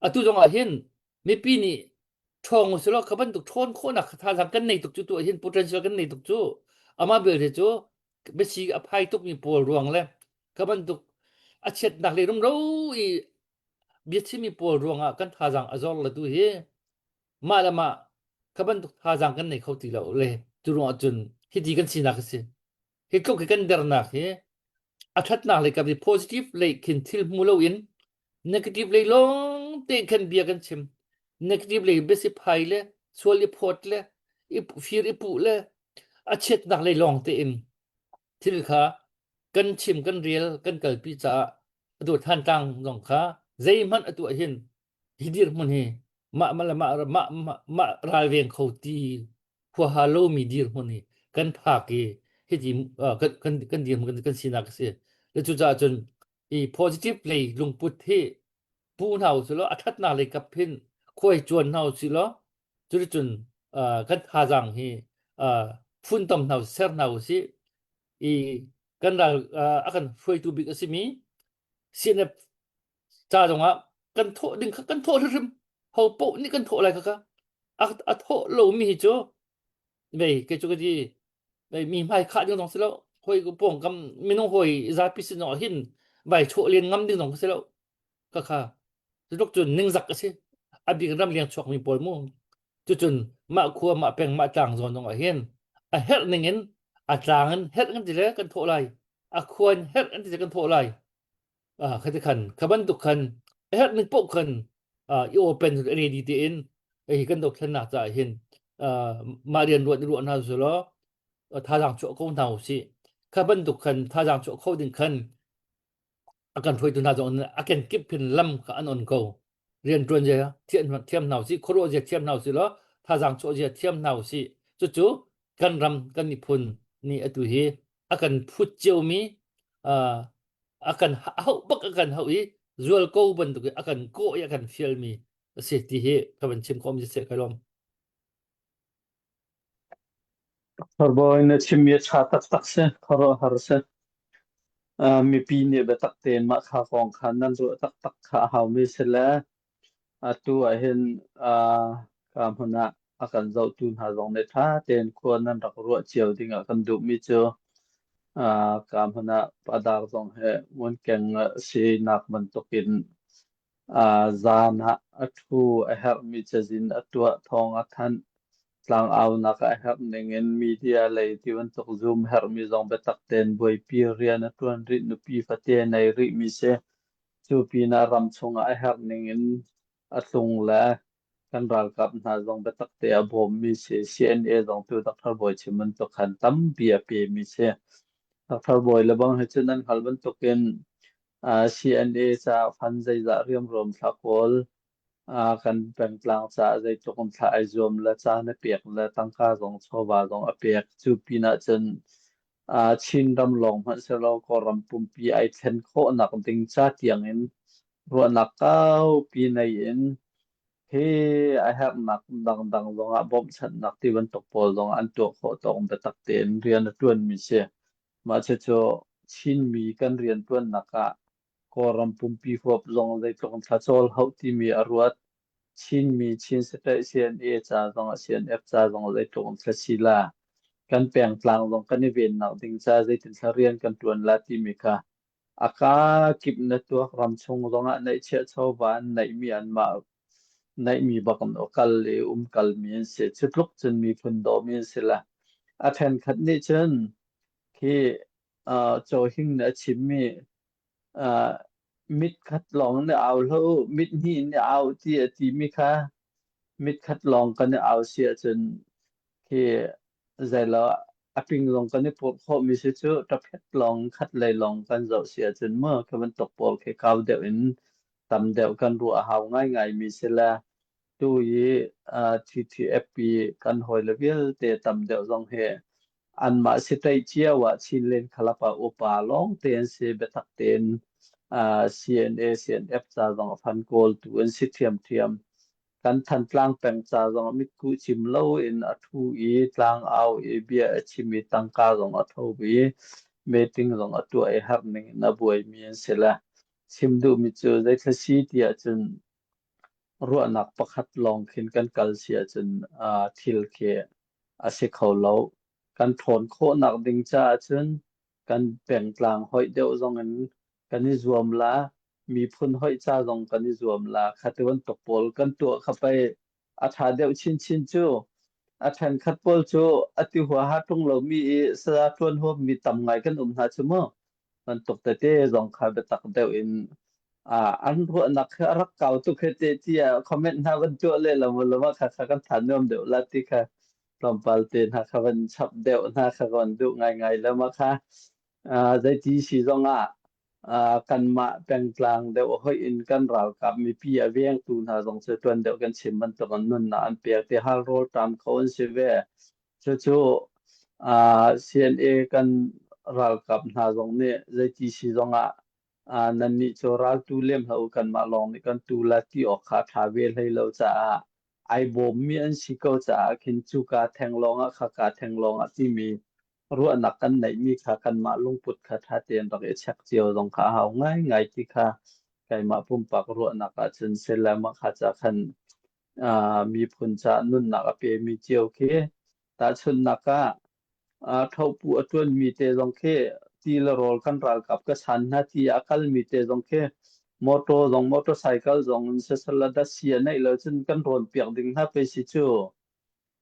atu zong ah hin mipi nih ṭhawng usulaw kha bantuk ṭhawn khawhnak kha thazaang kan nei tuk cu tu ah hin potential kan nei tuk cu amah belte cu biasi a phai tukmi pawl ruang le kha bantuk a chiatnak le rumro i biachimmi pawl ruangah kan thazaang a zor le tu hi mah le mah kha bantuk thazaang kan nei kho ti lo le cu ruangah cun hiti kan sinak a si. Hi tluk hi kan dernak hi a ṭhatnak lei kap hi positive lei khin thil hmu loin negative lei lawng te khan bia kan chim. Negative lei biasi phai le sual i phawt le i fir i puh le a chiatnak lei lawng tein thil kha kan chim kan rel kan kalpi caah a dawt Thantlang zong kha zeihmanh a tuah hin hi dirhmun hi mah mah le mah mah mah mah ralveng kho ti huaha lomi dirhmun hi kan phak i hiti kan kan kan dirhmun kan, kan sinak a si. Le cucaah cun i positive lei lungput hi pu hna usih law a ṭhatnak lei kap hin khuai cuan hna usih law cuticun kan thazaang hi funtom hna usih ser hna usih i kan ral a kan hruaitu bik a simi CNF ca zongah kan thawh ding kha kan thawh hrimhrim ho paoh nih kan thawh lai kha kha a, a thawh lomi hi cu vei kei cu ka ti vei mi hmai khah ding zong si lo hoi pawng kam minung hoi zapi sin zong hin vai chawh len ngam ding zong si lo kha kha cutluk cun ningzak a si a bik ram leng chuak mi pawl mu cucun mah khua mah peng mah tlang zawn zong ah hin a herh ning in a tlang in herh kan ti le kan thawh lai a khua in herh kan ti le kan thawh lai Ah, kha ti khan kha bantuk khan a herh ning paoh khan ah, i open ready tein hi kan dothlennak caah hin ah, mah rian ruat ruah hna su law thazaang chuah ko hna usih. Kha bantuk khan thazaang chuah kho ding khan a kan hruaitu hna zong a kenkip hin lam kha an on ko. Rian ṭuan zia thiam thiam hna usih, khuaruah zia thiam hna usih law thazaang chuah zia thiam hna usih. Cucu kan ram kan miphun nih atu hi a kan phut ciomi ah, a kan hauh bak a kan hauh i zualko bantuk in a kan kawh i a kan fialmi a si ti hi ka van chim khawm si kai lawm. Farbawi na chimmi a ṭha taktak si, khuaruahhar si. Mipi nih biatak tein mah kha kong kha nan ruah taktak kha a haumi si le atu ahhin ka hmun ah a kan zohtu hna zong nih ṭha tein khua nan rak ruah cio dingah kan duhmi cu ka hmun ah padar zong he ngunkeng sinak bantukin zan ah a ṭhu a herhmi cazin a tuah thawng a thanh. Tlangaunak a herh ningin media lei ti bantuk Zoom herhmi zong biatak tein buaipi rian a ṭuan rih nupi fate nei rihmi si. Cu pinah ram chungah a herh ningin a tlung le kan ralkap hna zong biatak te a bawmmi si. CNA zong tu Dr. Bawi chim bantuk khan tampi a pemi si. Dr. Bawi le bang hi cu nan hngalh bantukin CNA caah fund zeizah riamruam thla kawl kan pengtlang caah zeitluk in thla ai zuam le caan a pek le tangka zong chawva zong a pek. Cu pinah cun. Chinram lawng hmanh selaw Kawlram pumpi ai thlen khawhnak ding ca tiangin ruahnak kaupi nei in hi a herhnak dangdang zongah bawmhchanhnak ti bantuk pawl zong an tuah khawh tawk biatak tein rian a ṭuanmi si. Mah cucu Chinmi kan rianṭuannak ah Kawlram pumpi huap zong zeitluk in thlacawl hauh timi a ruat. Chinmi Chin State CNA ca zongah CNF ca zong zeitluk in thla si la. Kan pengtlang zong kan i vennak ding ca zeitin thla rian kan ṭuan la timi kha a kakip na tuak ramchung zongah neihchiah chawva an neihmi anmah neihmi bak in kal i umkalmi an si. Cu tluk cun miphun dawmi an si la. A ṭhenkhat nih cun khi Cawhing nih a chimmi mit khat lawng nih au hlah u, mit hnih nih au ti a timi kha mit khat lawng kan i au si ahcun khi zeilo a ping zong kan i purh khawhmi si cu ṭaphet lawng khat lei lawng kan zoh si ahcun mu khi bantuk pawl khi kau deuh in tam deuh kan ruah a hau ngaingaimi si le tu i TTFP kan hawile vialte tam deuh zong hi anmah state cio ah Chinland Club ah upa lawngte an si biatak tein CNA CNF ca zong a fan kawltu an si ṭhiamṭhiam. Kan Thantlang peng ca zong ah mitkuh cim loin a ṭhu i tlangau i bia a chim i tangka zong a tho i meeting zong a tuah i harh ning in a buaimi an si le chim duhmi cu zeithla si ti ahcun ruahnak pakhat lawng khin kan kal si ahcun thil khi a si kho lo. Kan ṭhawn khawhnak ding caah cun kan pengtlang hoih deuh zong in kan i zuam la, miphun hoih ca zong kan i zuam la. Kha ti bantuk pawl kan tuah kha pei a ṭha deuh chinchin cu. A ṭhenkhat pawl cu a ti huaha ṭung lomi i saya ṭuan huammi tam ngai kan um hna cu mu. Bantuk tete zong kha biatak deuh in an ruahnak khi a rak kau tuk he te tiah comment hna van tuah lehlam lama kha kha kan than nuam deuh la ti kha tlawmpal te hna kha van chap deuh hna kha kan duh ngaingai lama kha zeiti si zong ah kanmah pengtlang deuh hoih in kan ralkap mipi a vengtu hna zong cu tuan deuh kan chim bantuk an nunnak an pek ti hal rawl ṭam kho an si ve. Cucu CNA kan ralkap hna zong nih zeiti si zongah nannih cu raltu lem hlah u kanmah lawng nih kan tu la ti awk kha a ṭha ve hlei lo caah ai bawmmi an si ko caah khin cuka theng lawngah khaka theng lawngah timi ruahnak kan neihmi kha kanmah lungput kha ṭha tein rak i check cio zong kha a hau ngaingai ti kha keimah pumpak ruahnak ahcun sile mah kha ca khan miphun caah nunnak a pemi cio khi tahchunhnak ah ṭhopu a ṭuanmi te zong khi ti le rawl kan ralkap ka chan hna ti a kalmi te zong khi motor zong motorcycle zong in sisal datsi a neih lo cun kan rawn piak ding hna pe si cu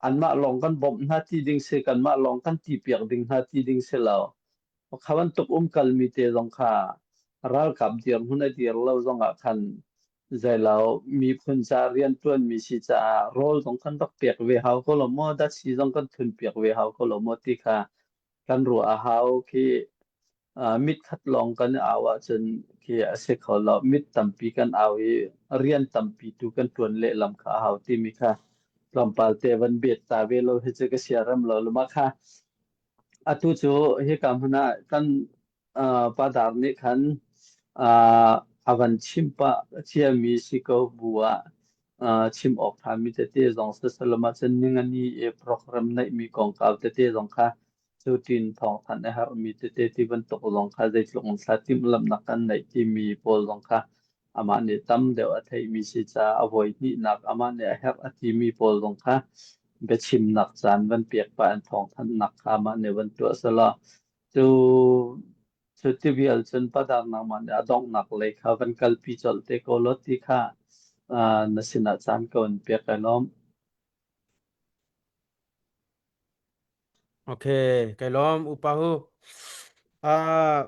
anmah lawng kan bawmh hna ti ding si kanmah lawng kan ti piak ding hna ti ding si lo kha bantuk umkalmi te zong kha ralkap dirhmun a dir lo zong ah khan zeilo miphun ca rianṭuanmi si caah rawl zong kan rak pek ve hau ko lo maw datsi zong kan thun piak ve hau ko lo maw ti kha kan ruah a hau khi mit khat lawng kan i au ahcun khi a si kho lo. Mit tampi kan au i rian tampi tu kan ṭuan lehlam kha a hau timi kha tlawmpal te van bet ta ve lo hi cu ka siarem lo. Luma kha atu cu hika hmun ah kan padar nih khan a van chim pah ciami si ko bu ah chim awk ṭhami tete zong sisalam ahcun ningani i program neihmi kongkau tete zong kha Cutin thawngthanh a herhmi tete ti bantuk zong kha zeitluk in thla timhlamhnak kan neih timi pawl zong kha amah nih tam deuh a theihmi si caah a voi hnihnak amah nih a herh a timi pawl zong kha biachimnak caan van pek pah in thawngthanhnak kha amah nih van tuah selaw cu cu ti vial cun padar nangmah nih a donghnak lei kha van kalpi colh te ko law ti kha na sinah caan ka van pek ai lawm. Okay, kai lawm upa hu. Ah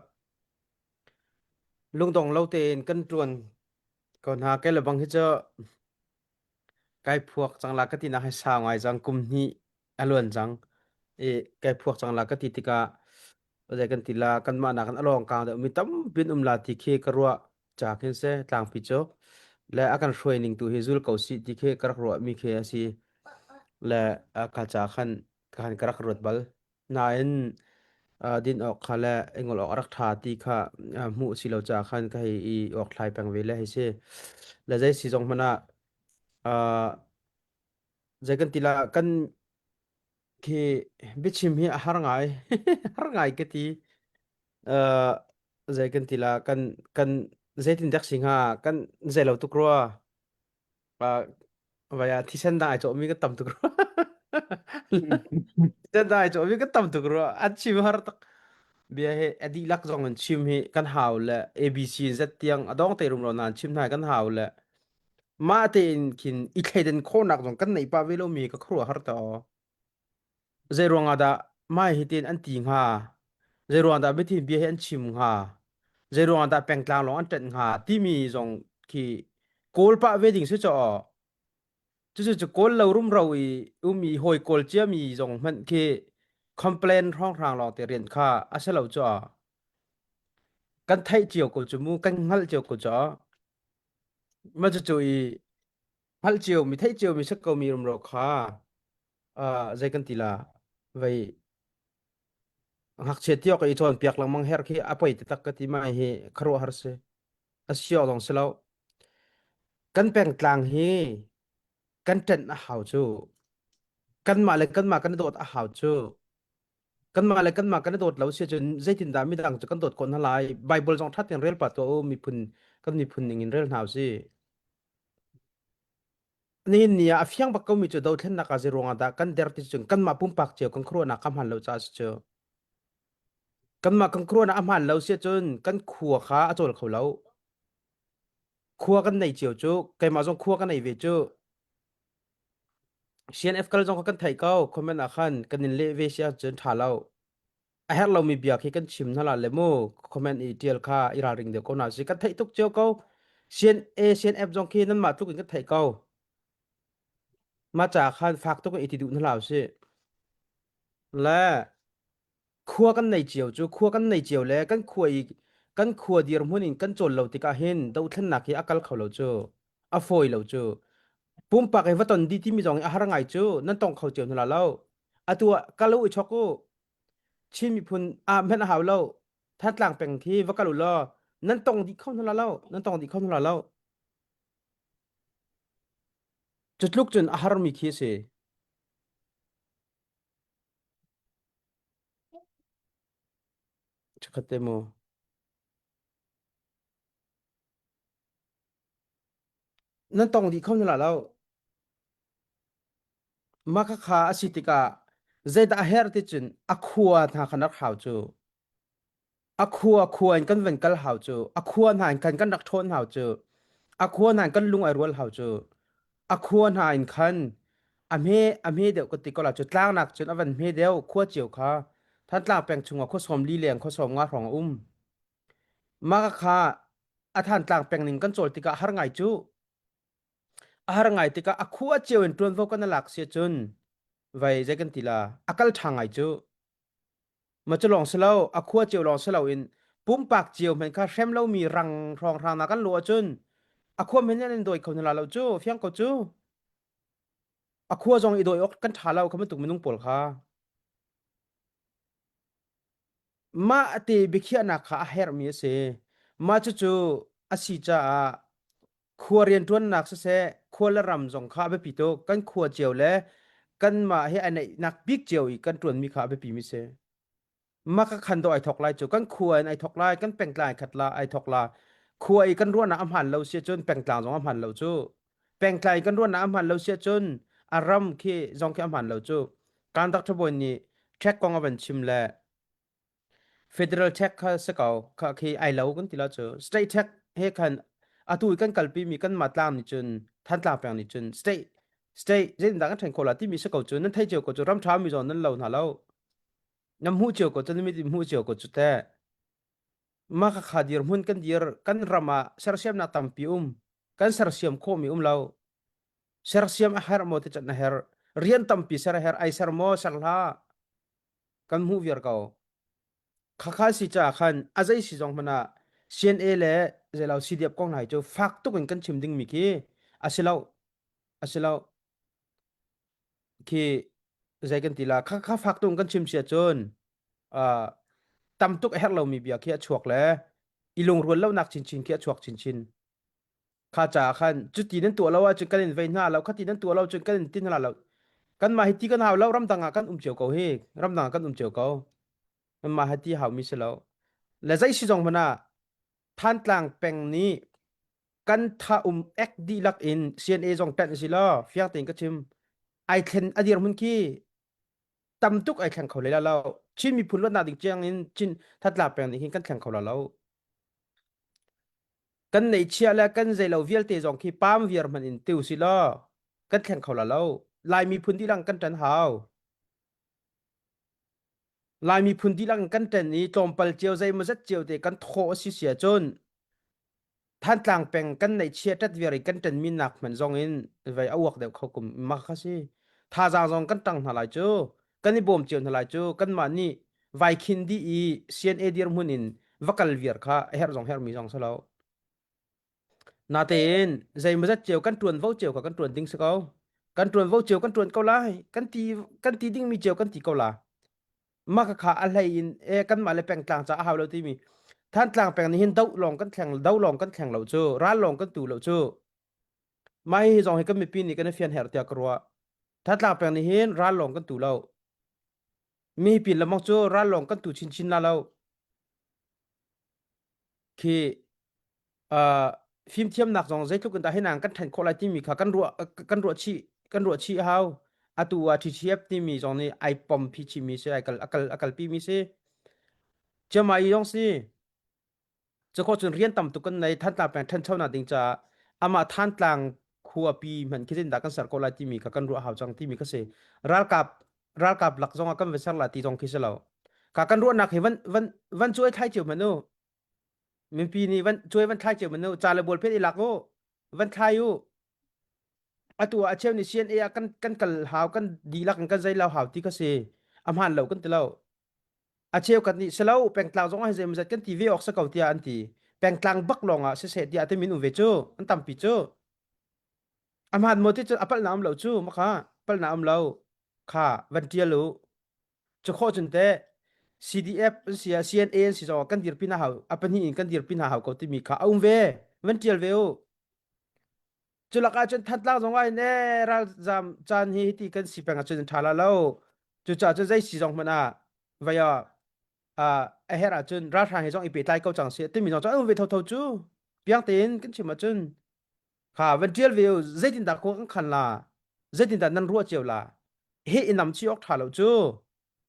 lungdong lo tein kan ṭuan ko hna. Kai le bang hi cu kai phuak cang la ka ti nak hi sau ngai cang kum hnih a luan cang. I kai phuak cang la ka ti tikah zei kan ti la kanmah nakin a lawng kang deuh mi tampi an um la ti khi ka ruah ca khin se tlangpi cu le a kan hruai ning tu hi zul ko si ti khi ka rak ruah mi khi a si le ka ca khan ka han ka rak ruat bal nain. Din awk kha le i ngol awk a rak ṭha ti kha hmuh si lo caah khan ka hei i awk thlai peng ve le hei si. Le zei si zong hmanh ah zei kan ti la kan khi biachim hi a har ngai har ngai ka ti. Zei kan ti la kan kan zeitin dek si hnga kan zei lo tuk rua. Vai ah thisen dang ai cawhmi ka tam tuk rua. Thisen dang ai cawhmi ka tam tuk rua. An chim har tak. Bia hi a dihlak zong in chim hi kan hau le ABC in Z tiang a dong te rumro nan chim hna kan hau le mah tein khin i thleiden khawhnak zong kan neih pah ve lomi ka khuaruah har ta aw. Zei ruang ah dah mai hitin an ti hnga? Zei ruang dah biathin bia hi an chim hnga? Zei ruang ah dah pengtlang lawng an ṭanh hnga? Timi zong khi kawl pah ve ding si caw. Cucu cu kawl lo rumro i um i hawi kawl ciami zong hmanh khi complain hrawnghrang lawng te rian kha a si lo caw. Kan theih cio ko cu mu, kan hngalh cio ko caw. Ma cucu i hngalh cio mi theih cio mi si ko mi rumro kha zei kan ti la vei ngakchia tiok i cawnpiak lengmang her khi a poi taktak ka ti mai hi khuaruahhar si a si awk zong si lo kan pengtlang hi kan ṭanh a hau cu kanmah le kanmah kan i dawt a hau cu kanmah le kanmah kan i dawt lo si cun zeitindah midang cu kan dawt khawh hna lai Bible zong ṭha tein rel pah tuah u miphun kan miphun ning in rel hna u si Nihin ni ah a fiang bak komi cu dothlennak ah zei ruangah dah kan der ti cun kanmah pumpak cio kan khuaruahnak a hmaan lo caah si cu. Kanmah kan khuaruahnak a hmaan lo si cun kan khua kha a cawl kho lo. Khua kan nei cio cu keimah zong khua ka nei ve cu. CNF kal zong kha kan theih ko comment ah khan kan in leh ve si ahcun ṭha lo. A herh lomi bia khi kan chim hna la le mu comment i ṭial kha i ralring deuh ko hna si kan theih tuk cio ko. CNA CNF zong khi nanmah tluk in kan theih ko. Mah ca khan fak tuk in i ti duh hna hlah usih. Le khua kan nei cio cu khua kan nei cio le kan khua i kan khua dirhmun in kan cawl lo tikah hin dothlennak hi a kal kho lo cu. A fawi lo cu. Pumpak i va ton dih timi zong hi a har ngai cu. Nan tong kho cio hna la lo. Atu ah kal u i chok u. Chin miphun ah hmanh a hau lo. Thantlang peng khi va kal u law nan tong dih kho hna la lo. Nan tong dih kho hna la lo. Cu tluk cun a harmi khi a si. Chikkhat te mu. Nan tong dih kho na la lo. Mah khakha a si tikah zeidah a herh ti cun a khua hna kha na rak hau cu. A khua khua in kan van kal hau cu a khua hna in khan kan rak ṭhawn hau cu a khua hna in kan lung ai rual hau cu a khua hna in khan a hme a hme deuh ka ti ko la cu tlangnak cun a van hme deuh khua cio kha Thantlang peng chungah khua 40 leng khua 50 hrawng a um mah kha a Thantlang peng ning kan cawl tikah har ngai cu a har ngai tikah a khua cio in ṭuanvo kan lak si cun vai zei kan ti la a kal ṭha ngai cu Ma cu lawng si lo, a khua cio lawng si loin pumpak cio hmanh kha hrem lomi rang hrawnghrang na kan luh ahcun a khua hmanh nan in dawi kho hna la lo cu, fiang ko cu. A khua zong i dawi awk kan ṭha lo kha bantuk minung pawl kha. Mah te biakhiahnak kha a herhmi a si. Mah cucu a si caah khua rianṭuannak siseh, khua le ram zong kha a biapi tuk. Kan khua cio le kanmah he a neihnak bik cio i kan ṭuanmi kha a biapimi si. Mah ka khan dawh ai thawk lai cu kan khua in ai thawk lai, kan pengtlang ai khat la ai thawk la. Khua i kan ruahnak a hmaan lo si ahcun pengtlang zong a hmaan lo cu. Pengtlang i kan ruahnak a hmaan lo si ahcun a ram khi zong khi a hmaan lo cu. Kan Dr. Bawi nih track kong a van chim le Federal tax kha si ko kha khi ai lo kan ti lo cu state tax he khan atu i kan kalpi mi kanmah tlang nih cun Thantlang peng nih cun state state zeitindah kan ṭhen khawh la timi si ko cu nan thei cio ko cu ram ṭha mi zawn nan lo hna lo nan hmuh cio ko cu nan mit in hmuh cio ko cu teh mah kha kha dirhmun kan dir kan ram ah sersiamnak tampi um kan sersiam khawhmi um lo sersiam a herh maw ti can a herh rian tampi ser a herh ai ser maw ser hlah kan hmuh viar ko. Khakha si caah khan a zei si zong hmanh ah CNA le zeilo CDF kong hna hi cu fak tuk in kan chim dingmi khi a si lo. A si lo. Khi zei kan ti la khakha fak tuk in kan chim si ahcun uh, Tam tuk a herh lomi bia khi a chuak le i lungrual lonak chinchin khi a chuak chinchin. Kha caah khan cuti nan tuah lo ahcun kan in vei hna lo, khati nan tuah lo cun kan in tin hna lo. Kanmah hi ti kan hau lo, ramdang ah kan um cio ko hi. Ramdang ah kan um cio ko. Kanmah hi ti haumi si lo. Le zei si zong hmanh ah Thantlang peng nih kan tha um ek dihlak in CNA zong ṭanh si law fiang tein ka chim ai thlen a dirhmun khi tam tuk ai thleng kho le lo Chin miphun luatnak ding chiang in Chin Thantlang peng nih hin kan thleng kho la lo kan neihchia le kan zeilo vialte zong khi pam viar hmanh in tiu si law kan thleng kho la lo Lai miphun dihlak kan ṭan hau Lai miphun dihlak in kan ṭan i tlawmpal cio zeimawzat cio te kan thawh a si si ahcun Thantlang peng kan neihchia ṭat viar i kan ṭanmi nak hmanh zong in vei a uak deuh kho kum ma kha si. Thazaang zong kan ṭang hna lai cu. Kan i bawm cio hna lai cu. Kanmah nih vai khin dih i CNA dirhmun in va kal viar kha a herh zong herhmi zong si lo. Natein zeimawzat cio kan ṭuanvo cio kha kan ṭuan ding si ko. Kan ṭuanvo cio kan ṭuan ko lai. Kan ti kan ti dingmi cio kan ti ko la. Mah kha a hlei in e kanmah le pengtlang ca a hau lo timi Thantlang peng nih hin do lawng kan thleng do lawng kan thleng lo cu ral lawng kan tu lo cu mah hi zong hi kan mipi nih kan i fian herh tiah ka ruah. Thantlang peng nih hin ral lawng kan tu lo. Mi pin lamang cu ral lawng kan tu chinchin la lo. Khi uh, fimthiamnak zong zeitluk in dah hinang kan ṭhen khawh lai timi kha kan ruah kan ruah chih kan ruah chih hau atu ah TTF timi zong nih ai pom phi chimi si ai kal akal akal pi mi si chiamai zong si cu cun rian tam tuk kan nei Thantlang peng ṭhanchonak ding caah amah Thantlang khuapi hmanh khi dah kan ser ko lai timi kha kan ruah hau cang timi kha si ralkap ralkap lak zong ah kan va ser la ti zong khi si lo ka kan ruahnak hi van van van cuai thlai cio hmanh u mipi nih van cuai van thlai cio hmanh u ca le bual phet i lak u van thlai u atu ah a cheu nih CNA ah kan kan kal hau kan dihlak in kan zei lo hau ti kha si a hmaan lo kan ti lo a cheukhat nih silo pengtlang zong ah zeimawzat kan ti ve awk si ko tiah an ti pengtlang bak lawng ah siseh tiah te min um ve cu an tampi cu a hmaan maw ti cu a palh na um lo cu maka palh na um lo kha van tial u cu khawh cun teh CDF an si ah CNA an si zong kan dirpi hna hau a pahnih in kan dirpi hna hau ko timi kha a um ve van tial ve u cu lakah cun Thantlang zong ah hin ee ralzam caan hi hiti kan si peng ahcun ṭha la lo cucaah cun zei si zong hmanh ah vai ah a herh ahcun ralhrang he zong i pehtlai ko cang sih timi zong cu an um ve thotho cu piang tein kan chim ahcun kha van ṭial ve u zeitindah khua kan khan la zeitindah nan ruah cio la he i nam chi awk ṭha lo cu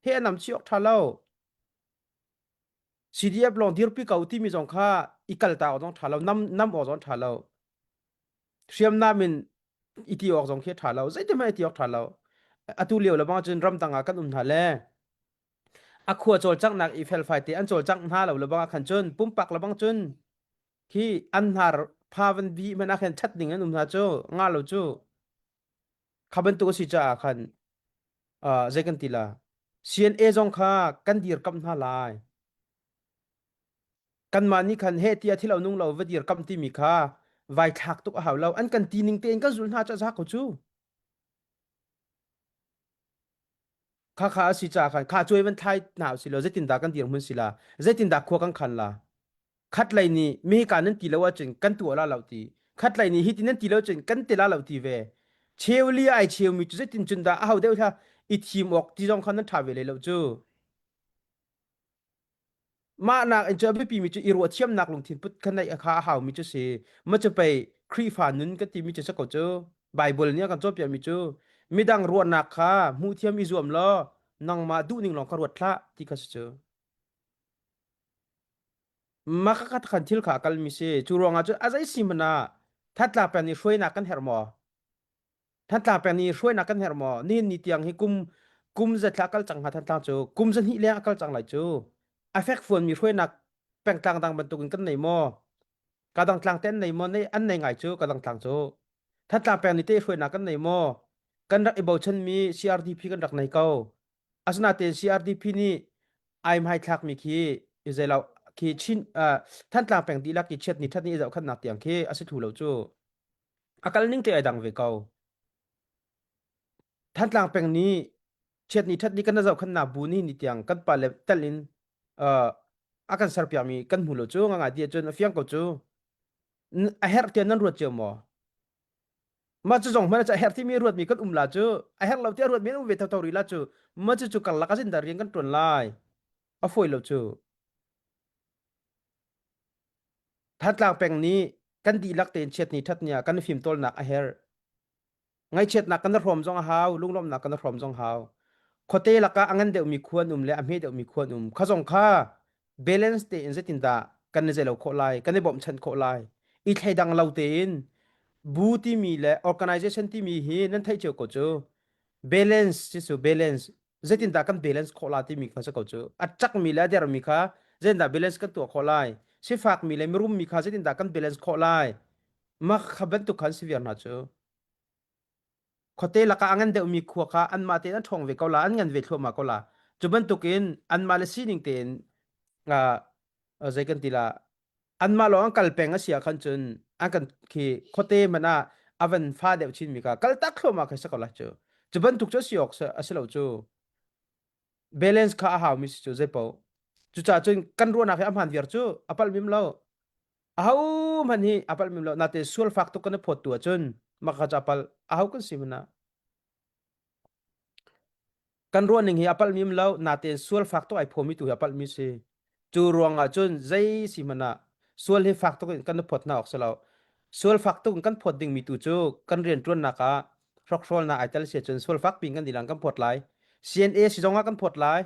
he a nam chi awk ṭha lo CDF lawng dirpi ko timi zong kha i kalta awk zong ṭha lo nam nam awk zong ṭha lo hriamnam in i ti awk zong khi ṭha lo zeitin hmanh i ti awk ṭha lo atu lio le bang cun ramdang ah kan um hna le a khua cawlcanghnak i felfai te an cawlcangh hna lo le bang ah khan cun pumpak le bang cun khi an hnar pha van bi hmanh ah khan ṭhat ding an um hna cu nga lo cu kha bantuk a si caah khan uh, zei kan ti la CNA zong kha kan dirkamh hna lai kanmah nih khan heh tiah thil nung lo va dirkamh timi kha vai thlak tuk a hau lo an kan ti ning tein kan zulh hna cu za ko cu kha kha a si caah khan kha cuai van thlai hna si lo zeitindah kan dirhmun si la zeitindah khua kan khan la khatlei nih mi hika nan ti lo ahcun kan tuah la lo ti khatlei nih hiti nan ti lo cun kan ti la lo ti ve cheu li ai cheu mi cu zeitin cun dah a ho deuh hla i thim awk ti zong kha nan ṭha ve le lo cu mah nak in cu a biapi mi cu i ruah thiamnak lungthin put kha neih kha a hau mi cu si ma cu pei Khrihfa nun kan ti mi cu si ko cu Bible nih a kan cawnpiak mi cu midang ruahnak kha hmuh thiam i zuam law nangmah duh ning lawng kha ruat hlah ti kha si cu Mah kha khan thil kha a kalmi si. Cu ruangah cun a zei si hmanh ah Thantla peng nih hruainak kan herh maw? Thantlang peng nih hruainak kan herh maw? Nihin ni tiang hi kum kum zatla kal cang hnga Thantlang cu kum zahnih leng a kal cang lai cu. A fekfuanmi hruainak pengtlang dang bantukin kan nei maw? Ka dang tlang te an nei maw? Nei an nei ngai cu ka dang tlang cu. Thantlang peng nih te hruainak kan nei maw? Kan rak i bochanmi CRDP kan rak nei ko. Asinain CRDP nih ai hmaithlakmi khi i zeilo khi Chin uh, Thantlang peng dihlak i chiat ni that ni i zohkhanhnak tiang khi a si thlu lo cu. A kal ning te ai dang ve ko. Thantlang peng nih chiat ni that ni kan zohkhanhnak bu ni ni tiang kan pa le tel in uh, A kan serpiakmi kan hmu lo cu nga ngai ti ahcun a fiang ko cu. A herh tiah nan ruat cio maw? Mah cu zong hmanh a herh timi ruatmi kan um la cu a herh lo tiah ruatmi an um ve thotho rih la cu mah cu cu karlak ah zindah rian kan ṭuan lai a fawi lo cu. Thantlang peng nih kan dihlak tein chiatni ṭhatni ah kan i fimtawlnak a herh. Ngaihchiatnak kan i hrawm zong a hau, lunglawmhnak kan i hrawm zong hau. Khuate lakah a ngan deuhmi khua an um le a hme deuhmi khua an um. Kha zong kha balance tein zeitindah kan i zeilo khawh lai, kan i bawmhchanh khawh lai. I thleidang lo tein bu timi le organization timi hi nan theih cio ko cu. Balance ci cu balance zeitindah kan balance khawh la timi kha si ko cu. A cakmi le a dermi kha zeitindah balance kan tuah khawh lai. Sifakmi le mirummi kha zeitindah kan balance khawh lai. Mah kha bantuk khan si viar hna cu. Khuate lakah a ngan deuhmi khua kha anmah tein an ṭhawng ve ko la, an ngan ve thluahmah ko la. Cu bantukin anmah le sining tein uh, zei kan ti la, anmah lawng an kal peng a si ah khan cun an kan khi khuate hmanh ah a van fa deuh chinmi kha kal tak thluahmah khi si ko la cu. Cu bantuk cu a si awk a si lo cu. Balance kha a haumi si cu zei paoh. Cucaah cun kan ruahnak hi a hmaan viar cu a palh mim lo. Ahohmanh hi a palh mim lo nate sual fak tuk kan i phawt tu ahcun mah kha cu a palh aho kan si hmanh ah kan ruah ning hi a palh mim lo nate sual fak tuk ai phawmi tu hi a palh mi si cu ruang ah cun zei si hmanh ah sual hi fak tuk in kan i phawt hna awk si lo sual fak tuk in kan phawt ding mi tu cu kan rian ṭuannak ah hrokhrawlnak ai tel si ahcun sual fak piin kan dilang kan phawt lai CNA si zong ah kan phawt lai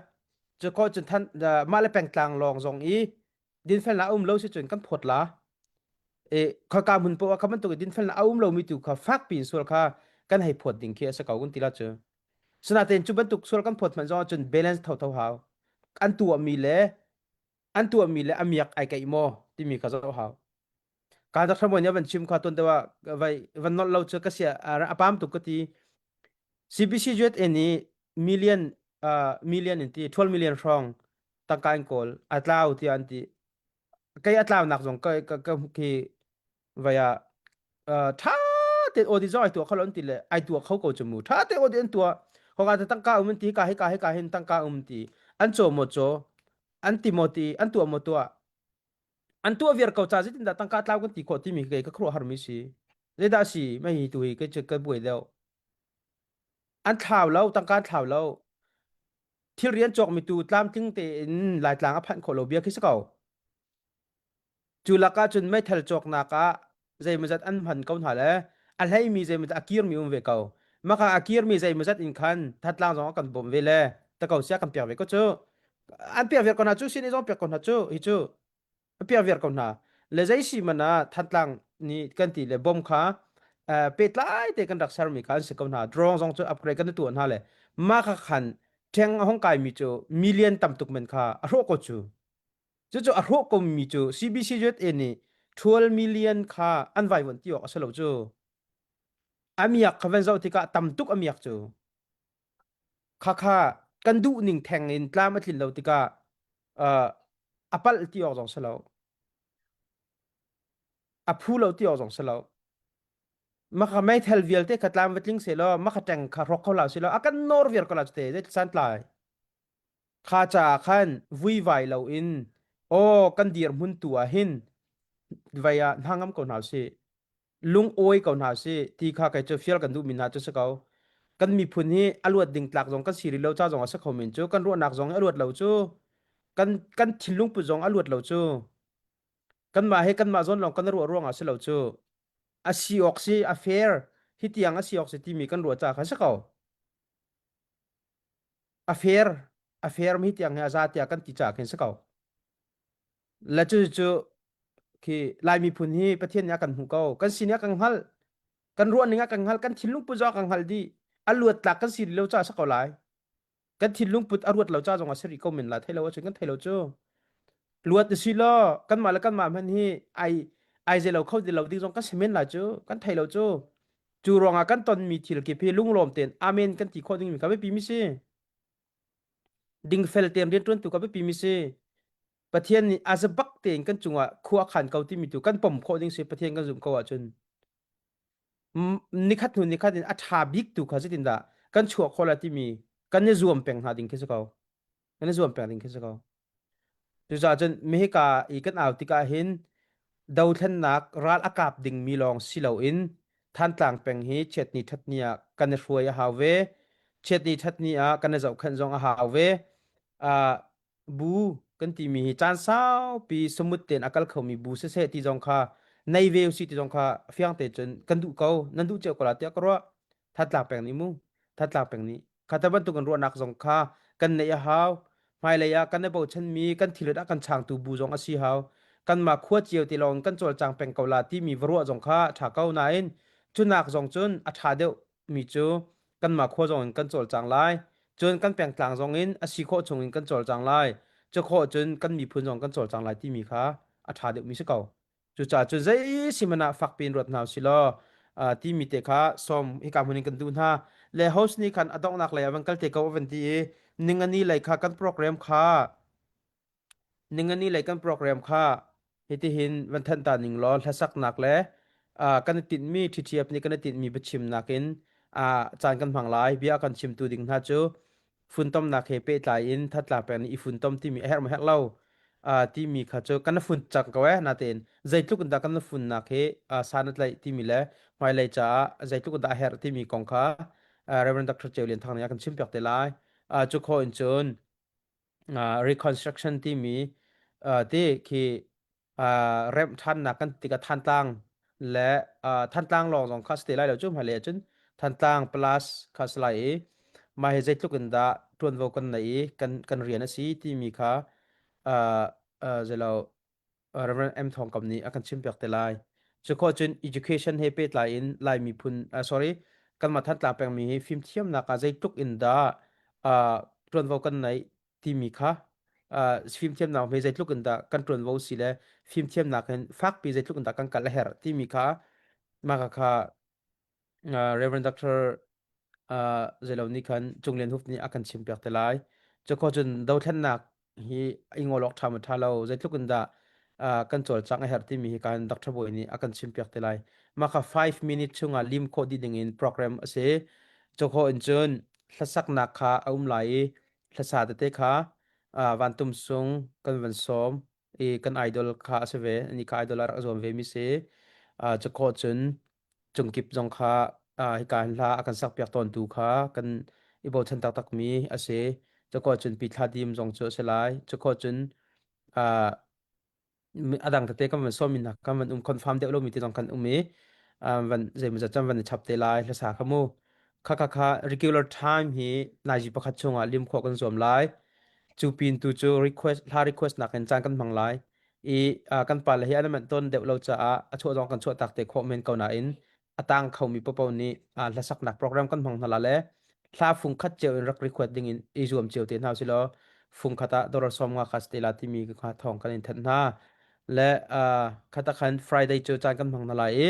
cu ko cun than mah le pengtlang lawng zong i dinfelnak a um lo si cun kan phawt la e khaka hmun poah kha bantuk dinfelnak a um lomi tu kha fak piin sual kha kan hei phawt ding khi a si ko kan ti la cu sinain cu bantuk sual kan phawt hmanh zong cun balance tho tho hau an tuahmi le an tuahmi le a miak ai keih maw timi kha zoh hau ka dak hramon ya van chim kha ton dewa vai van nol lo chu ka sia a pam tuk ka ti CBC USA nih million uh, million in ti 12 million hrong tangka in kawl a tlau tiah an ti kei a tlaunak zong ka ka ka khi vaya uh, tha te audit zong ai tuah kho lo an ti le ai tuah kho ko chu mu tha te audit an tuah hoka ta tangka um an ti ka hi ka hi ka hin tangka um ti an chaw mo chaw an ti mo ti an tuah mo tuah an tuah viar ko cha zeitin dah tangka tlau kan ti khawh timi kei ka khuaruah harmi si zeidah si mai hi tu hi ke ka buai deuh an thlau lo tangka an thlau lo thilri an cawkmi tu tlamtling tein Laitlang a phanh khawh lo bia khi si ko. Cu lakah cun meithal cawknak ah zeimawzat an hman ko hna le a hleimi zeimawzat a kirmi um ve ko. Maka a kirmi zeimawzat in khan Thantlang zong a kan bawmh ve le ta ko sia kan pek ve ko cu. An pek ve ko hna cu sin zong pek ko hna cu hi cu. A piak viar ko hna. Le zei si man ah Thantlang nih kan ti le bom kha pehtlai te kan rak sermi kha an si ko hna. Drone zong cu upgrade kan tuah hna le mah kha khan ṭheng a hong kaimi cu million tam tuk men kha a hrawh ko cu. Cucu a hrawh komi cu CBC USA nih 12 million kha an vaivuan ti awk a si lo cu. A miak kha van zoh tikah tam tuk a miak cu. Khakha kan duh ning theng in tlam a tlin lo tikah uh, a palh ti awk zong si lo. A phu lo ti awk zong si lo. Maka meithal vialte kha tlam va tling se law maka teng kha rawk kho la si law a kan nor viar ko la te zei san tlai. Kha cha khan vuivai lo in aw kan dir hmun tu ah hin vai ah hna ngam ko hna si. Lungawi ko hna si ti kha kei cu fial kan duhmi hna cu si ko. Kan miphun hi a luat ding tlak zong kan si rih lo ca zong a si kho men cu kan ruahnak zong a luat lo cu kan kan thinlung put zong a luat lo cu kanmah he kanmah zawn lawng kan ruah ruangah si lo cu a si awk si a fair hi tiang a si awk si timi kan ruah ca kha si ko a fair a fair mi tiang hi a za tiah kan ti ca khin si ko Le cu cu khi Lai miphun hi Pathian nih a kan hmuh ko. Kan sin ah kan hngalh. Kan ruah ning ah kan hngalh. Kan thinlung put zong ah kan hngalh dih. A luat tlak kan si lo caah a si ko lai. Kan thinlung put a ruat lo ca zong ah si rih ko men la thei lo ahcun kan thei lo cu. Luat si law kanmah le kanmah hmanh hi ai ai zei lo kho ti lo ding zong kan si men lai cu. Kan thei lo cu. Cu ruangah kan tonmi thil kip hi lunglawm tein amen kan ti khawh dingmi kha biapi mi si. Dingfel tein rianṭuantu ka biapi mi si. Pathian nih a zabak tein kan cungah khua a khan ko timi tu kan pom khawh ding si Pathian kan zumh ko ahcun nikhat hnu nikhat in a ṭha bik tu kha zeitindah kan chuah khawh la timi kan i zuam peng hna ding khi si ko. Kan i zuam peng ding khi si ko. Cucaah cun mihika i kan au tikah hin dothlennak ral a kap dingmi lawng si loin Thantlang peng hi chiatni ṭhatni ah kan i hruai a hau ve. Chiatni ṭhatni ah kan i zohkhenh zong a hau ve. Uh, bu kan timi hi caan saupi samut tein a kal khomi bu siseh ti zong kha nei ve usih ti zong kha fiang te cun kan duh ko nan duh cio ko la tiah ka ruah Thantlang peng nih mu Thantlang peng nih kha ta bantuk in ruahnak zong kha kan neih a hau hmailei ah kan i bochanmi kan thilrit ah kan changtu bu zong a si hau kanmah khua cio ti lawng kan cawlcang peng ko la timi va ruah zong kha ṭha ko nain cunak zong cun a ṭha deuh mi cu kanmah khua zong in kan cawlcang lai cun kan pengtlang zong in a si khawh chung in kan cawlcang lai cu khawh cun kan miphun zong kan cawlcang lai timi kha a ṭha deuhmi si ko Cucaah cun zei si hmanh ah fak piin ruat hna usih law timi te kha sawm hika hmun in kan duh hna. Le host nih khan a donghnak lei ah van kal te ko a van ti i ningani lei kha kan program kha ningani lei kan program kha hitihin van thanh ta ning law hlasaknak le kan i tinhmi ṭhiṭhiap nih kan i tinhmi biachimnak in caan kan hmang lai. Bia kan chimtu ding hna cu funtomnak he pehtlai in thatla pek nih i funtom timi a herh maw herh lo timi kha cu kan fun cang ko eh natein zeitluk in dah kan funnak hi san a tlaih timi le hmailei caah zeitluk in dah a herh timi kong kha Reverend Dr. Cheu Lian Thang nih a kan chimpiak te lai. Cu khawh in cun reconstruction timi ti khi remh ṭhannak kan tikah Thantlang le Thantlang lawng zong kha si te lai lo cu hmailei ahcun Thantlang plus kha si lai i mah hi zeitluk in dah ṭuanvo kan neih i kan kan rian a si timi kha zeilo Reverend M Thawng Kam nih a kan chimpiak te lai. Cu khawh cun education he pehtlai in Lai miphun sorry kanmah Thantlang pengmi hi fimthiamnak ah zeitluk in dah ṭuanvo kan neih timi kha fimthiamnak hme zeitluk in dah kan ṭuanvo si le fimthiamnak hin fakpi zeitluk in dah kan kal a herh timi kha mah kha Reverend Dr. Zeilo nih khan Cung Lian Hup nih a kan chimpiak te lai. Cu cun dothlennak hi i ngol awk ṭha maw ṭha lo zeitluk in dah kan cawlcangh a herh timi hi kan Dr. Bawi nih a kan chimpiak te lai. Mah kha 5 minute chungah lim khawh dih ding in program a si. Cu khawh in cun hlasaknak kha a um lai i hlasa tete kha Van Tum Sung kan van sawm i kan idol kha a si ve. Ani kha idol a rak zuam ve mi si. Cu khawh cun cungkip zong kha hika hin hla a kan sakpiak tawntu kha kan i bochan taktakmi a si. Cu khawh cun Pi Thla Dim zong cu a si lai. Cu khawh cun a dang tete kan van sawmi hna kan van um confirm deuh lomi te zong kan um i van zeimawzat cun van i chap te lai hlasa kha mu kha kha kha regular time hi naiji pakhat chungah lim khawh kan zuam lai cu pin tu cu request hla request nak in caan kan hmang lai i kan pa le hi an manh ton deuh lo caah a chuah zong kan chuah tak te khawh men ko nain a tang khomi paohpaoh nih hlasaknak program kan hmang hna la le hla fung khat cio in rak record ding in i zuam cio te hna usih law fung khat ah dollar 50 kha si te la timi kha thawng kan in thanh hna le khata khan Friday cu caan kan hmang hna lai i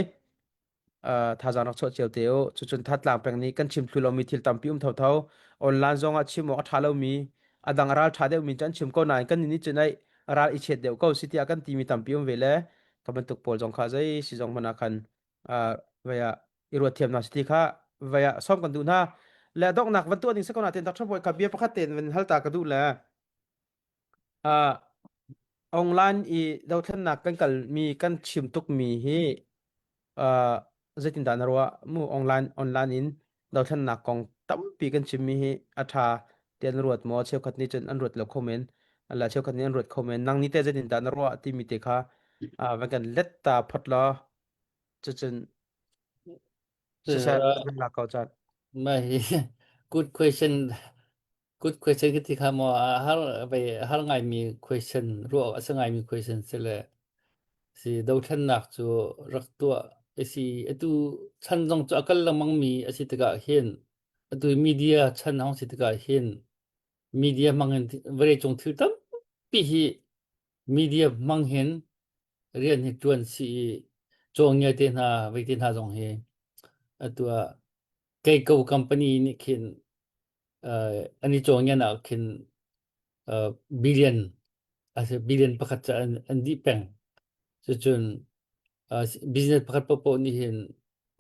thazaang rak chuah cio te u cucun thatlang peng nih kan chim thlu lomi thil tampi um thotho online zong ah chim awk a ṭha lomi a dang ral ṭha deuhmi cu an chim ko nain kan nih cun ai ral i chet deuh ko si tiah kan timi tampi um ve le ka bantuk pawl zong kha zei si zong hmanh ah khan vai ah i ruat thiam hna si ti kha vai ah sawm kan duh hna le donghnak van tuah ding si ko na ten Dr. Bawi kha bia pakhat tein van hal ta ka duh le online i dothlennak kan kal mi kan chim tuk mi hi zeitindah na ruah mu online online in dothlennak kong tampi kan chim mi hi a ṭha ti an ruat maw cheukhat nih cun an ruat lo kho men la cheukhat nih an ruat kho men nang ni te zeitindah na ruah timi te kha van kan let ta phot law Cucun siseh kan lak ko caan. Mah hi good question good question khi ti kha maw har ve har ngaimi question ruah a si ngaimi question si le si dothlennak cu rak tuah a si atu chan zong cu a kal lengmang mi a si tikah hin atu media chan hong si tikah hin media hmang in vawleicung thil tampi hi media hmang hin rian hi ṭuan si i cawngia te hna vei te hna zong hi atu ah Keiko company nih khin uh, an i cawngian ah khin uh, billion ase billion pakhat ca an, an dih peng cucun uh, business pakhat paohpaoh nih hin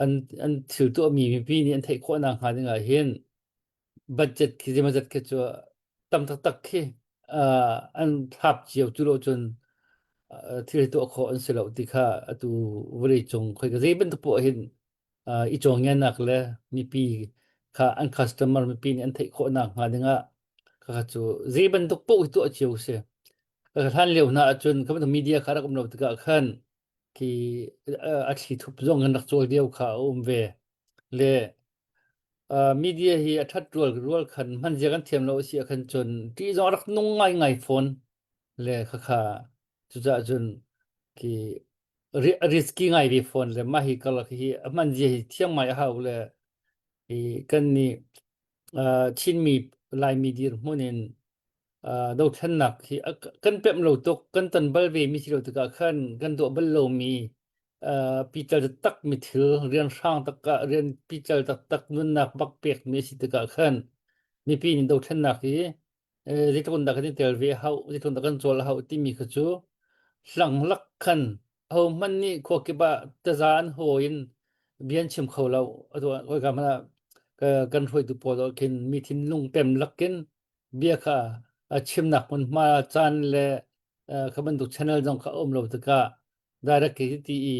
an an thil tuahmi mipi nih an theih khawh nak hnga ding ah hin budget khi zeimawzat khi cu tam taktak khi an thlap cio cu lo cun thil tuah khawh an si lo ti kha atu vawlei cung khoi ka zei bantuk poah hin i cawngianak le mipi kha an customer mipi nih an theih khawhnak hnga dingah kha cu zei bantuk paoh hi tuah cio si. Ka hlan lio hna ahcun kha bantuk media kha rak um lo tikah khan khi a thli thup zong in rak cawl lio kha a um ve. Le media hi a ṭhat rual rual khan hman zia kan thiam lo a si ah khan cun ṭih zong a rak nung ngaingai fawn. Le khakha cucaah cun khi risky ngai ve fawn le mah hi karlak hi a hman zia hi thiam ngai a hau le hi kan nih Chinmi Laimi dirhmun in dothlennak hi kan pemh lo tuk kan ton bal ve mi si lo tikah khan kan tuah bal lomi pical taktak mi thil rian hrang takak rian pical taktak nunnak bak pek mi si tikah khan mipi nih dothlennak hi zeitluk in dah kan i tel ve hau zeitluk in dah kan cawl hau timi kha cu hlanglak khan ahohmanh nih khuakip ah taza an haw in bia an chim kho lo. Atu ah hmanh ah kan hruaitu pawl ah khin mi thinlung pem lakin bia kha a chimnak hmunhma caan le kha bantuk channel zong kha a um lo tikah direct khi ti i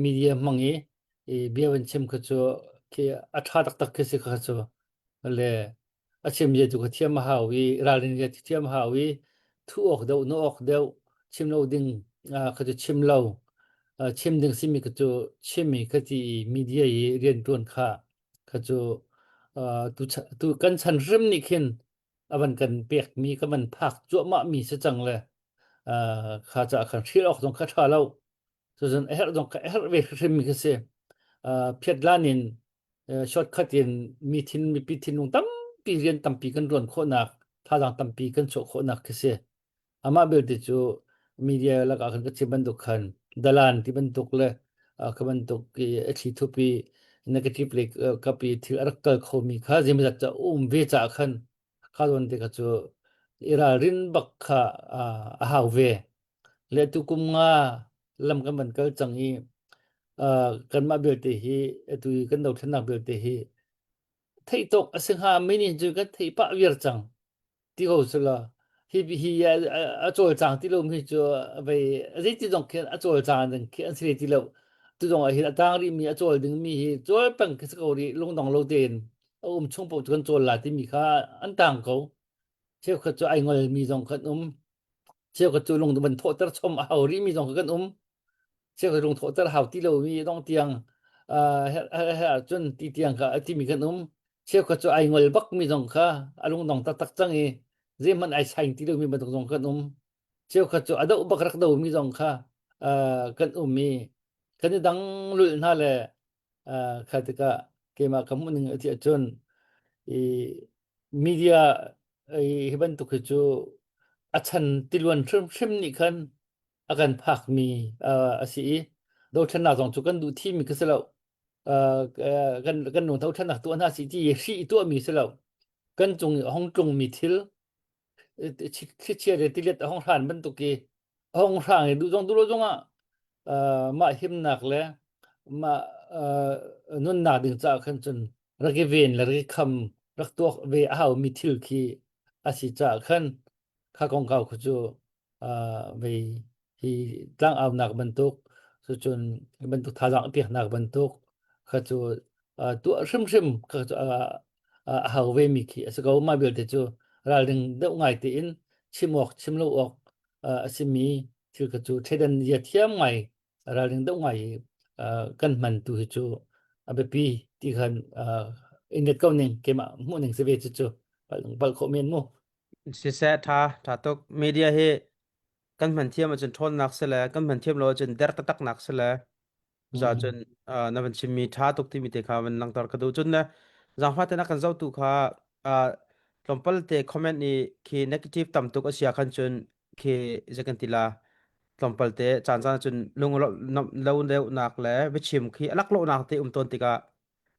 media hmang i bia van chim kha cu khi a ṭha taktak khi si kha cu le a chim zia tu kha thiam a hau i ralrin zia thiam a hau i thu awk deuh na awk deuh chim lo ding kha cu chim lo chim ding simi kha cu chim i kha ti i media i rian ṭuan kha kha cu tu tu kan chan hrim nih khin a van kan pek mi ka van phak cuahmah mi si cang le kha ca khan hrial awk zong kha ṭha lo cucun a herh zong kha a herh ve hrim mi kha si phiatlan in shortcut in mi thin mipi thinlung tampi rian tampi kan ruan khawhnak thazaang tampi kan chuah khawhnak khi si amah belte cu media lakah khan ka chim bantuk khan dalan ti bantuk le kha bantuk i a thli thupi negative le kapi thil a rak kal khomi kha zeimazat ca um ve ca khan kha zawn te kha cu i ralrin bak kha a hau ve le tu kum nga lam kan van kal cang i kanmah belte hi atu i kan dothlennak belte hi theih tawk a si hnga mi nih cun kan theih pah viar cang ti ko sila hi hi a cawlcang ti lo mi cu vei zeiti zong khin a cawlcang ding khi an si ti lo tu zong ah hin a tang rih mi a cawl ding mi hi cawl peng khi si ko rih lungdong lo tein a um chung paoh cu kan cawl la timi kha an tang ko cheukhat cu ai ngol mi zong kan um cheukhat cu lung van thawhter chom a hau rih mi zong kan um cheukhat lung thawhter hau ti lo mi dong tiang he ahcun ti tiang kha a timi kan um cheukhat cu ai ngol bak mi zong kha a lungdong taktak cang i zeihmanh ai saing ti lomi bantuk zong kan um cheukhat cu a doh bak rak do mi zong kha kan um i kan i dang lulh hna le kha tikah keimah ka hmuh ning a ti ahcun i media hi bantuk hi cu a chan tiluan hrimhrim nih khan a kan phakmi a si i dothlennak zong cu kan duh thimi ka si lo kan kan lung dothlennak tuah hna si ti hri tuahmi si lo kan cung i a hong tlungmi thil thlichia le tilet a hong hran bantuk i a hong hrang i duh zong duh lo zongah mah himnak le mah nunnak ding caah khan cun rak i ven le rak i kham rak tuak ve a haumi thil khi a si caah khan kha kongkau khu cu vei hi tlangaunak bantuk cucun hi bantuk thazaang a peknak bantuk kha cu tuah hrimhrim kha cu a hau ve mi khi a si ko. Mah vialte cu ralring deuh ngai tein chim awk chim lo awk a simi thil kha cu thleidan zia thiam ngai ralring deuh ngai kan hman tu hi cu a biapi ti khan in let ko ning keimah hmuh ning si ve cu cu palh khawh men mu. Siseh ṭha ṭha tuk. Media hi kan hman thiam ahcun ṭhawnnak si le kan hman thiam lo ahcun der taktaknak si le za cun na van chimmi ṭha tuk timi te kha van langhter ka duh. Cun le zaangfah te na kan zohtu kha tlawmpal te comment i khi negative tam tuk a si ah khan cun khi zei kan ti la tlawmpal te caan caan cun lung lo deuhnak le biachim khi a laklawhnak te um tawn tikah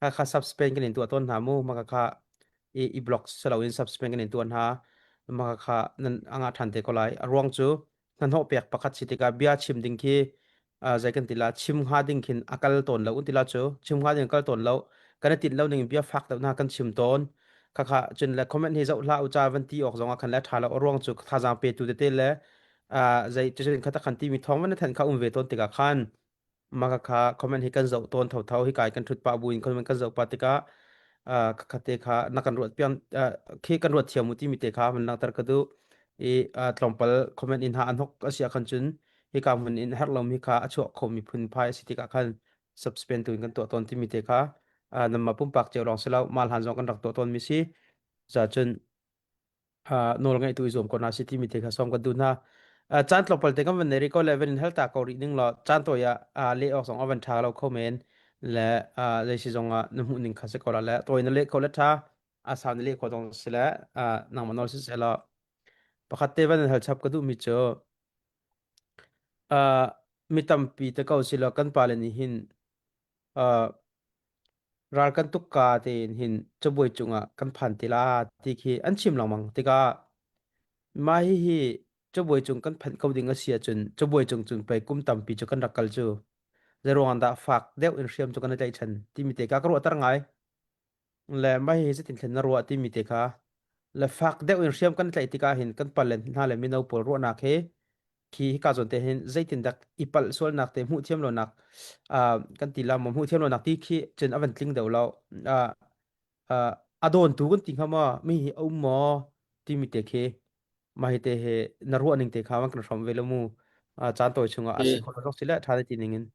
kha kha subspan kan in tuah tawn hna mu maka kha i i block selo in subspan kan in tuah hna maka kha nan anga than te ko lai a ruang cu hnahnawh pek pakhat si tikah bia chim ding khi zei kan ti la chim hnga ding khin a kal tawn lo un ti la cu chim hnga ding kal tawn lo kan i tinh lo ning bia fak deuh hna kan chim tawn. Khakha cun le comment hi zoh hlah u ca van ti awk zong ah khan le ṭha lo a ruang cu thazaang petu tete le zei cucun kha tak khan timi thawng van na thanh kha um ve tawn tikah khan mah kha comment hi kan zoh tawn thotho hi kai kan ṭhut pah buin comment kan zoh pah tikah khakha kha na kan ruat piang khi kan ruat thiam u timi te kha van langhter ka duh i tlawmpal comment in ha an hok a si ah khan cun hika hmun in herh lomi kha a chuah khomi phun phai a si tikah khan subspend tu in kan tuah tawn timi te kha namah pumpak cio lawng si lo mal han zong kan rak tuah tawn mi si za cun nawl ngeih tu i zuam ko na si timi te kha som kan duh hna. Caan tlawmpal te kan van nei rih ko le van in hal ta ko rih ning law caan tawi ah leh awk zong a van ṭha lo kho men le zei si zong ah na hmuh ning kha si ko la le tawi na leh kho le ṭha a sau na leh kho zong si le nangmah nawl si seh law pakhat te van in hal chap ka duh mi cu mi tampi te ko si law kan pale nih hin Ral kan tuk ka tein hin cabuai cungah kan phan ti la ti khi an chim lengmang tikah mah hihi cabuai cung kan phanh ko ding a si ahcun cabuai cung cun pei kum tampi cu kan rak kal cu zeiruang dah fak deuh in hriam cu kan i tlaihchan timi te kha ka ruahter ngai. Le mah hihi zeitin thlen na ruah timi te kha le fak deuh in hriam kan tlaih tikah hin kan pale hna le mino pawl ruahnak he khi hika zawn te hin zeitindak i palh sualnak te hmuh thiam lonak kan ti la maw hmuh thiam lonak ti khi cun a van tling deuh lo a dawn tu kan ti hnga maw mi hi a um maw timi te khi mah hi te he na ruah ning te kha van kan hrawm ve lo mu caan tawi chungah a si kho lo si le tha te ti ning in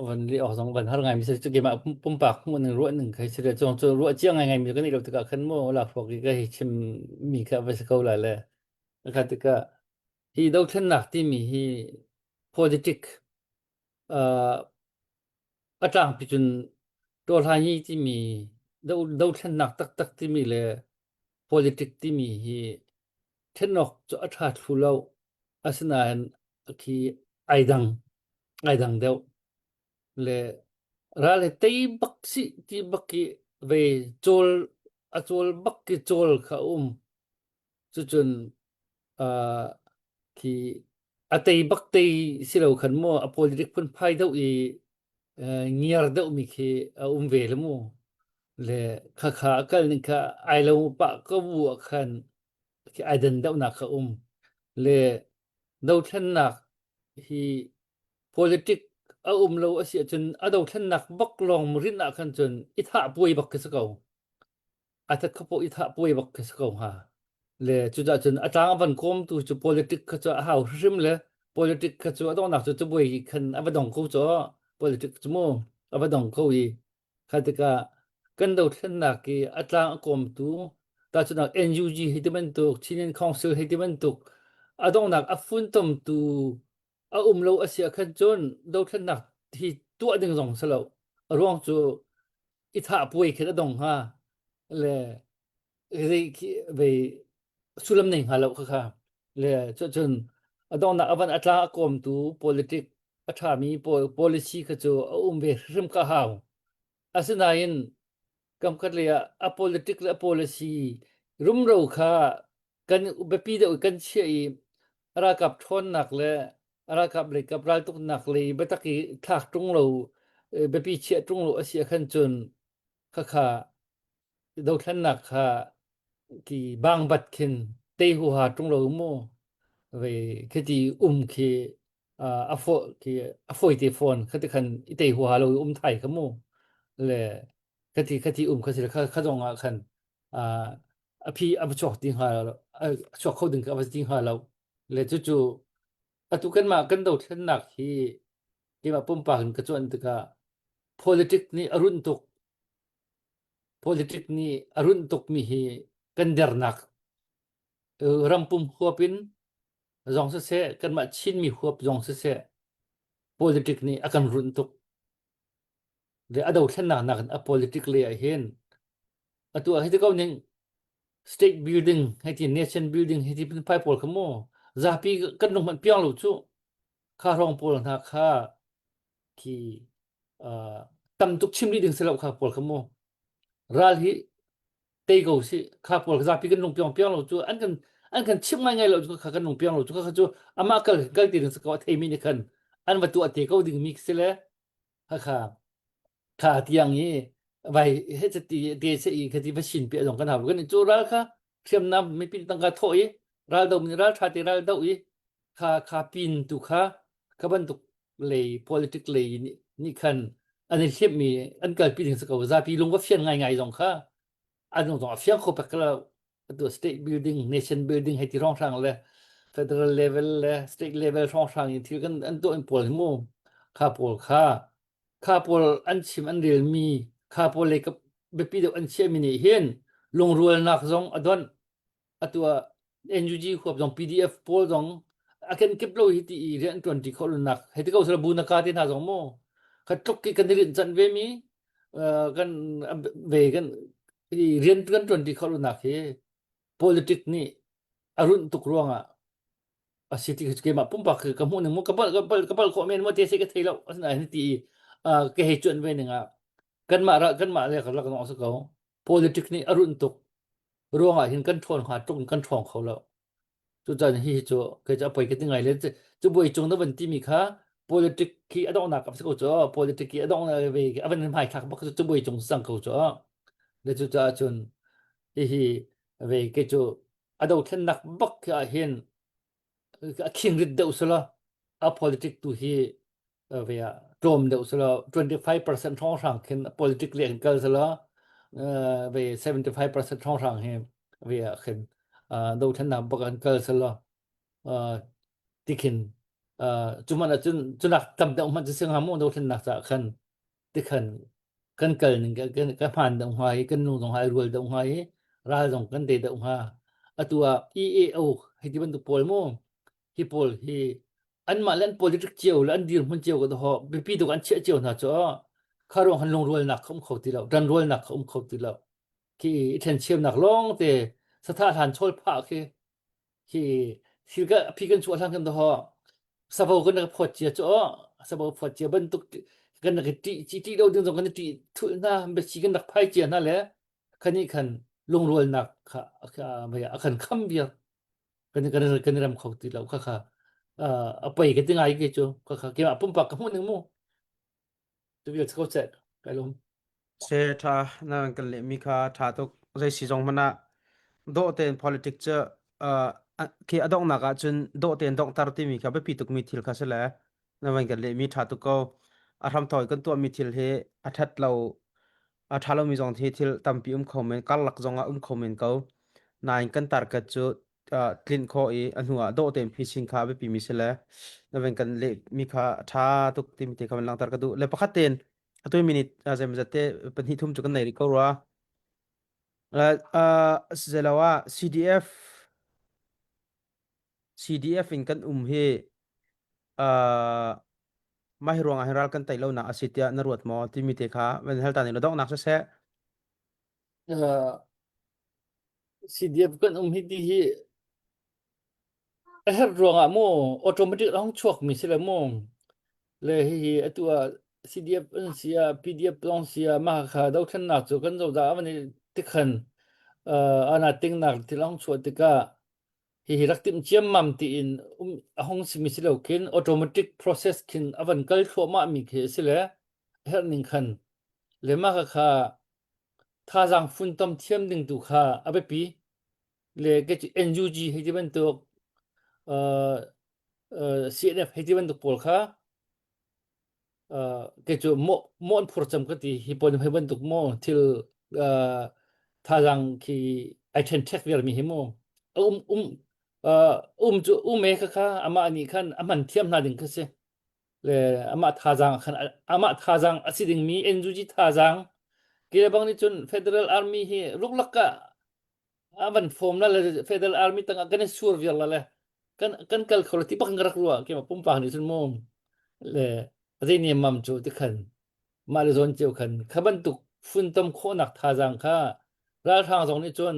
Van li awk zong van har ngai mi si cu keimah pumpak hmuh ning ruah ning khi si le cong cu ruah cia ngai ngai mi kan i lo tikah khan mu lakhruak i ka hi chim mi kha va si ko lai le kha tikah hi dothlennak timi hi politic a tlangpi cun tawhlanyi timi dothlennak taktak timi le politic timi hi ṭhenawk cu a ṭha thlu lo. Asinain khi ai dang, ai dang deuh. Le ral hi tei bak si ti bak i ve cawl a cawl bak ki cawl kha a um. Cucun uh, khi a tei bak tei si lo khan mu a politic phunphai deuh i ngiar deuhmi khi a um ve le mu. Le khakha a kal ning kha ai lo pah ko bu ah khan khi ai dan deuhnak kha um. Le dothlennak hi politic a um lo a si ahcun a dothlennak bak lawng rin ah khan cun i thah puai bak khi si ko. A that kho i thah puai bak khi si ko hnga. Le cucaah cun a tlang a van kawmtu cu politic kha cu a hau hrim le politic kha cu a donghnak cu cabuai khan a va dong ko cu politic cu mu a va dong ko i kha tikah kan dothlennak i a tlang a kawmtu tahchunhnak NUG hei ti bantuk Chin Council hei ti bantuk a donghnak a funtomtu a um lo a si ah khan cun dothlennak hi tuah ding zong si lo a ruang cu i thah puai khin a dong hnga le zei khi vei sullam nei hnga lo kha kha le cun a donghnak a van a tla a kawmtu politic a ṭhami policy kha cu a um ve hrim ka hau asinain kamkhat lei ah a politic le a policy rumro kha kan biapi deuh kan chiah i ralkap ṭhawnnak le ralkap lei kap raltuknak lei biatak i thlak ṭung lo biapi chiah ṭung lo a si ah khan cun khakha dothlennak kha ki bangbat khin tei huha ṭung lo mu ve khiti um khi a fo khi a foi te phone khati khan i tei huha lo um thai kha mu le khati khati um kha si kha kha zong ah khan a phi a va chuak ti hnga lo a chuak kho ding ka va ti hnga lo le cucu atu kanmah kan dothlennak hi keimah pumpak in ka cuan tikah politic nih a runh tuk politic nih a runh tuk mi hi kan dernak rampum huap in zong siseh kanmah Chinmi huap zong siseh politic nih a kan runh tuk le a dothlennak nakin a politic lei ah hin atu ah hiti ko ning state building hei ti nation building hei ti phunphai pawl kha mu zapi kan lung hmanh piang lo cu kha hrawng pawl hna kha khi tam tuk chim rih ding si lo kha pawl kha mu ral hi tei ko si kha pawl zapi kan lung piang piang lo cu an kan an kan chim ngai ngai lo cu kha kan lung piang lo cu kha cu amah kal kal ti ding si ko a theimi nih khan an va tuah te ko ding mi si le kha kha kha tiang i. Vai he ti te se i khati va sin pe zong kan hau kan cu ral kha hriamnam mipi tangka thawh i ral do mi ral tha te ral do i kha kha pin tu kha kha bantuk lei politic lei nih khan an i hliap mi an kalpi ding si ko zapi lung va fian ngai ngai zong kha an zong a fiang kho pek lo atu state building nation building hei ti rong hrang le federal level le state level hrong hrang in thil kan an tuah in pawl hi mu kha pawl kha kha pawl an chim an rel mi kha pawl lei ka biapi deuh an chiah mi nih hin lungrualnak zong a donh atu ah NUG huap zong PDF pawl zong a ken kip lo hi ti i rian an tuan ti kho nak hei ti ko sala bu na ka te hna zong mu kha tluk ki kan rin chan ve mi kan ve kan rian kan tuan ti kho nak hi politic nih a runh tuk ruangah a si ti keimah pumpak ka hmuh ning mu ka pal ka pal ka pal khawh men mo te se ka thei lo asinain ti ka hei cuan ve ning ah kanmah ra kanmah le ka lak nong sa ko politic nih a runh tuk ruangah hin kan ṭhawn hnga tluk in kan ṭhawng kho lo. Cucan hi cu kei cu a poi ka ti ngai le cu buai cung na van timi kha politic khi a donghnak a si ko cu politic khi a donghnak ve a van hmaithlak bak cu buai cung sang ko cu le cu caah cun hihi ve kei cu a dothlennak bak ah hin a khingrit deuh sala a politic tu hi ve ah tlawm deuh selaw 25% hrawnghrang khin politic le an kal selaw ve 75% hrawnghrang hi ve ah khin dothlennak bak an kal selaw tikhin cuman ahcun cunak tam deuh hmanh cu si hnga mu dothlennak caah khan tikhan kan kal ning kan ka hmaan deuh hnga i kan nu zong ai rual deuh hnga i ral zong kan te deuh hnga atu ah EAO hei ti bantuk pawl mu hi pawl hi anmah le an politic cio le an dirhmun cio ka ho biapi tuk an chiah cio hna cu kha ruang han lungrualnak kha um kho ti lo ṭanrualnak kha um kho ti lo khi i ṭhencheunak lawng te satha hlan chawl phah khi khi thil ka phi kan chuah hlan kan ho savo kan rak phawt cia cu savo phawt cia bantuk kan rak ṭih ci ṭih lo ding zong kan ṭih thulh hna biachi kan rak phai cia hna le khani khan lungrualnak kha a kan kham viar kan kan kan ram kho ti lo kha kha a poi ka ti ngai ke cu kha kha keimah pumpak ka hmuh ning mu tu vial ko cek kai lom Se tha na kan le mi kha tha tuk zei si zong mana do ten politic che khi adong nak ah cun do ten dong tar ti mi kha biapi tuk mi thil kha se le na van kan le mi tha tuk ko a hram thoi kan tuah mi thil hi a that lo a tha lo mi zong thi thil tampi um kho men karlak zong ah um kho men ko nain kan target cu tlinh khawh i a hnu ah dawh tein phisin kha a biapi mi si le na van kan leh mi kha a ṭha tuk timi te kha van langhter ka duh le pakhat tein atu minute zeimawzat te pahnih thum cu kan nei rih ko rua zelo ah CDF CDF in kan um hi mah hi ruangah hin ral kan tei lo nak a si tiah na ruat maw timi te kha van hal ta ning la donghnak siseh CDF kan um hi ti hi a herh ruangah mu automatic a hung chuak mi si le mu le hihi atu ah CDF an si ah PDF zong si ah mah kha dothlennak cu kan cozah a van i tikhan ana tingnak thil a hung chuah tikah hihi rak timh ciammam tiin um a hung simi si lo khin automatic process khin a van kal thluahmah mi khi a si le a herh ning khan le mah kha Thazaang funtom thiam ding tu kha a biapi. Le kei cu NUG hei ti bantuk uh, uh, CNF hei ti bantuk pawl kha uh, kei cu mawh mawh an phur cem ka ti. Hi pawl hei bantuk maw thil uh, thazaang khi ai ṭhen ṭhek viarmi hi mu. A um um uh, um cu um e kha kha amah nih khan a hman thiam hna ding kha si. Le amah thazaang khan amah thazaang a si dingmi NUG thazaang kile bang nih cun Federal Army hi luklak ah a van form la le Federal Army tangah kan i sur viar la le kan kan kal kho la ti bak in ka rak ruah keimah pumpak nih cun mu le zei ni mam cu ti khan mah le zawn cio khan kha bantuk funtom khawhnak thazaang kha ralhrang zong nih cun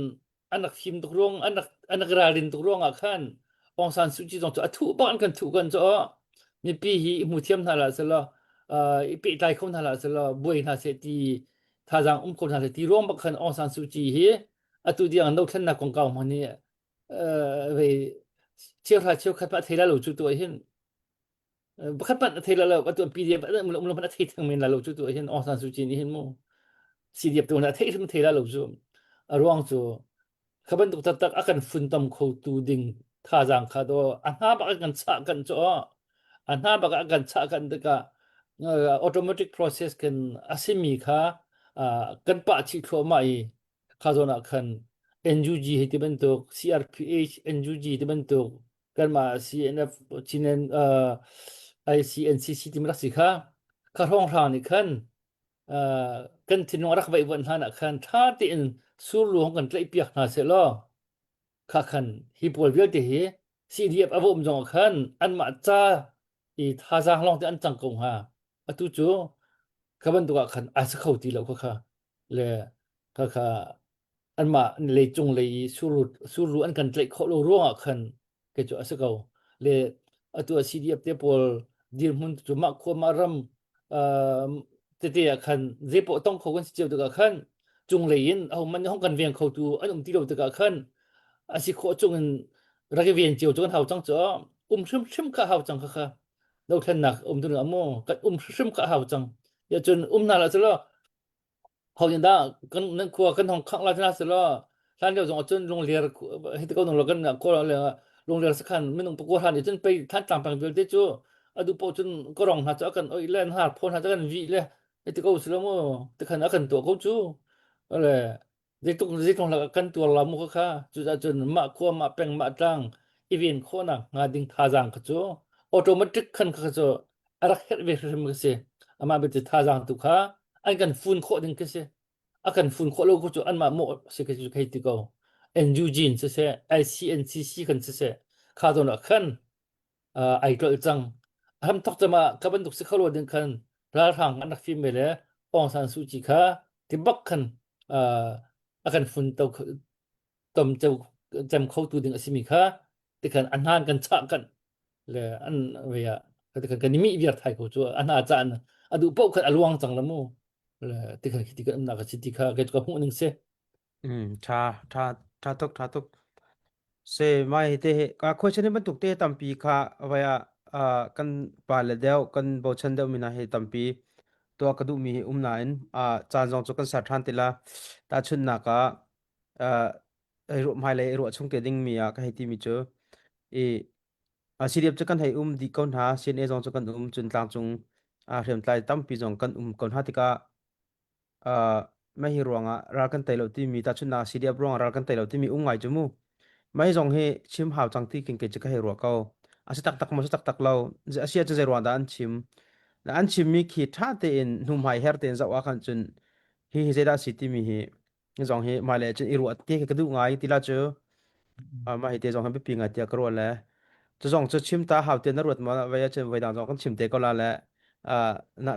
an rak fim tuk ruang an rak an rak ralrin tuk ruangah khan Aung San Suu Kyi zong cu a thuh bak an kan thuh kan cu mipi hi i hmu thiam hna lah selaw i pehtlai kho hna lah selaw buai hna seh ti thazaang um kho hna seh ti ruang bak khan Aung San Suu Kyi hi atu tiang dothlennak kongkau hman hi ve cheuhra cheukhat pa thei la lo cu tu hin pakhat hmanh a thei la lo atu PDF um lo hmanh a thei theng men la lo cu tu hin Aung San Suu Kyi nih hin mu. CDF tu na theih hrim thei la lo cu. A ruang cu kha bantuk taktak a kan funtom khotu ding thazaang kha do a hna bak a kan chah kan cu a hna bak a kan chah kan tikah automatic process kan a simi kha kan pah chih thluahmah i kha zawn ah khan NUG hi ti bantuk CRPH NUG ti bantuk kanmah CNF Chin ICNCC ti rak si kha kha hrawnghrang nih khan kan thinlung a rak vaihvuanh hlan ah khan ṭha tein surlu hong kan tlaihpiak hna sehlaw kha khan hi pawl vialte hi CDF a va um zong ah khan anmah ca i thazaang lawng te an cang ko hnga. Atu cu kha bantuk ah khan a si kho ti lo kha kha le kha kha anmah leicung lei i surlu surlu an kan tlaih khawh lo ruangah khan kei cu a si ko. Le atu a CDF te pawl dirhmun cu mah khua mah ram tete ah khan zeipaoh tong kho kan si cio tikah khan cunglei in ahohmanh nih hong kan veng khotu an um ti lo tikah khan a si khawh chung in rak i ven cio cu kan hau cang cu um hrimhrim kha hau cang kha kha dothlennak um tu amu kan um hrimhrim kha hau cang ya cun um na la cu lo Ho nih dah kan nan khua kan hong khangh lai hna selaw hlan lio zong ahcun lungler hi ti ko nung lo kan kawl le lungler sakhan minung pakua hlan nih cun pei Thantlang peng vialte cu a duh paoh cun kawrong hna cu a kan oih le an har phaw hna cu a kan vih le hei ti ko si lo mu tikhan a kan tuah ko cu le zeitluk zeitluk lak kan tuar la mu kha kha cucaah cun mah khua mah peng mah tlang i ven khawhnak hnga ding thazaang kha cu automatic khan kha cu a rak herh ve hrimhrim ka si. Amah belte thazaang tu kha an kan fun khawh ding khi si. A kan fun khawh lo cu anmah mawh si khi cu hei ti ko. NUG in siseh, ICNCC kan siseh, kha zawn ah khan uh, ai tlolh cang. A hram thok cama ka bantuk si kho lo ding khan ralhrang an rak fim ve le Aung San Suu Kyi kha ti bak khan uh, a kan fun to tom cem kho tu ding a simi kha tikhan a hnan kan chah kan le an ve ah tikhan kan i mih viar thai ko cu a hna caan a duh paoh khan a luang cang la mu le tikhan khi ti kan umnak a si ti kha kei cu ka hmuh ning si. Mm, tha tha tha tuk tha tuk se mai te he ka question bantuk te tampi kha vai a kan pa le deuh kan bochan deuh mina he tampi to ka duh mi hi um nain a caan zong chu kan ser than ti la ta chun nak ah hmailei i ruah chung te dingmi ah ka hei timi cu i CDF cu kan hei um dih ko hna CNA zong cu kan um cun tlangcung hriamtlai tampi zong kan um ko hna tikah mah hi ruangah ral kan tei lo timi tahchunhnak CDF ruangah ral kan tei lo timi um ngai cu mu mah hi zong hi chim hau cang ti kin kei cu ka hei ruah ko a si taktak maw si taktak lo a si ahcun zei ruang dah an chim an chimmi khi ṭha tein hnuhmai her tein zoh ah khan cun hi hi zeidah a si timi hi Hi zong hi hmailei cun i ruah te khi ka duh ngai ti la cu mah hi te zong hi biapi ngai tiah ka ruah le cu zong cu chim ta hau te na ruat ma vei ahcun voi dang zong kan chim te ko la le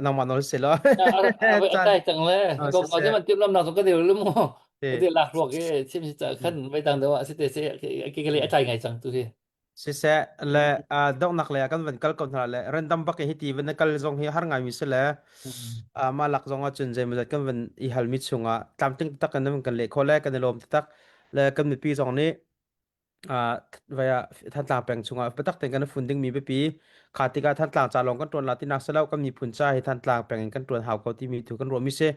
nangmah nawl si lo caan tai cang le ko ko man tim lam na zong ka deu lu mu te lak ruak i chim si cha khan voi dang deuh ah si te se ke ke le a tai ngai cang tu hi Siseh le uh, donghnak lei ah kan van kal ko hna le random bak in hiti van kal zong hi har ngaimi si le uh, mah lak zong ah cun zeimawzat kan van i halmi chungah tlamtling taktak kan van kan leh khawh le kan i lawm taktak le kan mipi zong nih uh, vai ah Thantlang peng chungah biatak tein kan i fun dingmi biapi kha tikah Thantlang ca lawng kan ṭuan la tinak si lo kan miphun ca hi Thantlang peng in kan ṭuan hau ko timi tu kan ruahmi si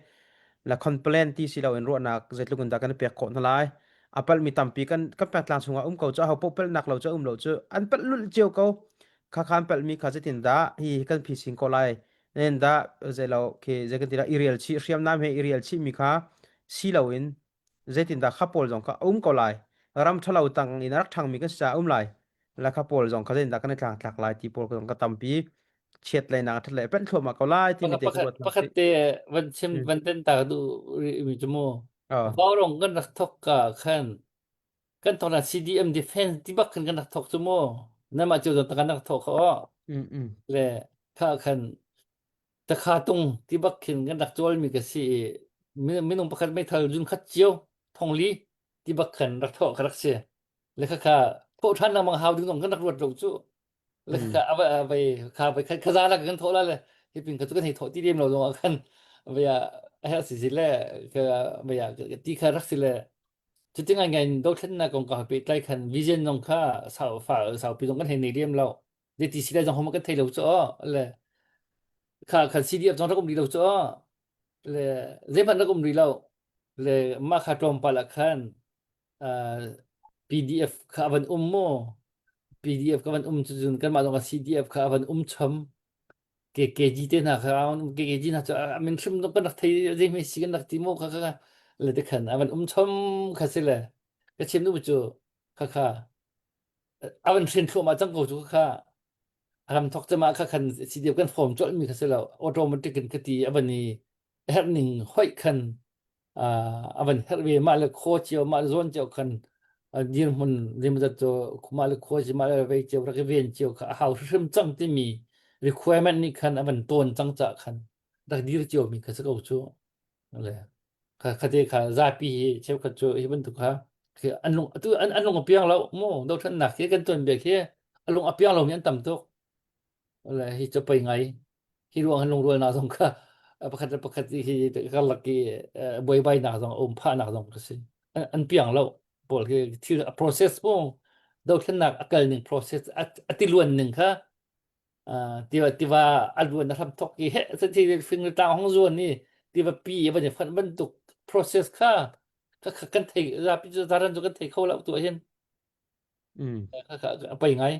la complain ti si loin ruahnak zeitluk in dah kan i pek khawh hna lai a palhmi tampi kan kan pengtlang chungah um ko cu aho paoh palhnak lo cu um lo cu an palh lulh cio ko kha khan palhmi kha zeitin dah hi kan phisin ko lai nen dah zeilo khi zei kan ti dah i rial chih hriamnam he i rial chih mi kha si loin zeitin dah kha pawl zong kha um ko lai ram ṭhalo tang in a rak ṭhangmi kan si caah um lai la kha pawl zong kha zeitin dah kan i tlangtlak lai ti pawl zong ka tampi chiat lei nak ṭhat lei panh thluahmah ko lai timi te ka Pakhat ruat pakhat te van chim van ten ta du mi chu mu Vaurong kan rak thok ka khan kan thok na CDM defense ti bak khan kan rak thok chu mu nama chu zon kan rak thok kho le kha khan takha tung ti bak khin kan rak chol mi ka si minung pakhat meithal jun khat cio thongli ti bak khan rak thok ka rak si le kha kha thawh ṭhan lengmang hau ding zong kan rak ruat lo cu le kha a vai kha vai kha za la kan thawh la le hi pin kha cu kan hei thawh ti lem lo zong ah khan vai a herh si si le ka vai ti kha rak si le cuti ngai ngai in dothlennak kong ka pehtlai khan vision zong kha sau fa saupi zong kan hei nei lem lo de ti si le zong hom kan thei lo cu le kha khan CDF zong rak um li lo cu. Le zeihmanh rak um rih lo. Le mah kha tlawmpal ah khan uh, PDF kha a van um maw? PDF ka van um cucun kanmah zong ah CDF kha a van um chom. KKG te hna kha KKG hna cu a min hrim kan rak thei zeihme si kan rak ti maw kha kha le te khan a van um chom kha si le ka chim nu cu kha kha a van hrin thluahmah cang ko cu kha a ram thok cema kha khan CDF kan form colh mi kha si lo automatic in ka ti a van i herh ning hoih khan a van herh ve mah le khaw cio mah le zawn cio khan dirhmun zeimawzat cu mah le khua ci mah le vei cio rak i ven cio kha a hau hrimhrim cang timi requirement nih khan a van tawn cang cah khan rak dir cio mi kha si ko cu le kha khate kha zapi hi cheukhat cu hi bantuk kha an lung atu an, an lung a piang lo mu dothlennak khi kan tuan bia khi a lung a piang lo mi an tam tuk le hi cu pei ngai hi ruang hin lungrualnak zong kha pakhat le pakhat hi karlak i buaibainak zong a um phahnak zong ka si an piang lo pawl khi thil a process mu dothlennak a kal ning process a tiluan ning kha tiva tiva a luan a hram thok i he thi fing le tlang hong zuan ni tiva pi a van i fanh bantuk process kha kan thei zapi zaran cu kan thei kho lo tu hin a pei ngai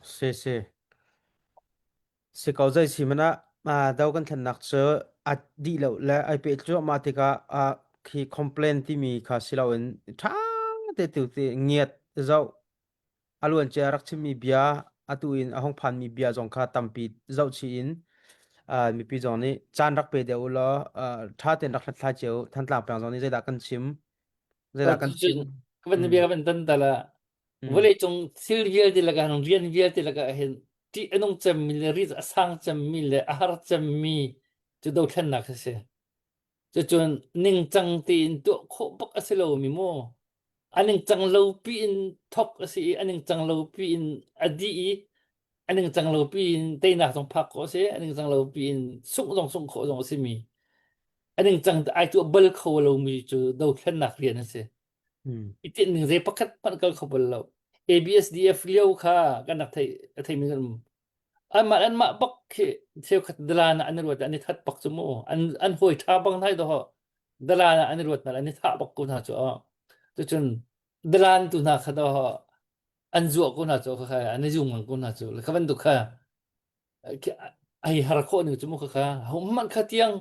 Si si. Si ko zei si hmanh ah do kan thlennak cu a dih lo le ai peh cuahmah tikah ah khi complain timi kha si loin ṭha te tu ti ngiat zoh a luancia rak chimmi bia atu in a hung phanmi bia zong kha tampi zoh chih in mipi zong nih caan rak pe deuh u law ṭha tein rak hlathlai cio Thantlang peng zong nih zeidah kan chim zeidah kan chim Ka van bia van tan ta la Vawleicung thil vialte lakah hin rian vialte lakah hin ṭih a nung cemmi le rit a sang cemmi le a har cemmi cu dothlennak a si. Cucun ningcang tein tuah khawh bak a si lomi mu. A ningcang lo piin thawk a si i a ningcang lo piin a dih i a ningcang lo piin teinak zong phak khawh a si, a ningcang lo piin sungh zong sungh khawh zong a simi. A ningcang ai tuah bal kho lomi cu dothlennak rian a si. I tinh ning zei pakhat hmanh kal kho bal lo. ABSDF lio kha kan rak theih a theimi kan um. Anmah anmah bak khi cheukhat dalan ah an i ruat an i that bak cu mu. An an hawi ṭha bang hna do dalan ah an i ruat hna an i thah bak ko hna cu. Cucun dalan tu hna kha do an zuah ko hna cu kha an i zum ko hna cu. Kha bantuk kha ai har khawh ning cu mu kha hohmanh kha tiang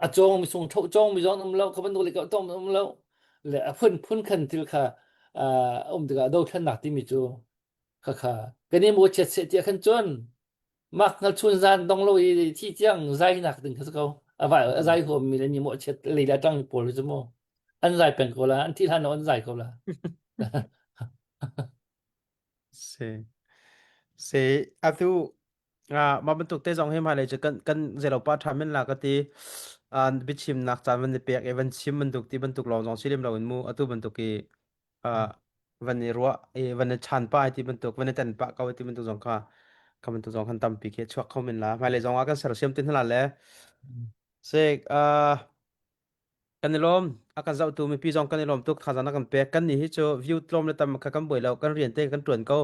a cawng mi sung tho cawng mi zong um lo kha bantuk le ka tong um lo le a phun phun khan thil kha um tikah dothlennak timi cu kha kha kan i mo chet se tia khan cun mak ngal chun zan dong lo i thi tiang zai nak ding kha ko a vai a zai huam mi le ni mo chet le la tang pawl cu mu an zai peng ko la an thi hlan an zai ko la Si. Si atu mah bantuk te zong hi hmailei cu kan kan zeilo pa ṭha men la ka ti. An biachimnak caan van i pek i van chim bantuk ti bantuk lawng zong si lem loin mu atu bantuk i van i ruah i van i chan pah ti bantuk van i tan pah ko ti bantuk zong kha kha bantuk zong khan tampi khi a chuak kho men la. Hmailei zong ah kan sersiam te hna la le. Sik Kan i lawm. A kan zohtu mipi zong kan i lawm tuk. Thazaang na kan pek. Kan nih hi cu view tlawm le tam kha kan buai lo. Kan rian te kan ṭuan ko.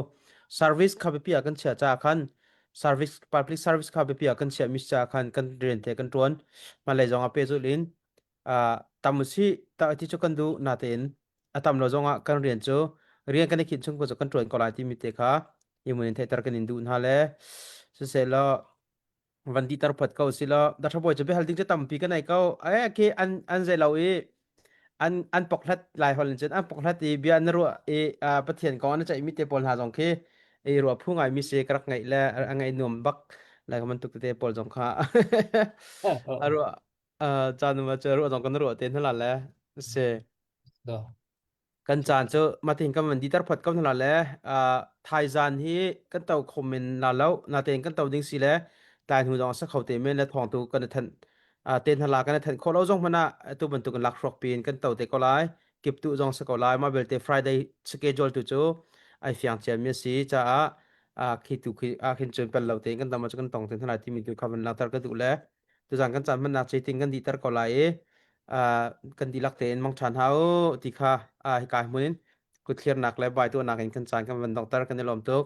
Service kha biapi ah kan chiah caah khan service public service kha biapi ah kan chiah mi caah khan kan rian te kan ṭuan. Hmailei zong ah pehzulh in uh, tam usih ta ti cu kan duh natein a tam lo zong ah kan rian cu rian kan i khinh chung ko cu kan ṭuan ko lai timi te kha imun in theihter kan in duh hna le siseh law van di tar phat ko si lo da thaboy chu behal ding chu tampi ka nei ko e khi an an zei lo i an an pokhlat lai hol in cun an pokhlat i bia na ruah i pathian kong an ceih mi te pawl hna zong khi i ruah phu ngai mi si ka rak ngaih le a ngaih nuam bak lai ka bantuk te pawl zong kha a ruah caan ma chu ruah zong kan ruah te hna la le si Kan caan cu matin kan van diter phot ko hna le thaizan hi kan to kho men la lo natein kan to ding si le tlai hnu zong sa kho te men le thawng tu kan than te hna la kan than kho lo zong hmana tu bantuk in lak hruak pin kan to te ko lai kip tu zong sa ko lai ma belte Friday schedule tu cu ai fiang ciam mi si caah khi tu khi a khin chun pel lo te kan tam cu kan tong te hna lai timi tu kha van langter ka duh le tuzan kan caan hmannak ci ting kan dihter ko lai i kan dihlak tein mang ṭhan hau ti kha hika hmun in kuthlirnak le bai tuahnak in kan caan kan van donghter kan i lawm tuk.